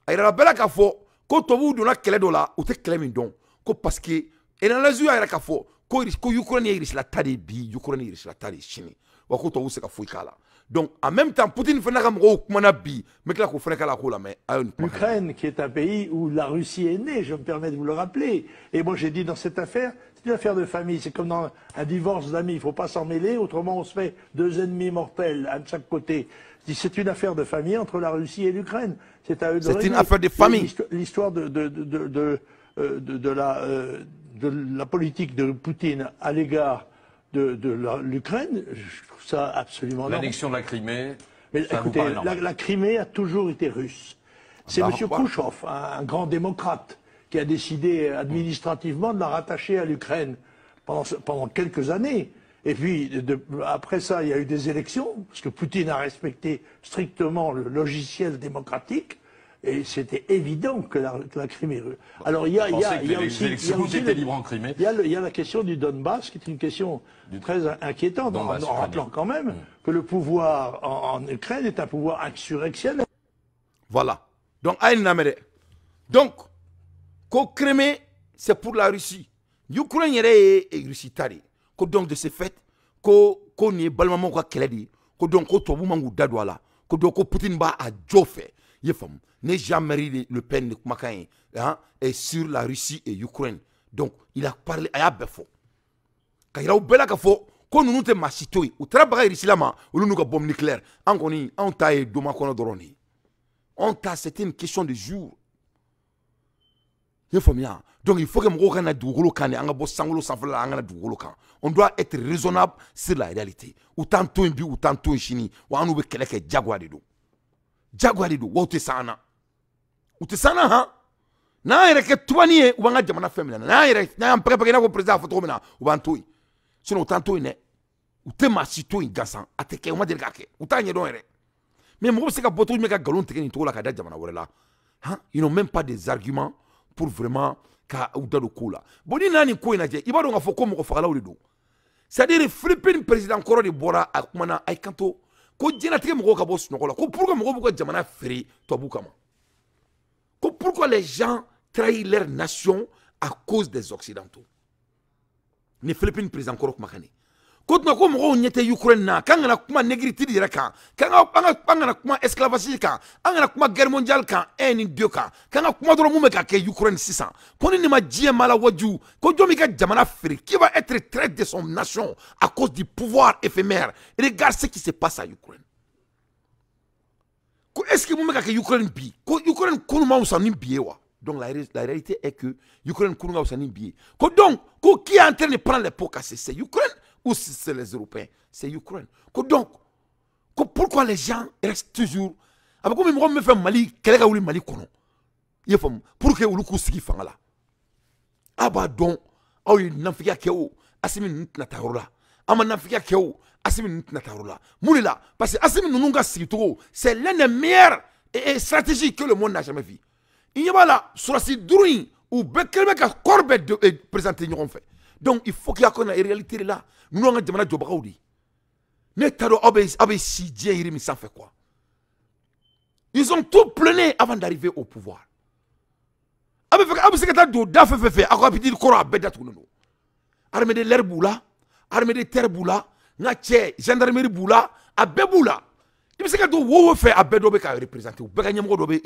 a yirala bɛɛ la k'a fɔ ko tubabuw donna kɛlɛ dɔ la, u tɛ kɛlɛ min dɔn. Ko parce que analyse y'a yira k'a fɔ ko Ukraine ye Russie la ta de ye bi, Ukraine ye Russie la ta de ye sini. Wa ko tubabuw se ka foyi k'a la. Donc, en même temps, Poutine fait l'Ukraine, qui est un pays où la Russie est née, je me permets de vous le rappeler. Et moi, j'ai dit dans cette affaire, c'est une affaire de famille, c'est comme dans un divorce d'amis, il ne faut pas s'en mêler, autrement on se fait deux ennemis mortels, un de chaque côté. C'est une affaire de famille entre la Russie et l'Ukraine. C'est à eux de C'est une affaire de famille. L'histoire de la politique de Poutine à l'égard de l'Ukraine, je trouve ça absolument normal. L'annexion de la Crimée, mais ça écoutez, vous paraît normal. La Crimée a toujours été russe. C'est M. Khrouchtchev, un grand démocrate, qui a décidé administrativement de la rattacher à l'Ukraine pendant quelques années. Et puis, après ça, il y a eu des élections, parce que Poutine a respecté strictement le logiciel démocratique. Et c'était évident que la Crimée. Alors il y a aussi il y a la question du Donbass qui est une question très inquiétante, en rappelant quand même que le pouvoir en Ukraine est un pouvoir insurrectionnel. Voilà. Donc donc ko Crimée c'est pour la Russie. Ukraine yɛrɛ ye Russie ta de. Ko donc de ce fait ko nin ye balimamaw ka kɛlɛ de ye. Ko donc ko tubabu man k'u da don a la. Ko donc ko Poutine b'a a jɔ fɛ. I ye faamu. Ni Jean-Marie Le Pen de kumakan ye, hein, et sur la Russie et Ukraine. Donc il a parlé, a y'a bɛɛ fɔ. Ka yira u bɛɛ la k'a fɔ ko ninnu tɛ maa si to yen. U taara baga Russie la ma, olu n'u ka bombe nucléaire. An kɔni, anw ta ye doma kɔnɔ dɔrɔn de ye. Anw ta c'était une question de jour. I ye faamuya? Donc il faut que mɔgɔw ka na dugukolo kan de, an ka bɔ sankolo sanfɛla la, an ka na dugukolo kan. On doit être raisonnable sur la réalité. U t'an to yen bi, u t'an to yen sini. Wa an n'u bɛ kɛlɛ kɛ jagoya de don. Jagoya de don, wa u tɛ s'an na. U tɛ s'an na han. N'an yɛrɛ kɛ tubani ye, u b'an ka jamana fɛn minɛ. N'an yɛrɛ n'an y'an pɛgɛ-pɛgɛ i n'a fɔ président y'a fɔ cogo min na, u b'an to yen. Sinon u t'an to yen dɛ. U tɛ maa si to yen gansan. A tɛ kɛ, u ma deli k'a kɛ. U t'a ɲɛdɔn yɛrɛ. Mais mɔgɔ bɛ se ka bɔ cogo jumɛn ka nkalon tigɛ nin cogo la ka da jamana wɛrɛ la? Han, ils n'ont même pas des arguments pour vraiment ka u da don ko la. Bon, ni nana nin ko in lajɛ, i b'a dɔn k'a fɔ ko mɔgɔ fagalaw de don. C'est-à-dire Philippines président kɔrɔ de bɔra a kumana a kanto ko diɲɛlatigɛ mɔgɔw ka bɔ sunɔgɔ la ko pourquoi mɔgɔw b'u ka jamana feere tubabu kama, ko pourquoi les gens trahissent leur nation à cause des occidentaux. Ni Philippines président kɔrɔ kumakan de ko tuma ko mɔgɔw ɲɛ tɛ Ukraine na, k'an kana kuma négritude yɛrɛ kan, k'an kana kuma esclavage kan, an kana kuma guerre mondiale kan 1 ni 2 kan, k'an ka kuma dɔrɔn mun bɛ ka kɛ Ukraine sisan, ko ni nin ma diɲɛ maa lawaju, ko jɔn b'i ka jamana feere, qui va être traître de son nation à cause du pouvoir éphémère. Regarde ce qui se passe à Ukraine. Ko est-ce que mun bɛ ka kɛ Ukraine bi, ko Ukraine kunu ma wusa ni bi ye wa? Donc la réalité est que Ukraine kunu ka wusa ni bi ye. Ko donc ko qui est en train de prendre les pots cassés, c'est Ukraine ou c'est les Européens? C'est Ukraine. Donc, pourquoi les gens restent toujours avec comme ils me fait Mali, kɛlɛ ka wuli Mali kɔnɔ, i y'a faamu, pour que olu k'u sigi fanga la. A b'a dɔn aw ye nafigiya kɛ o, Assimi ninnu tɛna taa yɔrɔ la. An ma nafigiya kɛ o, Assimi ninnu tɛna taa yɔrɔ la. Mun de la? Parce que Assimi ninnu ka sigicogo, c'est l'un des meilleures stratégies que le monde n'a jamais vu. I ɲɛ b'a la, sɔrɔdasi 5 in, u bɛɛ kɛlen bɛ ka corps bɛɛ présenter ɲɔgɔn fɛ. Donc il faut qu'il y ait une réalité là. Nous avons jamana jɔbagaw de. Ne t'a dɔn aw bɛ si diɲɛ yiri min sanfɛ quoi. Ils ont tout plané avant d'arriver au pouvoir. Aw bɛ fɛ aw bɛ se ka taa don da fɛn fɛn fɛ, aw ka habitude kɔrɔ a bɛɛ datugulen don. Armée de l'air b'u la, armée de terre b'u la, n ka cɛ gendarmerie b'u la, a bɛɛ b'u la. I bɛ se ka don wo wo fɛ, a bɛɛ dɔ bɛ ka représenter, u bɛɛ ka ɲɛmɔgɔ dɔ bɛ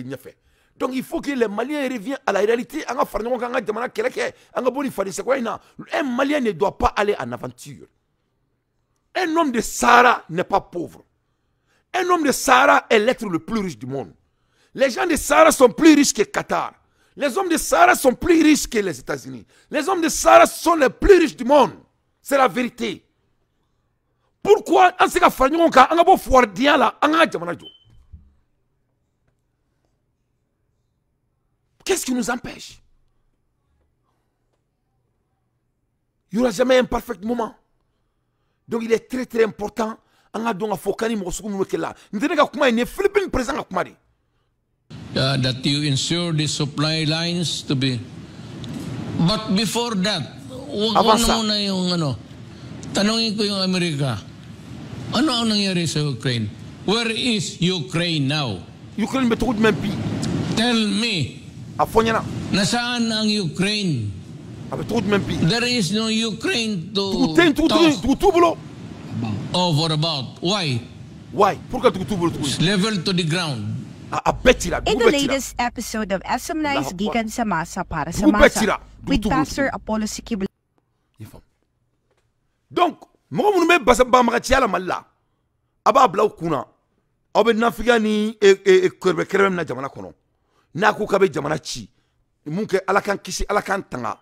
ɲɛfɛ. Donc il faut que les Maliens reviennent à la réalité. An ka fara ɲɔgɔn kan, an ka jamana kɛlɛ kɛ, an ka bɔ nin fadensagoya in na. Un Malien ne doit pas aller en aventure. Un homme de Sahara n'est pas pauvre. Un homme de Sahara est l'être le plus riche du monde. Les gens de Sahara sont plus riches que Qatar. Les hommes de Sahara sont plus riches que les États-Unis. Les hommes de Sahara sont les plus riches du monde. C'est la vérité. Pourquoi an se ka fara ɲɔgɔn kan, an ka bɔ fuwaridenya la, an ka jamana jɔ? Qu'est-ce qui nous empêche? Il n'y aura jamais un parfait moment. Donc il est très très important. An ka dɔn k'a fɔ k'an ni mɔgɔ sugu minnu bɛ kɛlɛ la. Nin tɛ ne ka kuma ye, nin ye Philippines président ka kuma de ye. That you ensure the supply lines to be. But before that, wag na muna yung ano. Tanungin ko yung Amerika. Ano ang nangyari sa Ukraine? Where is Ukraine now? Ukraine bɛ cogo jumɛn bi? Tell me. A fɔ n ɲɛna. Nasaan ang Ukraine? A bɛ cogo jumɛn bi? There is no Ukraine to dugu tɛ yen tugu dugu t'u bolo. Over about. Why? Why? Pourquoi dugu t'u bolo tuguni? Level to the ground. A bɛɛ cira, dugu In the bɛɛ cira. latest episode of SM9's Gikan sa Masa para sa Dugu bɛɛ Masa cira, dugu with t'u bolo Pastor tuguni. Apollo Sikibla. Donc mɔgɔ minnu bɛ basa banbagaciya la Mali la, a b'a bila u kun na, aw bɛ nafigiya ni kɛrɛbɛ kɛrɛbɛ min na jamana kɔnɔ, n'a ko k'a bɛ jamana ci, mun kɛ Ala k'an kisi, Ala k'an tanga,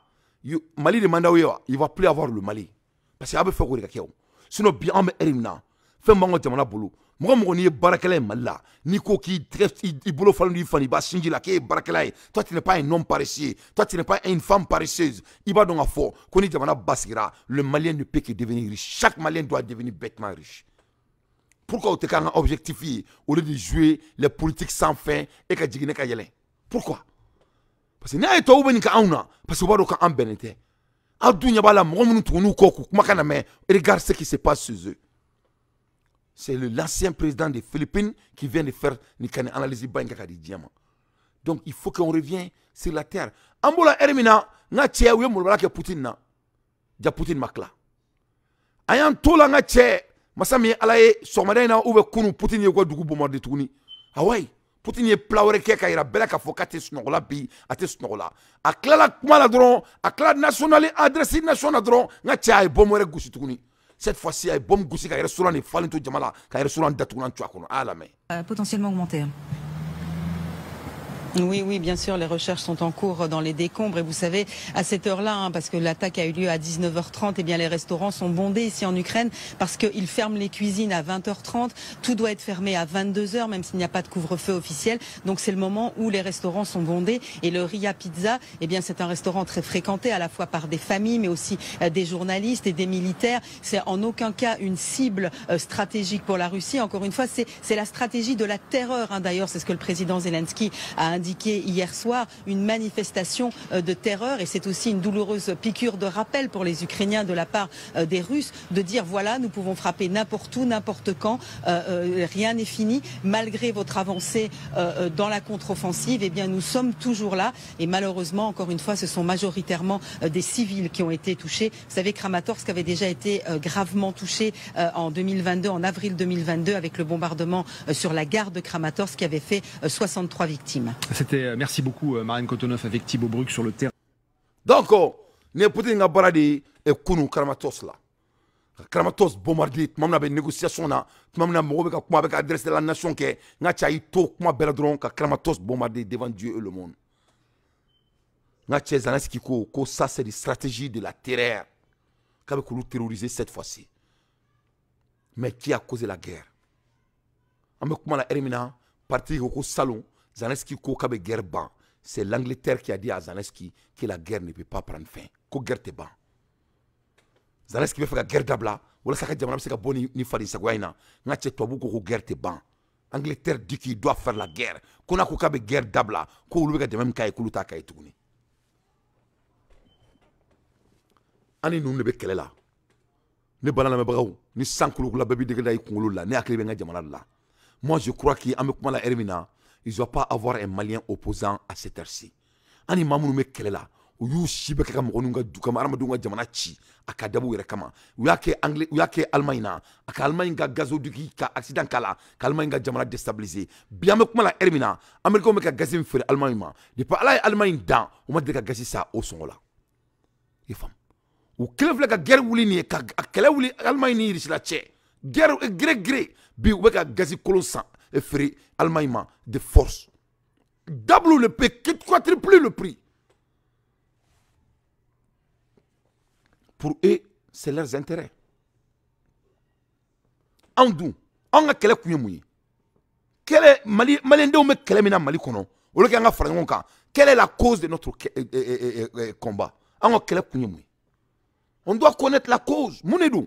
Mali de man d'aw ye wa? Il va plus avoir le Mali, parce que aw bɛ fɛ k'o de ka kɛ o. Sinon bi an bɛ heure min na, fɛn b'an ka jamana bolo, mɔgɔ mɔgɔ n'i ye baarakɛla ye Mali la, n'i ko k'i tɛgɛ i bolo falen don i fa i ba sinji la k'e ye baarakɛla ye, toi tu n'es pas un homme paresseux, toi tu n'es pas une femme paresseuse, i b'a dɔn k'a fɔ ko ni jamana basigira, le Malien ne peut que devenir riche. Chaque Malien doit devenir bêtement riche. Pourquoi o tɛ k'an ka objectif ye au lieu de jouer les politiques sans fin e ka jigin ne ka yɛlɛ? Pourquoi? Parce que n'a ye tubabu bɛ nin kɛ anw na, parce que u b'a dɔn k'an bɛnnen tɛ. Aw dun ɲɛ b'a la, mɔgɔ minnu tugunn'u kɔ k'u kumakan lamɛn, regarde ce qui se passe chez eux. C'est l'ancien président des Philippines qui vient de faire ni ka nin analyse ba in kɛ ka di diɲɛ ma. Donc il faut qu'on revienne sur la terre. An b'o la heure min na, n ka cɛ, u ye molobala kɛ Poutine na, ja Poutine ma tila. An y'an to la, n ka cɛ, masa min ye Ala ye, sɔgɔmada in na ou bɛ kunun, Poutine ye u ka dugu bombarder tuguni. Awayi, Poutine ye plan wɛrɛ kɛ ka yira bɛɛ la k'a fɔ k'a tɛ sunɔgɔ la bi, a tɛ sunɔgɔ la. A tilala kuma la dɔrɔn, a tilala national adresse nation na dɔrɔn, n ka cɛ, a ye bombe wɛrɛ gosi tuguni. Cette fois-ci, a ye bombe gosi ka restaurant de falen to jama la, ka restaurant datugulan to a kɔnɔ. A y'a lamɛn. Potentiellement augmenter. Oui, oui, bien sûr, les recherches sont en cours dans les décombres. Et vous savez, à cette heure-là, hein, parce que l'attaque a eu lieu à 19h30, eh bien, les restaurants sont bondés ici en Ukraine parce qu'ils ferment les cuisines à 20h30. Tout doit être fermé à 22h, même s'il n'y a pas de couvre-feu officiel. Donc, c'est le moment où les restaurants sont bondés. Et le Ria Pizza, eh bien, c'est un restaurant très fréquenté à la fois par des familles, mais aussi des journalistes et des militaires. C'est en aucun cas une cible stratégique pour la Russie. Encore une fois, c'est la stratégie de la terreur, hein. D'ailleurs, c'est ce que le président Zelensky a indiqué. revendiqué hier soir, une manifestation de terreur. Et c'est aussi une douloureuse piqûre de rappel pour les Ukrainiens de la part des Russes, de dire voilà, nous pouvons frapper n'importe où, n'importe quand, rien n'est fini, malgré votre avancée dans la contre-offensive, eh bien nous sommes toujours là. Et malheureusement, encore une fois, ce sont majoritairement des civils qui ont été touchés. Vous savez, Kramatorsk avait déjà été gravement touché en 2022, en avril 2022, avec le bombardement sur la gare de Kramatorsk qui avait fait 63 victimes. C'était, merci beaucoup Marine Cotoneuf avec Thibaut Bruck sur le terrain. Donc, ne Poutine ka baara de kunu Kramatorsk la. Kramatorsk bombardé, tuma min na bɛ négociation na, tuma min na mɔgɔw bɛ ka kuma, a bɛ ka adresser la nation kɛ, n ka cɛ a y'i to kuma bɛɛ la dɔrɔn ka Kramatorsk bombardé devant Dieu et le monde. N ka cɛ Zelensky ko ko ça c'est des stratégies de la terreur k'a bɛ k'olu terroriser cette fois-ci. Mais qui a causé la guerre? An bɛ kuma la heure min na, parti ko ko salon Zelensky ko k'a bɛ guerre ban. C'est l'Angleterre qui a dit à Zelensky que la guerre ne peut pas prendre fin. Ko guerre tɛ ban. Zelensky bɛ fɛ ka guerre dabila walasa ka jamana bɛ se ka bɔ ni fadensagoya in na. N ka cɛ tubabu ko ko guerre tɛ ban. Angleterre dit qu'il doit faire la guerre. Ko n'a ko k'a bɛ guerre dabila, ko olu bɛ ka dɛmɛ min k'a ye k'olu t'a k'a ye tuguni. An ni ninnu de bɛ kɛlɛ la. Ne bala lamɛnbagaw, ni san kolokolo bɛɛ b'i dege da i kunkolo la, ne hakili bɛ n ka jamana de la. Moi je crois qu'an bɛ kuma la heure min na, ils ne doivent pas avoir un Malien opposant à cette heure-ci. An ni maa minnu bɛ kɛlɛ la, u y'u si bɛɛ kɛ ka mɔgɔ ninnu ka du kama, hadamadenw ka jamana ci a ka dabɔ u yɛrɛ kama. U y'a kɛ Anglais, u y'a kɛ Allemagne na, a ka Allemagne ka gazoduc ka accident k'a la, ka Allemagne ka jamana déstabiliser. Bi an bɛ kuma la heure min na, Américains bɛ ka gaz min feere Allemagne ma, depuis Ala ye Allemagne dan, u ma deli ka gaz san o sɔngɔ la. I faamu? U kelen filɛ ka guerre wuli nin ye, ka kɛlɛ wuli Allemagne ni Russie la cɛ. Guerre gré gré, bi u bɛ ka gaz kolon san feere Allemagne ma de force. Double le prix, quadruple le prix. Pour eux, c'est leurs intérêts. Anw dun, anw ka kɛlɛ kun ye mun ye? Kɛlɛ Mali maliyɛndenw bɛ kɛlɛ min na Mali kɔnɔ, au lieu k'an ka fara ɲɔgɔn kan, quelle est la cause de notre combat? Anw ka kɛlɛ kun ye mun ye? On doit connaître la cause. Mun de don?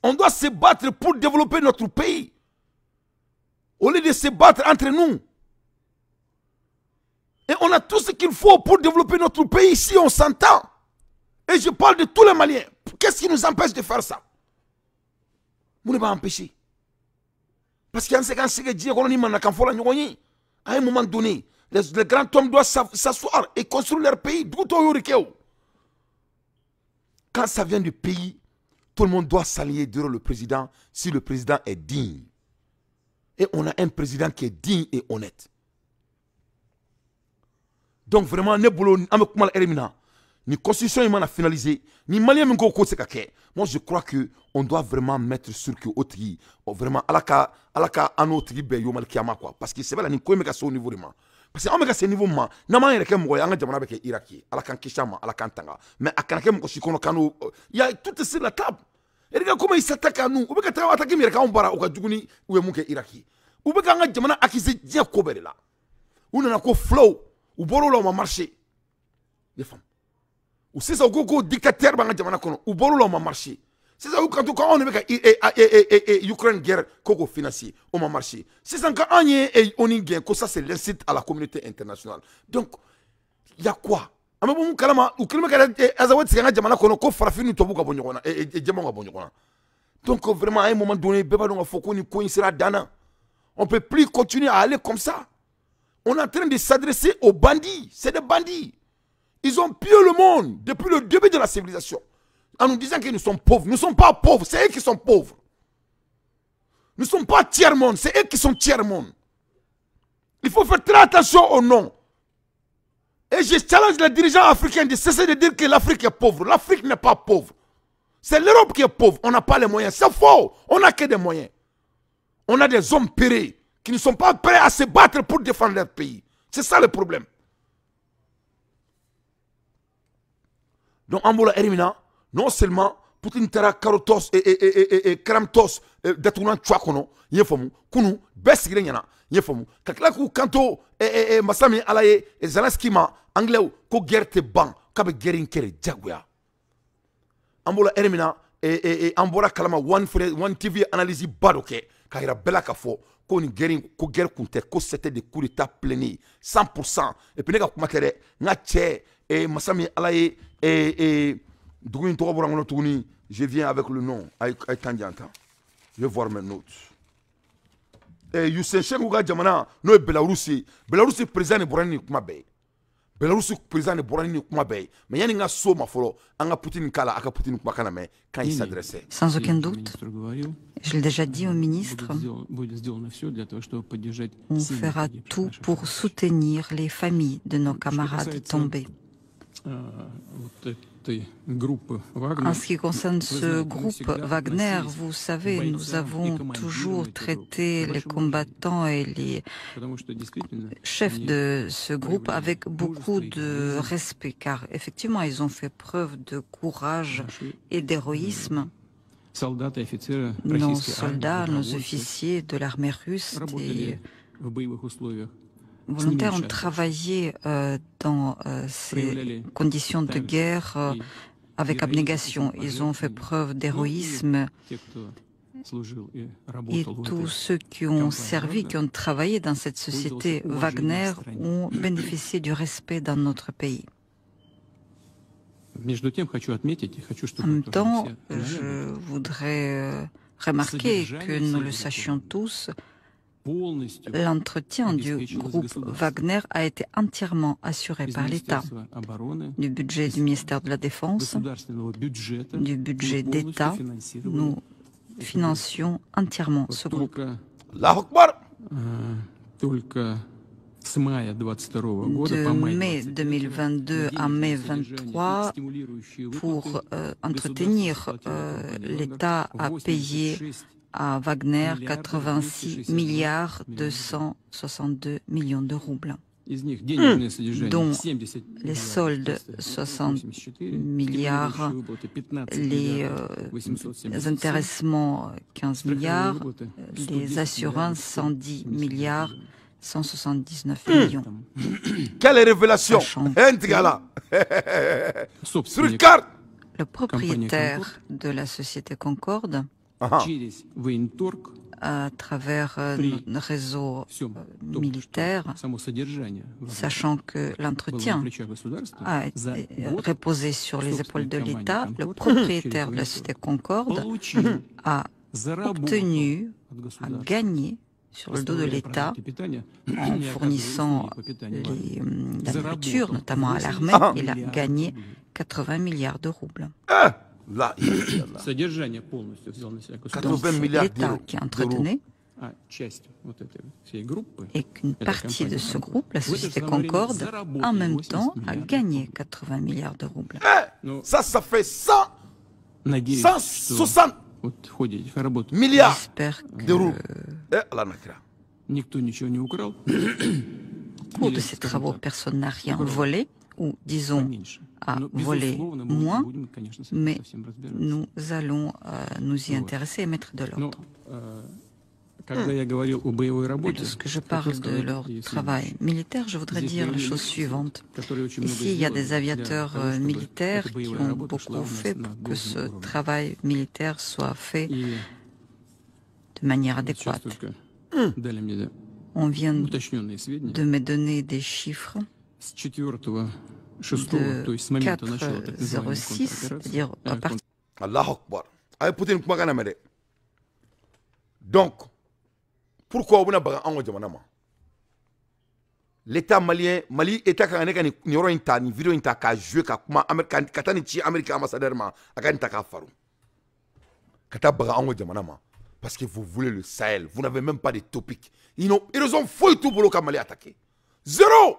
On doit se battre pour développer notre pays. Au lieu de se battre entre nous. Et on a tout ce qu'il faut pour développer notre pays si on s'entend. Et je parle de tous les Maliens. Qu'est-ce qui nous empêche de faire ça? Nous ne pas empêcher. Parce qu'il y a un à un moment donné, les grands hommes doivent s'asseoir et construire leur pays. Quand ça vient du pays, tout le monde doit s'allier derrière le président si le président est digne. Et on a un président qui est digne et honnête. Donc vraiment, ne bolo an bɛ kuma la heure min na, ni constitution in mana finaliser, ni Malien min ko k'o tɛ se ka kɛ, moi je crois que on doit vraiment mettre sur que o tigi, vraiment Ala ka an n'o tigi bɛn yomali kiyama quoi. Parce que sɛbɛ la nin ko in bɛ ka se o niveau de ma. Parce que an bɛ ka se niveau min ma, n'an m'an yɛrɛ kɛ mɔgɔ ye, an ka jamana bɛ kɛ Irak ye. Ala k'an kisi a ma, Ala k'an tanga. Mais a kana kɛ mɔgɔ si kɔnɔ k'an n'o, il y a tout est sur la table. Et regarde comment ils s'attaquent à nous. U bɛ ka taga attaquer min yɛrɛ k'anw bara, o ka jugu ni u ye mun kɛ Irak ye. U bɛ k'an ka jamana accuser diɲɛ ko bɛɛ de la. U nana ko fulaw, u bɔr'o la, u ma marché. I faamu? U sisan u ko ko dictateur b'an ka jamana kɔnɔ, u bɔr'o la, u ma marché. Sisan u kanto k'anw de bɛ ka Ukraine guerre ko k'o financer, o ma marché. Sisan k'an ye ONU gɛn, ko ça c'est l'insulte à la communauté internationale. Donc il y a quoi? An bɛ bɔ mun kalama? U kɛlen bɛ ka Azawad sigi an ka jamana kɔnɔ ko farafin ni tubabu ka bɔ ɲɔgɔn na, jɛmanw ka bɔ ɲɔgɔn na. Donc vraiment à un moment donné, bɛɛ b'a dɔn k'a fɔ ko nin ko in sera dan na. On peut plus continuer à aller comme ça. On est en train de s'adresser aux bandits. C'est des bandits. Ils ont pillé le monde depuis le début de la civilisation. En nous disant que nous sommes pauvres. Nous ne sommes pas pauvres, c'est eux qui sont pauvres. Nous ne sommes pas tiers-monde, c'est eux qui sont tiers-monde. Il faut faire très attention au nom. Et je challenge les dirigeants africains de cesser de dire que l'Afrique est pauvre. L'Afrique n'est pas pauvre. C'est l'Europe qui est pauvre. On n'a pas les moyens. C'est faux. On n'a que des moyens. On a des hommes pérés qui ne sont pas prêts à se battre pour défendre leur pays. C'est ça le problème. Donc, en bolo Erimina, non seulement Poutine taara Karotos et Kramtos datugulan cuwa kɔnɔ, i ye faamu, kunu bɛɛ sigilen ɲɛna, i ye faamu, ka tila k'u kanto masa min Ala ye Zelensky ma, anglais ko guerre tɛ ban, k'a bɛ guerre in kɛ de diyagoya. An bolo Erimina, an bɔra kalama One TV analyse ba dɔ kɛ k'a yira bɛɛ la k'a fɔ Ko ni guerre ko guerre kun tɛ, ko c'était des coups d'état planés 100%. Et puis ne ka kuma tɛ dɛ, n ka cɛ masa min Ala ye dugu in tɔgɔ bɔra n kɔnɔ tuguni, je viens avec le nom, a ye temps di yan tan, je vais voir mes notes. Yusenko ka jamana n'o ye Belarus ye, Belarus président de bɔra ni nin kuma bɛɛ ye. Belarus président de bɔra ni nin kuma bɛɛ ye. Mais yanni n ka so ma fɔlɔ, an ka Poutine k'a la, a ka Poutine kumakan lamɛn quand il s'adressait. Sans aucun doute, je l'ai déjà dit au ministre, on fera tout pour soutenir les familles de nos camarades tombés. En ce qui concerne ce groupe Wagner, vous savez, nous avons toujours traité les combattants et les chefs de ce groupe avec beaucoup de respect, car effectivement, ils ont fait preuve de courage et d'héroïsme. Nos soldats, nos officiers de l'armée russe et volontaires ont travaillé dans ces conditions de guerre avec abnégation. Ils ont fait preuve d'héroïsme et tous ceux qui ont servi, qui ont travaillé dans cette société Wagner ont bénéficié du respect dans notre pays. En même temps, je voudrais remarquer que nous le sachions tous, l'entretien du groupe Wagner a été entièrement assuré par l'État, du budget du ministère de la Défense, du budget d'État. Nous financions entièrement ce groupe. De mai 2022 à mai 2023, pour entretenir, l'État a payé à Wagner 86 milliards 262 millions de roubles, dont les soldes 60 milliards, les intéressements 15 milliards, les assurances 110 milliards 179 millions. Quelle révélation! Le propriétaire de la société Concorde, à travers notre réseau militaire, sachant que l'entretien a été reposé sur les épaules de l'État, le propriétaire de la société Concorde a obtenu, a gagné sur le dos de l'État, en fournissant la nourriture, notamment à l'armée, il a gagné 80 milliards de roubles. Donc c'est l'État qui entretenait et qu'une partie de ce groupe, la société Concorde, en même temps a gagné 80 milliards de roubles. Ça fait 160 milliards de roubles. Au cours de ces travaux, personne n'a rien volé, ou disons a volé moins, mais nous allons nous y intéresser et mettre de l'ordre. Lorsque je parle de leur travail militaire, je voudrais dire la chose suivante. Ici, il y a des aviateurs militaires qui ont beaucoup fait pour que ce travail militaire soit fait de manière adéquate. On vient de me donner des chiffres de 4,06, c'est-à-dire à partir... Allahu Akbar. Donc, pourquoi on a baga jamana ma? L'État malien, Mali État ka ne ka ni yɔrɔ in ta, ni vidéo in ta ka jouer ka kuma Amérique, ka taa ni ci Amérique ambassadeur ma, a ka nin ta k'a faro. Ka taa baga anw ka jamana ma. Parce que vous voulez le Sahel, vous n'avez même pas de topic. Ils n'ont raison foyi t'u bolo ka Mali attaquer. Zéro.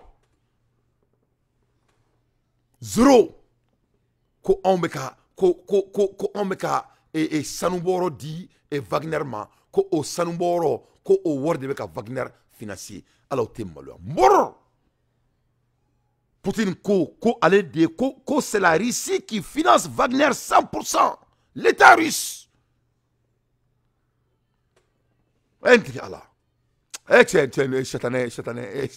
Zéro. Ko anw bɛ ka ko anw bɛ ka sanubɔyɔrɔ di Wagner ma, ko o sanubɔyɔrɔ ko o wari de bɛ ka Wagner financer. Ala o tɛ maloya. Mɔrɔ. Poutine ko ale de ko c'est la Russie qui finance Wagner 100%. L'État russe. Ala. Cɛ satanɛ satanɛ.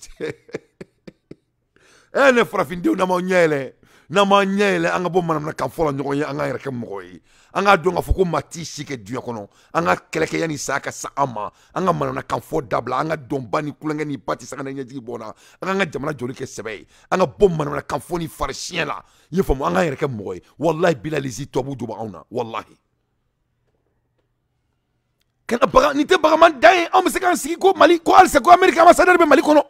Ne farafindenw na m'aw ɲɛ yɛlɛ. N'an m'an ɲɛ yɛlɛ an ka bɔ manamanakan fɔ la ɲɔgɔn ye, an k'an yɛrɛ kɛ mɔgɔ ye. An k'a dɔn k'a fɔ ko maa t'i si kɛ diɲɛ kɔnɔ. An ka kɛlɛ kɛ yanni saya ka sa an ma. An ka manamanakan fɔ dabila. An ka dɔnba ni kulonkɛ ni ba tɛ sanga ni ɲɛjigi bɔ na. An k'an ka jamana jɔli kɛ sɛbɛ ye. An ka bɔ manamanakan fɔ ni farisiɲɛ la. I y'a faamu, an k'an yɛrɛ kɛ mɔgɔ ye. Walahi bilalisi tubabu dɔ b'anw na. Walahi. Kana baga ni tɛ bagaman dan ye. Anw bɛ se k'an sigi ko Mali ko halisa ko Amérique ambassadeur bɛ Mali kɔnɔ.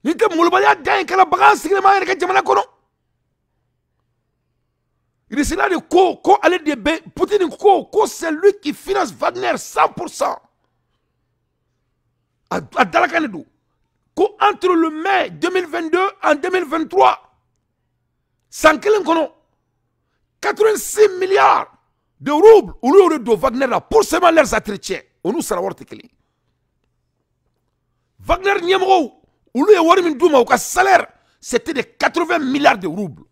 Ni tɛ molobaliya dan ye, kana bagan sigilen b'an yɛrɛ kɛ jamana kɔnɔ. Russie de ko ko ale de bɛ Poutine ko ko c'est lui qui finance Wagner 100%. A dalakan de don. Ko entre le mai 2022 en 2023, san kelen kɔnɔ, 86 milliards de roubles olu y'o de don Wagner la pour seulement leurs entretiens. O n'u sara wari tɛ kelen. Wagner ɲɛmɔgɔw olu ye wari min d'u ma, u ka salaire c'était de 80 milliards de roubles.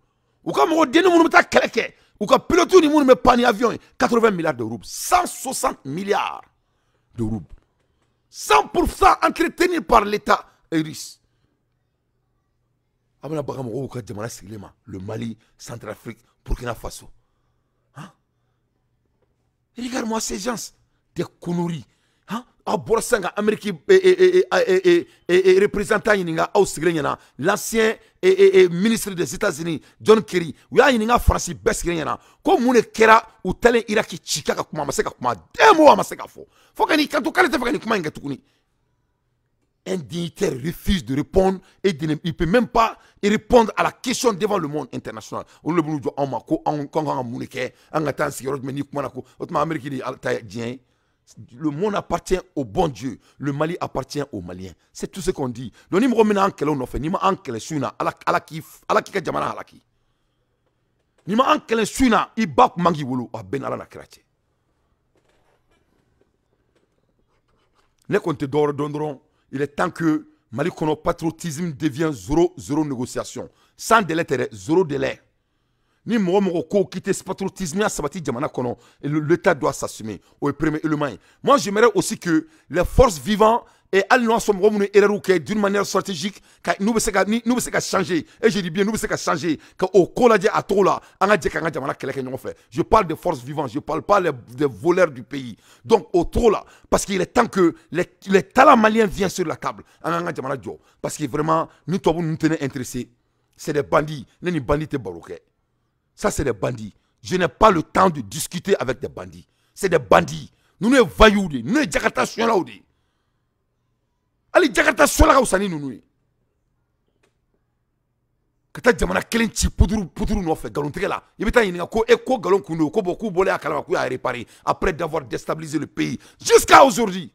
U ka mɔgɔ denni minnu bɛ taa kɛlɛ kɛ, u ka pilote ni minnu bɛ pan ni avion ye, 80 milliards de roubles, 160 milliards de roubles, 100% entretenu par l'État russe. A bɛna baga mɔgɔw ka jamana sigilen ma, le Mali, Centrafrique, Burkina Faso. Hein? Regarde-moi ces gens, des conneries. Hein? Aw bɔra sisan ka Amérique représentant ɲininka aw sigilen ɲɛna, l'ancien ministre des États-Unis John Kerry, u y'a ɲininka Faransi bɛɛ sigilen ɲɛna ko mun de kɛra u talen Iraki ci k'a ka kuma, a ma se ka kuma den mot, a ma se ka fɔ fo ka n'i kanto k'ale tɛ fɛ ka nin kuma in kɛ tuguni. Un dignitaire refuse de répondre et il ne peut même pas répondre à la question devant le monde international. Olu de b'u jɔ anw ma ko anw kan ka mun de kɛ, an ka taa an sigiyɔrɔ jumɛn n'i kumana ko o tuma Amérique de ta ye diɲɛ ye. Le monde appartient au bon Dieu. Le Mali appartient aux Maliens. C'est tout ce qu'on dit. Donc, ni mɔgɔ min an kɛlɛ nɔfɛ, n'i ma an kɛlɛ su in na, Ala k'i ka jamana halaki. N'i ma an kɛlɛ su in na, i ba kun man k'i wolo, a bɛɛ ni Ala n'a kira cɛ. Ne kɔni tɛ dɔwɛrɛ dɔn dɔrɔn, il est temps que Mali kɔnɔ patriotisme devient zéro, zéro négociation. Sans délai tɛ dɛ, zéro délai. Ni mɔgɔ mɔgɔ ko k'i tɛ patriotisme sabati jamana kɔnɔ, l'État doit s'assumer. O ye premier élément ye. Moi, j'aimerais aussi que les forces vivantes et hali n'o y'a sɔrɔ mɔgɔ minnu ye erreur kɛ d'une manière stratégique, ka n'u bɛ se ka n'u bɛ se ka changer, et je dis bien n'u bɛ se ka changer, ka o ko lajɛ a cogo la, an ka jɛ k'an ka jamana kɛlɛ kɛ ɲɔgɔn fɛ. Je parle des forces vivantes, je parle pas des voleurs du pays. Donc o cogo la, parce qu'il est temps que les talents maliens viennent sur la table, an k'an ka jamana jɔ, parce que vraiment ni tubabu ninnu tɛ ne intéressé, c'est des bandits, ne ni bandits tɛ baro kɛ. Ça, c'est des bandits. Je n'ai pas le temps de discuter avec des bandits. C'est des bandits. Nous, nous sommes vaillous. Nous sommes Jakarta Sola. Allez, Jakarta Sola, nous. Kata jamana kelen ci puduru puduru nɔfɛ nkalontigɛ la, i bɛ taa ɲininka ko e ko nkalon kun don, ko bon k'u bɔlen a kalama k'u y'a réparé après d'avoir déstabilisé le pays jusqu'à aujourd'hui.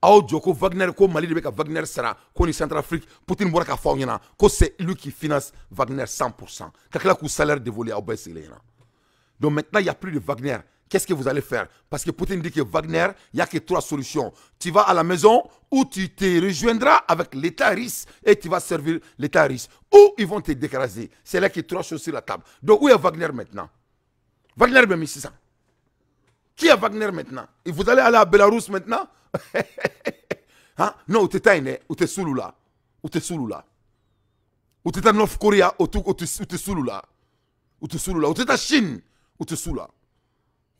Aw jɔ ko Wagner, ko Mali de bɛ ka Wagner sara, ko ni Centrafrique, Poutine bɔra k'a fɔ aw ɲɛna ko c'est lui qui finance Wagner 100%, ka tila k'u salaire dévolé aw bɛɛ sigilen ɲɛna. Donc maintenant il y a plus de Wagner. Qu'est-ce que vous allez faire? Parce que Poutine dit que Wagner, il n'y a que trois solutions. Tu vas à la maison ou tu te rejoindras avec l'État russe et tu vas servir l'État russe. Ou ils vont te décraser. C'est là qu'il y a trois choses sur la table. Donc où est Wagner maintenant? Wagner, même ici, ça. Qui est Wagner maintenant? Et vous allez aller à Bélarus maintenant? Hein? Non, ou t'es Taïné, ou t'es Souloula. Ou t'es Souloula. Ou t'es North Korea, ou t'es Souloula. Ou t'es Souloula. Ou t'es Chine, ou t'es Soula.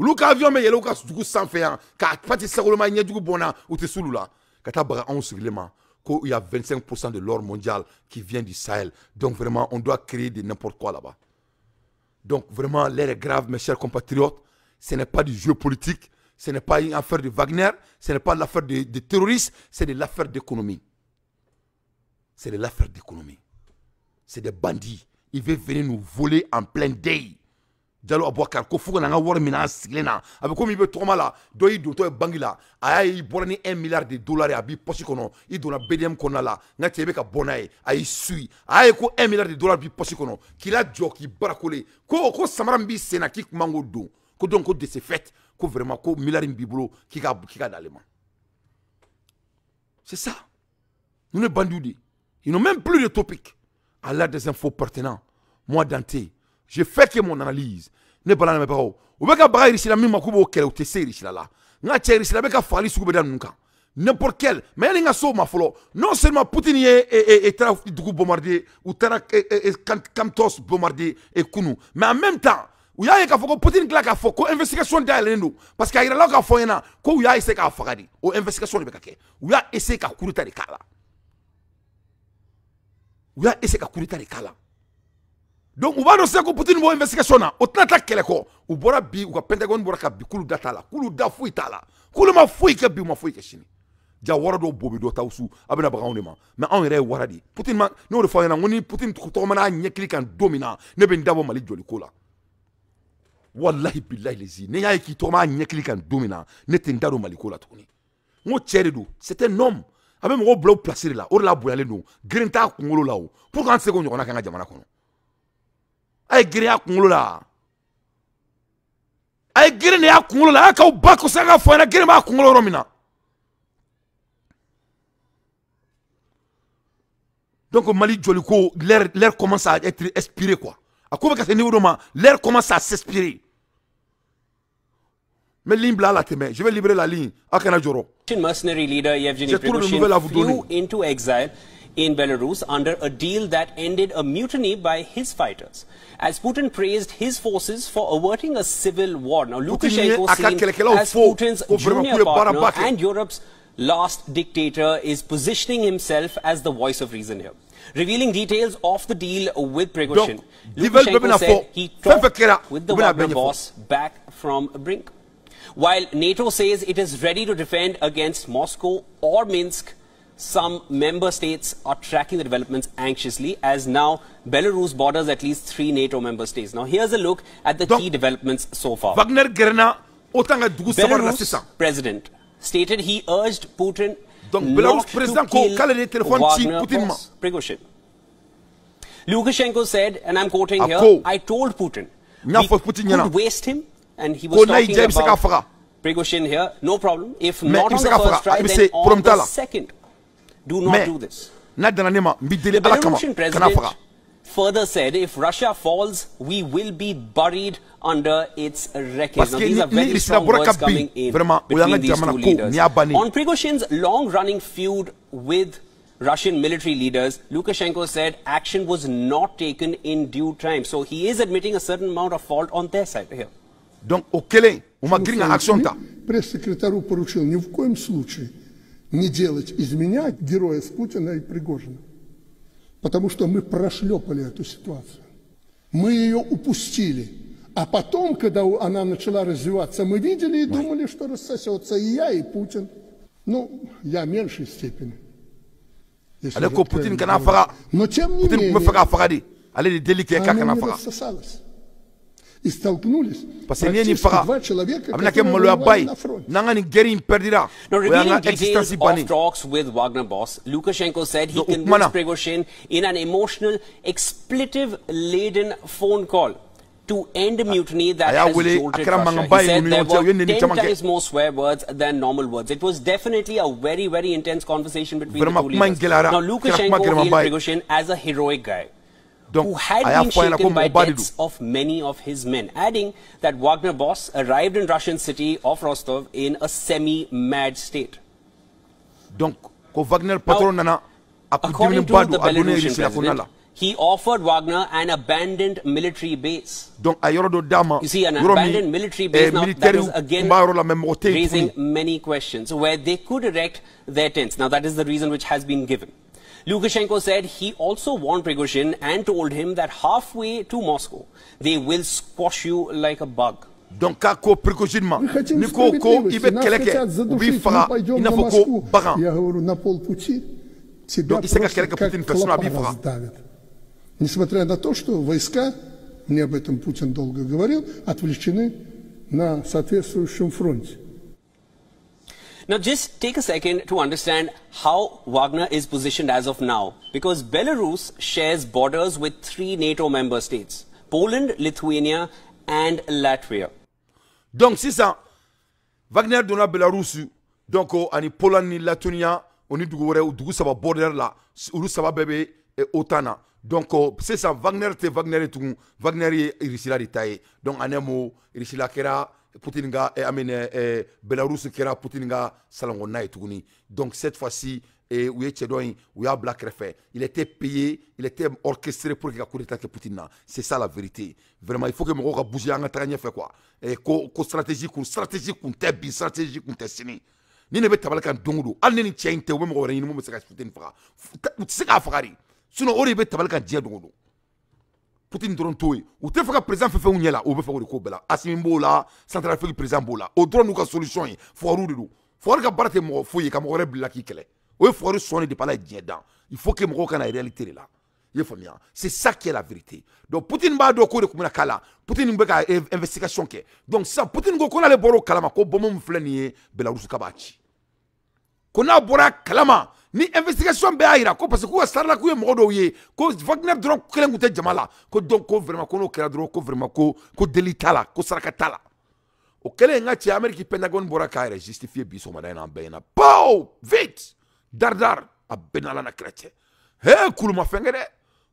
Olu ka avion bɛ yɛlɛ u ka dugu sanfɛ yan ka pati sagoloma ɲɛjugu bɔ n na, u tɛ s'olu la ka taa baga anw sigilen ma ko il y a 25% de l'or mondial qui vient du Sahel. Donc vraiment on doit créer de n'importe quoi là-bas. Donc vraiment l'air est grave, mes chers compatriotes. Ce n'est pas du jeu politique, ce n'est pas une affaire de Wagner, ce n'est pas l'affaire de terroristes, c'est de l'affaire d'économie. C'est de l'affaire d'économie. C'est des bandits. Ils veulent venir nous voler en plein day. Diallo Aboubacar ko fo ka na n ka wari minɛ an sigilen na, a bɛ komi i bɛ tɔgɔma la, dɔ y'i dontɔ ye banque la, a y'a ye i bɔra ni 1 milliard de dollars ye, a b'i poche kɔnɔ, i donna BDM kɔnɔna la, n ka cɛ i bɛ ka bɔ n'a ye, a y'i suit, a y'a ye ko 1 milliard de dollars b'i poche kɔnɔ, k'i lajɔ k'i barakole, ko samara min b'i sen na k'i kun man k'o don, ko donc ko de ce fait ko vraiment ko milliard min b'i bolo k'i ka d'ale ma. C'est ça. Nous les bandits de, ils n'ont même plus de topic. À l'heure des infos pertinentes, moi Dante, je fais que mon analyse. Ne bala na mebao. U bɛ ka baga Russie la min ma k'u b'o kɛlɛ, u tɛ se Russie la. N ka cɛ Russie la bɛ ka fagali sugu bɛɛ da ninnu kan. N'importe quel. Mais il y a un fɔlɔ. Non seulement Poutine ye taara dugu bombarder, u taara Kamtos bombarder et kunu. Mais en même temps, u y'a ye k'a fɔ ko Poutine tila k'a fɔ ko investigation dayɛlɛlen don parce que a yirala k'a fɔ ɲɛna ko u y'a essayer k'a faga de. O investigation de bɛ ka kɛ. U y'a essayer ka coup d'état de k'a la. U y'a essayer ka coup d'état de k'a la. Donc u b'a dɔn sisan ko Poutine b'o investigation na, o tɛna taa kɛlɛ kɔ. U bɔra bi, u ka Pentagone bɔra ka bi k'olu da t'a la, k'olu da foyi t'a la, k'olu ma foyi kɛ bi, u ma foyi kɛ sini. Ja wara dɔw bo bɛ dɔ ta su, a bɛna baga anw de ma. Mais anw yɛrɛ ye wara de ye. Poutine ma, n'o de fɔ aw ɲɛna, n ko ni Poutine tɔgɔ mana ɲɛkili kan don min na, ne bɛ n dabɔ Mali jɔliko la. Wallahi billahi lezi, ne y'a ye k'i tɔgɔ ma ɲɛkili kan don min na, ne tɛ n da don Mali ko la tuguni. N ko cɛ de don, c'est un homme. A bɛ mɔgɔw bila u place de la, o de la a bonyalen don. Girin t'a kunkolo la o. Pourquoi an tɛ se k'o ɲɔgɔnna kɛ an ka jamana kɔnɔ? A ye girin y'a kunkolo la. A ye girin de y'a kunkolo la. A y'a k'aw ba ko sa k'a fɔ a ɲɛna girin b'a kunkolo yɔrɔ min na. Donc Mali jɔliko, l'air commence à être expiré quoi. A ko bɛ ka se niveau dɔ ma, l'air commence à s'expirer. Mais ligne bila la tɛmɛ, je vais libérer la ligne. A kana jɔrɔ. Mercenary leader Yevgeny Prigozhin flew into exile in Belarus under a deal that ended a mutiny by his fighters, as Putin praised his forces for averting a civil war. Now, Lukashenko, seen as Putin's junior partner and Europe's last dictator, is positioning himself as the voice of reason here. Revealing details of the deal with Prigozhin, Lukashenko said he talked with the Wagner boss back from brink. While NATO says it is ready to defend against Moscow or Minsk, some member states are tracking the developments anxiously, as now Belarus borders at least 3 NATO member states. Now here's a look at the key developments so far. Wagner Gerna, Belarus president stated he urged Putin donc, not Belarus president to kill Wagner boss Prigozhin. Lukashenko said, and I'm quoting here, I told Putin we could waste him, and he was talking about Prigozhin here, no problem. If not on the first try, then on the second. Do not do this. The Belarusian president further said, if Russia falls, we will be buried under its wreckage. Now, these are very strong words coming in between these two leaders. On Prigozhin's long-running feud with Russian military leaders, Lukashenko said action was not taken in due time. So he is admitting a certain amount of fault on their side here. Donc, au Kélé, on m'a grillé action. Пресс-секретарю поручил ни в коем случае не делать из меня героя с Путина и Пригожина. Потому что мы прошлепали эту ситуацию. Мы ее упустили. А потом, когда она начала развиваться, мы видели и думали, что рассосется и я, и Путин. Ну, я в меньшей степени. Но тем не менее, она не рассосалась. И столкнулись практически два человека, которые воевали на фронте. Now, revealing details of talks with Wagner boss, Lukashenko said he convinced Prigozhin in an emotional, expletive-laden phone call to end a mutiny that has jolted Russia. He said there were 10 times more swear words than normal words. It was definitely a very, very intense conversation between the two leaders. Now, Lukashenko hailed Prigozhin as a heroic guy, Donc, who had been shaken by deaths of many of his men, adding that Wagner boss arrived in Russian city of Rostov in a semi-mad state. Donc, Wagner patron nana, according to the Belarusian president, he offered Wagner an abandoned military base. Donc, you see, an abandoned military base now, that is again raising many questions, where they could erect their tents. Now, that is the reason which has been given. Lukashenko said he also warned Prigozhin and told him that halfway to Moscow, they will squash you like a bug. Donc, kako Prigozhin ma, Мы хотим ni ko ko справедливости, i bɛ нас kɛlɛ kɛ, хотят u b'i задушить, мы faga, i пойдем n'a на fɔ ko Москву. bagan. Я говорю, на полпути тебя Donc, i se ka просто kɛlɛ kɛ как Poutine fɛ, sinon a клопа b'i faga. раздавят. Несмотря на то, что войска, мне об этом Путин долго говорил, отвлечены на соответствующем фронте. Now, just take a second to understand how Wagner is positioned as of now, because Belarus shares borders with 3 NATO member states, Poland, Lithuania, and Latvia. Donc, sisan, Wagner donna Belarus, donc ani Poland ni Lithuania, o ni dugu wɛrɛ, dugu saba border la, olu saba bɛɛ bɛ OTAN na. Donc, sisan Wagner tɛ Wagner ye tugun, Wagner ye Russie de ta ye. Donc, en un mot, Russie kɛra Poutine ka Belarus kɛra Poutine ka salon kɔnɔna ye tuguni. Donc cette fois-ci, u ye cɛ dɔ in, u y'a bila kɛrɛfɛ. Il était payé, il était orchestré pour que ka coup d'état kɛ Poutine na. C'est ça la vérité. Vraiment, il faut que mɔgɔw ka bouger, an ka taga ɲɛfɛ quoi. Ko stratégie kun, stratégie kun tɛ bi, stratégie kun tɛ sini. Ni ne bɛ tabali kan don o don, hali ni nin cɛ in tɛ, u bɛ mɔgɔ wɛrɛ ɲini mun bɛ se ka Poutine faga. U tɛ se k'a faga de, sinon o de bɛ tabali kan diɲɛ don o don. Poutine dɔrɔn t'o ye. U tɛ fɛ ka président fɛn fɛn ɲɛ la, o bɛ fɛ o de ko bɛɛ la. Assimi b'o la, Centrafrique président b'o la. O dɔrɔn n'u ka solution ye fugariw de don. Fugari ka baara tɛ mɔgɔ foyi ye ka mɔgɔ wɛrɛ bila k'i kɛlɛ. O ye fugari sɔnni de ala ye diɲɛ dan. Il faut que mɔgɔw ka na réalité de la. I ye faamuya? C'est ça qui est la vérité. Donc Poutine b'a dɔn k'o de tun bɛna k'a la. Poutine bɛ ka investigation kɛ. Donc sisan Poutine ko ko n'ale bɔra o kalama ko bombe min filɛ nin ye Belarus, k'a b'a ci. Ko n'a bɔra kalama ni investigation bɛɛ y'a yira ko parce que k'u ka sarala k'u ye mɔgɔ dɔw ye ko Wagner dɔrɔn kelen tun tɛ jama la, ko donc ko vraiment ko n'o kɛra dɔrɔn, ko vraiment ko deli t'a la, ko saraka t'a la. O kɛlen, n ka cɛ, Amérique Pentagone bɔra k'a yɛrɛ justifier bi sɔgɔmada in na, an bɛɛ ɲɛna. Pow, vite, dar dar, a bɛɛ n'Ala na kira cɛ. He, kulu ma fɛn kɛ dɛ,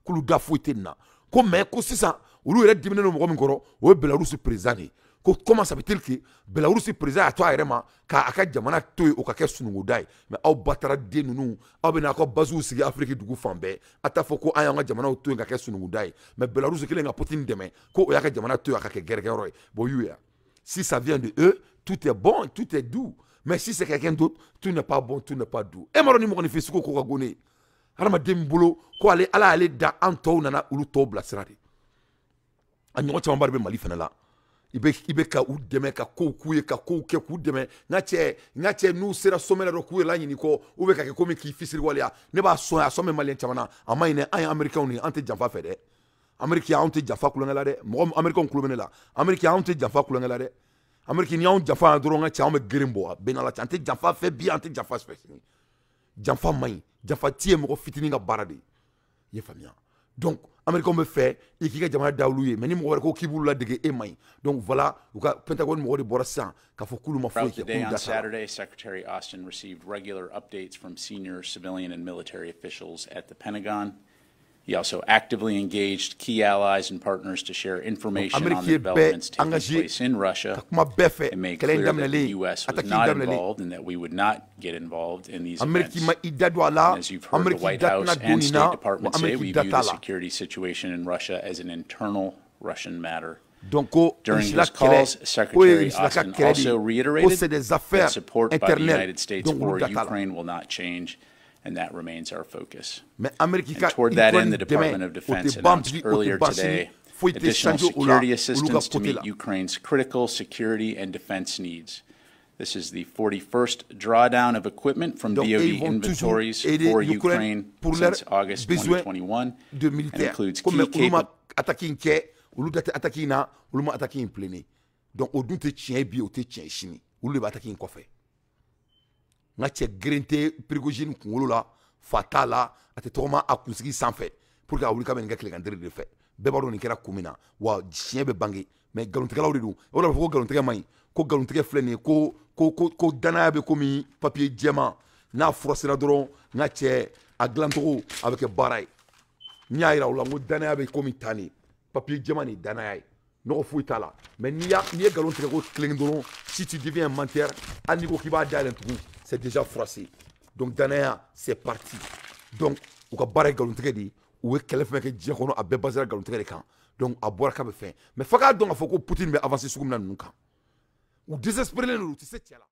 kulu da foyi tɛ nin na. Ko mais ko sisan olu yɛrɛ diminen don mɔgɔ min kɔrɔ, o ye Belarus président de ye. Ko comment ça peut-il que Belarus président y'a to a yɛrɛ ma k'a ka jamana to yen, o ka kɛ sununkuda ye? Mais aw batara den ninnu, aw bɛ n'aw ka basew sigi Afiriki dugu fan bɛɛ, a t'a fɔ ko an y'an ka jamanaw to yen ka kɛ sununkuda ye. Mais Belarus kelen ka Poutine dɛmɛ, ko o y'a ka jamana to yen a ka kɛ gɛrɛgɛrɛ ye. Bon, y'u ya, si ça vient de eux, tout est bon, tout est doux, mais si c'est quelqu'un d'autre, tout n'est pas bon, tout n'est pas doux. E m'a dɔn ni mɔgɔninfin sugu ko ka go ne ye hadamaden min bolo ko ale Ala y'ale da, an tɔw nana olu tɔw bilasira de. A ɲɔgɔn camanba de bɛ Mali fana la. I bɛ ka u dɛmɛ ka kow k'u ye, ka kow kɛ k'u dɛmɛ. N ka cɛ, n'u sera sommet la dɔrɔn, k'u yɛrɛ laɲini kɔ, u bɛ ka kɛ komi k'i fisiri waleya. Ne b'a sɔn, a sɔn bɛ maliyɛn caman na. A ma ɲi dɛ. An ye américains de ye, an tɛ janfa fɛ dɛ. Amérique, anw tɛ janfa kulonkɛ la dɛ. Mɔgɔ américains kulo bɛ ne la. Amérique, anw tɛ janfa kulonkɛ la dɛ. Amérique, ni y'anw janfa dɔrɔn, n ka cɛ, anw bɛ girin bɔ a bɛɛ n'Ala cɛ. An tɛ janfa fɛ bi, an tɛ janfa fɛ sini. Janfa man ɲi. Janfa ti ye mɔgɔ fitinin ka baara de ye. I ye faamuya? Donc américains bɛ fɛ i k'i ka jamana da olu ye, mais ni mɔgɔ wɛrɛ ko k'i b'olu ladege, e man ɲi. Donc voilà, u ka Pentagone mɔgɔ de bɔra sisan k'a fɔ k'olu ma foyi kɛ, k'olu da t'a la. Saturday, Secretary Austin received regular updates from senior civilian and military officials at the Pentagon. He also actively engaged key allies and partners to share information on the developments taking place in Russia and made clear that the U.S. was not involved and that we would not get involved in these events. And as you've heard the White House and State Department say, we view the security situation in Russia as an internal Russian matter. Donc, During his calls, Secretary Austin also reiterated that support by the United States for Ukraine will not change, and that remains our focus. Mais And toward that end, the Department of Defense announced earlier today additional security assistance to meet Ukraine's critical security and defense needs. This is the 41st drawdown of equipment from Donc, DoD inventories for Ukraine since August 2021 and includes key capabilities. Attaque in kɛ, olu da tɛ attaque in na, olu ma attaque in plané. Donc o dun tɛ tiɲɛ bi, o tɛ tiɲɛ sini. Olu de bɛ attaque in kɔfɛ. N ka cɛ, geren tɛ Prigojine kunkolo la, fa t'a la, a tɛ tɔgɔma a kunsigi sanfɛ pour que a wuli k'a bɛ nin kɛ tilegan de fɛ. Bɛɛ b'a dɔn nin kɛra kun min na wa. Siɲɛ bɛ bange, mais nkalontigɛlaw de don. O de b'a fɔ ko nkalontigɛ man ɲi, ko nkalontigɛ filɛ nin ye, ko danaya bɛ komi papier jɛman, n'a furasera dɔrɔn, n ka cɛ, a dilancogo a bɛ kɛ baara ye. N y'a yira u la n ko danaya bɛ komi tan de, papier jɛman de ye danaya ye, nɔgɔ foyi t'a la. Mais n'i ye nkalon tigɛ ko kelen dɔrɔn, si tu deviens un menteur, hali n'i ko k'i b'a dayɛlɛ tugun, c'est déjà froissé. Donc danaya, c'est parti. Donc u ka baara ye nkalontigɛ de ye. U ye kɛlɛ fɛn kɛ diɲɛ kɔnɔ, a bɛɛ basera nkalontigɛ de kan. Donc a bɔra k'a bɛ fɛn, mais f'a k'a dɔn k'a fɔ ko Poutine bɛ avancer sugu min na ninnu kan, u désespéré don, u tɛ se cɛ la.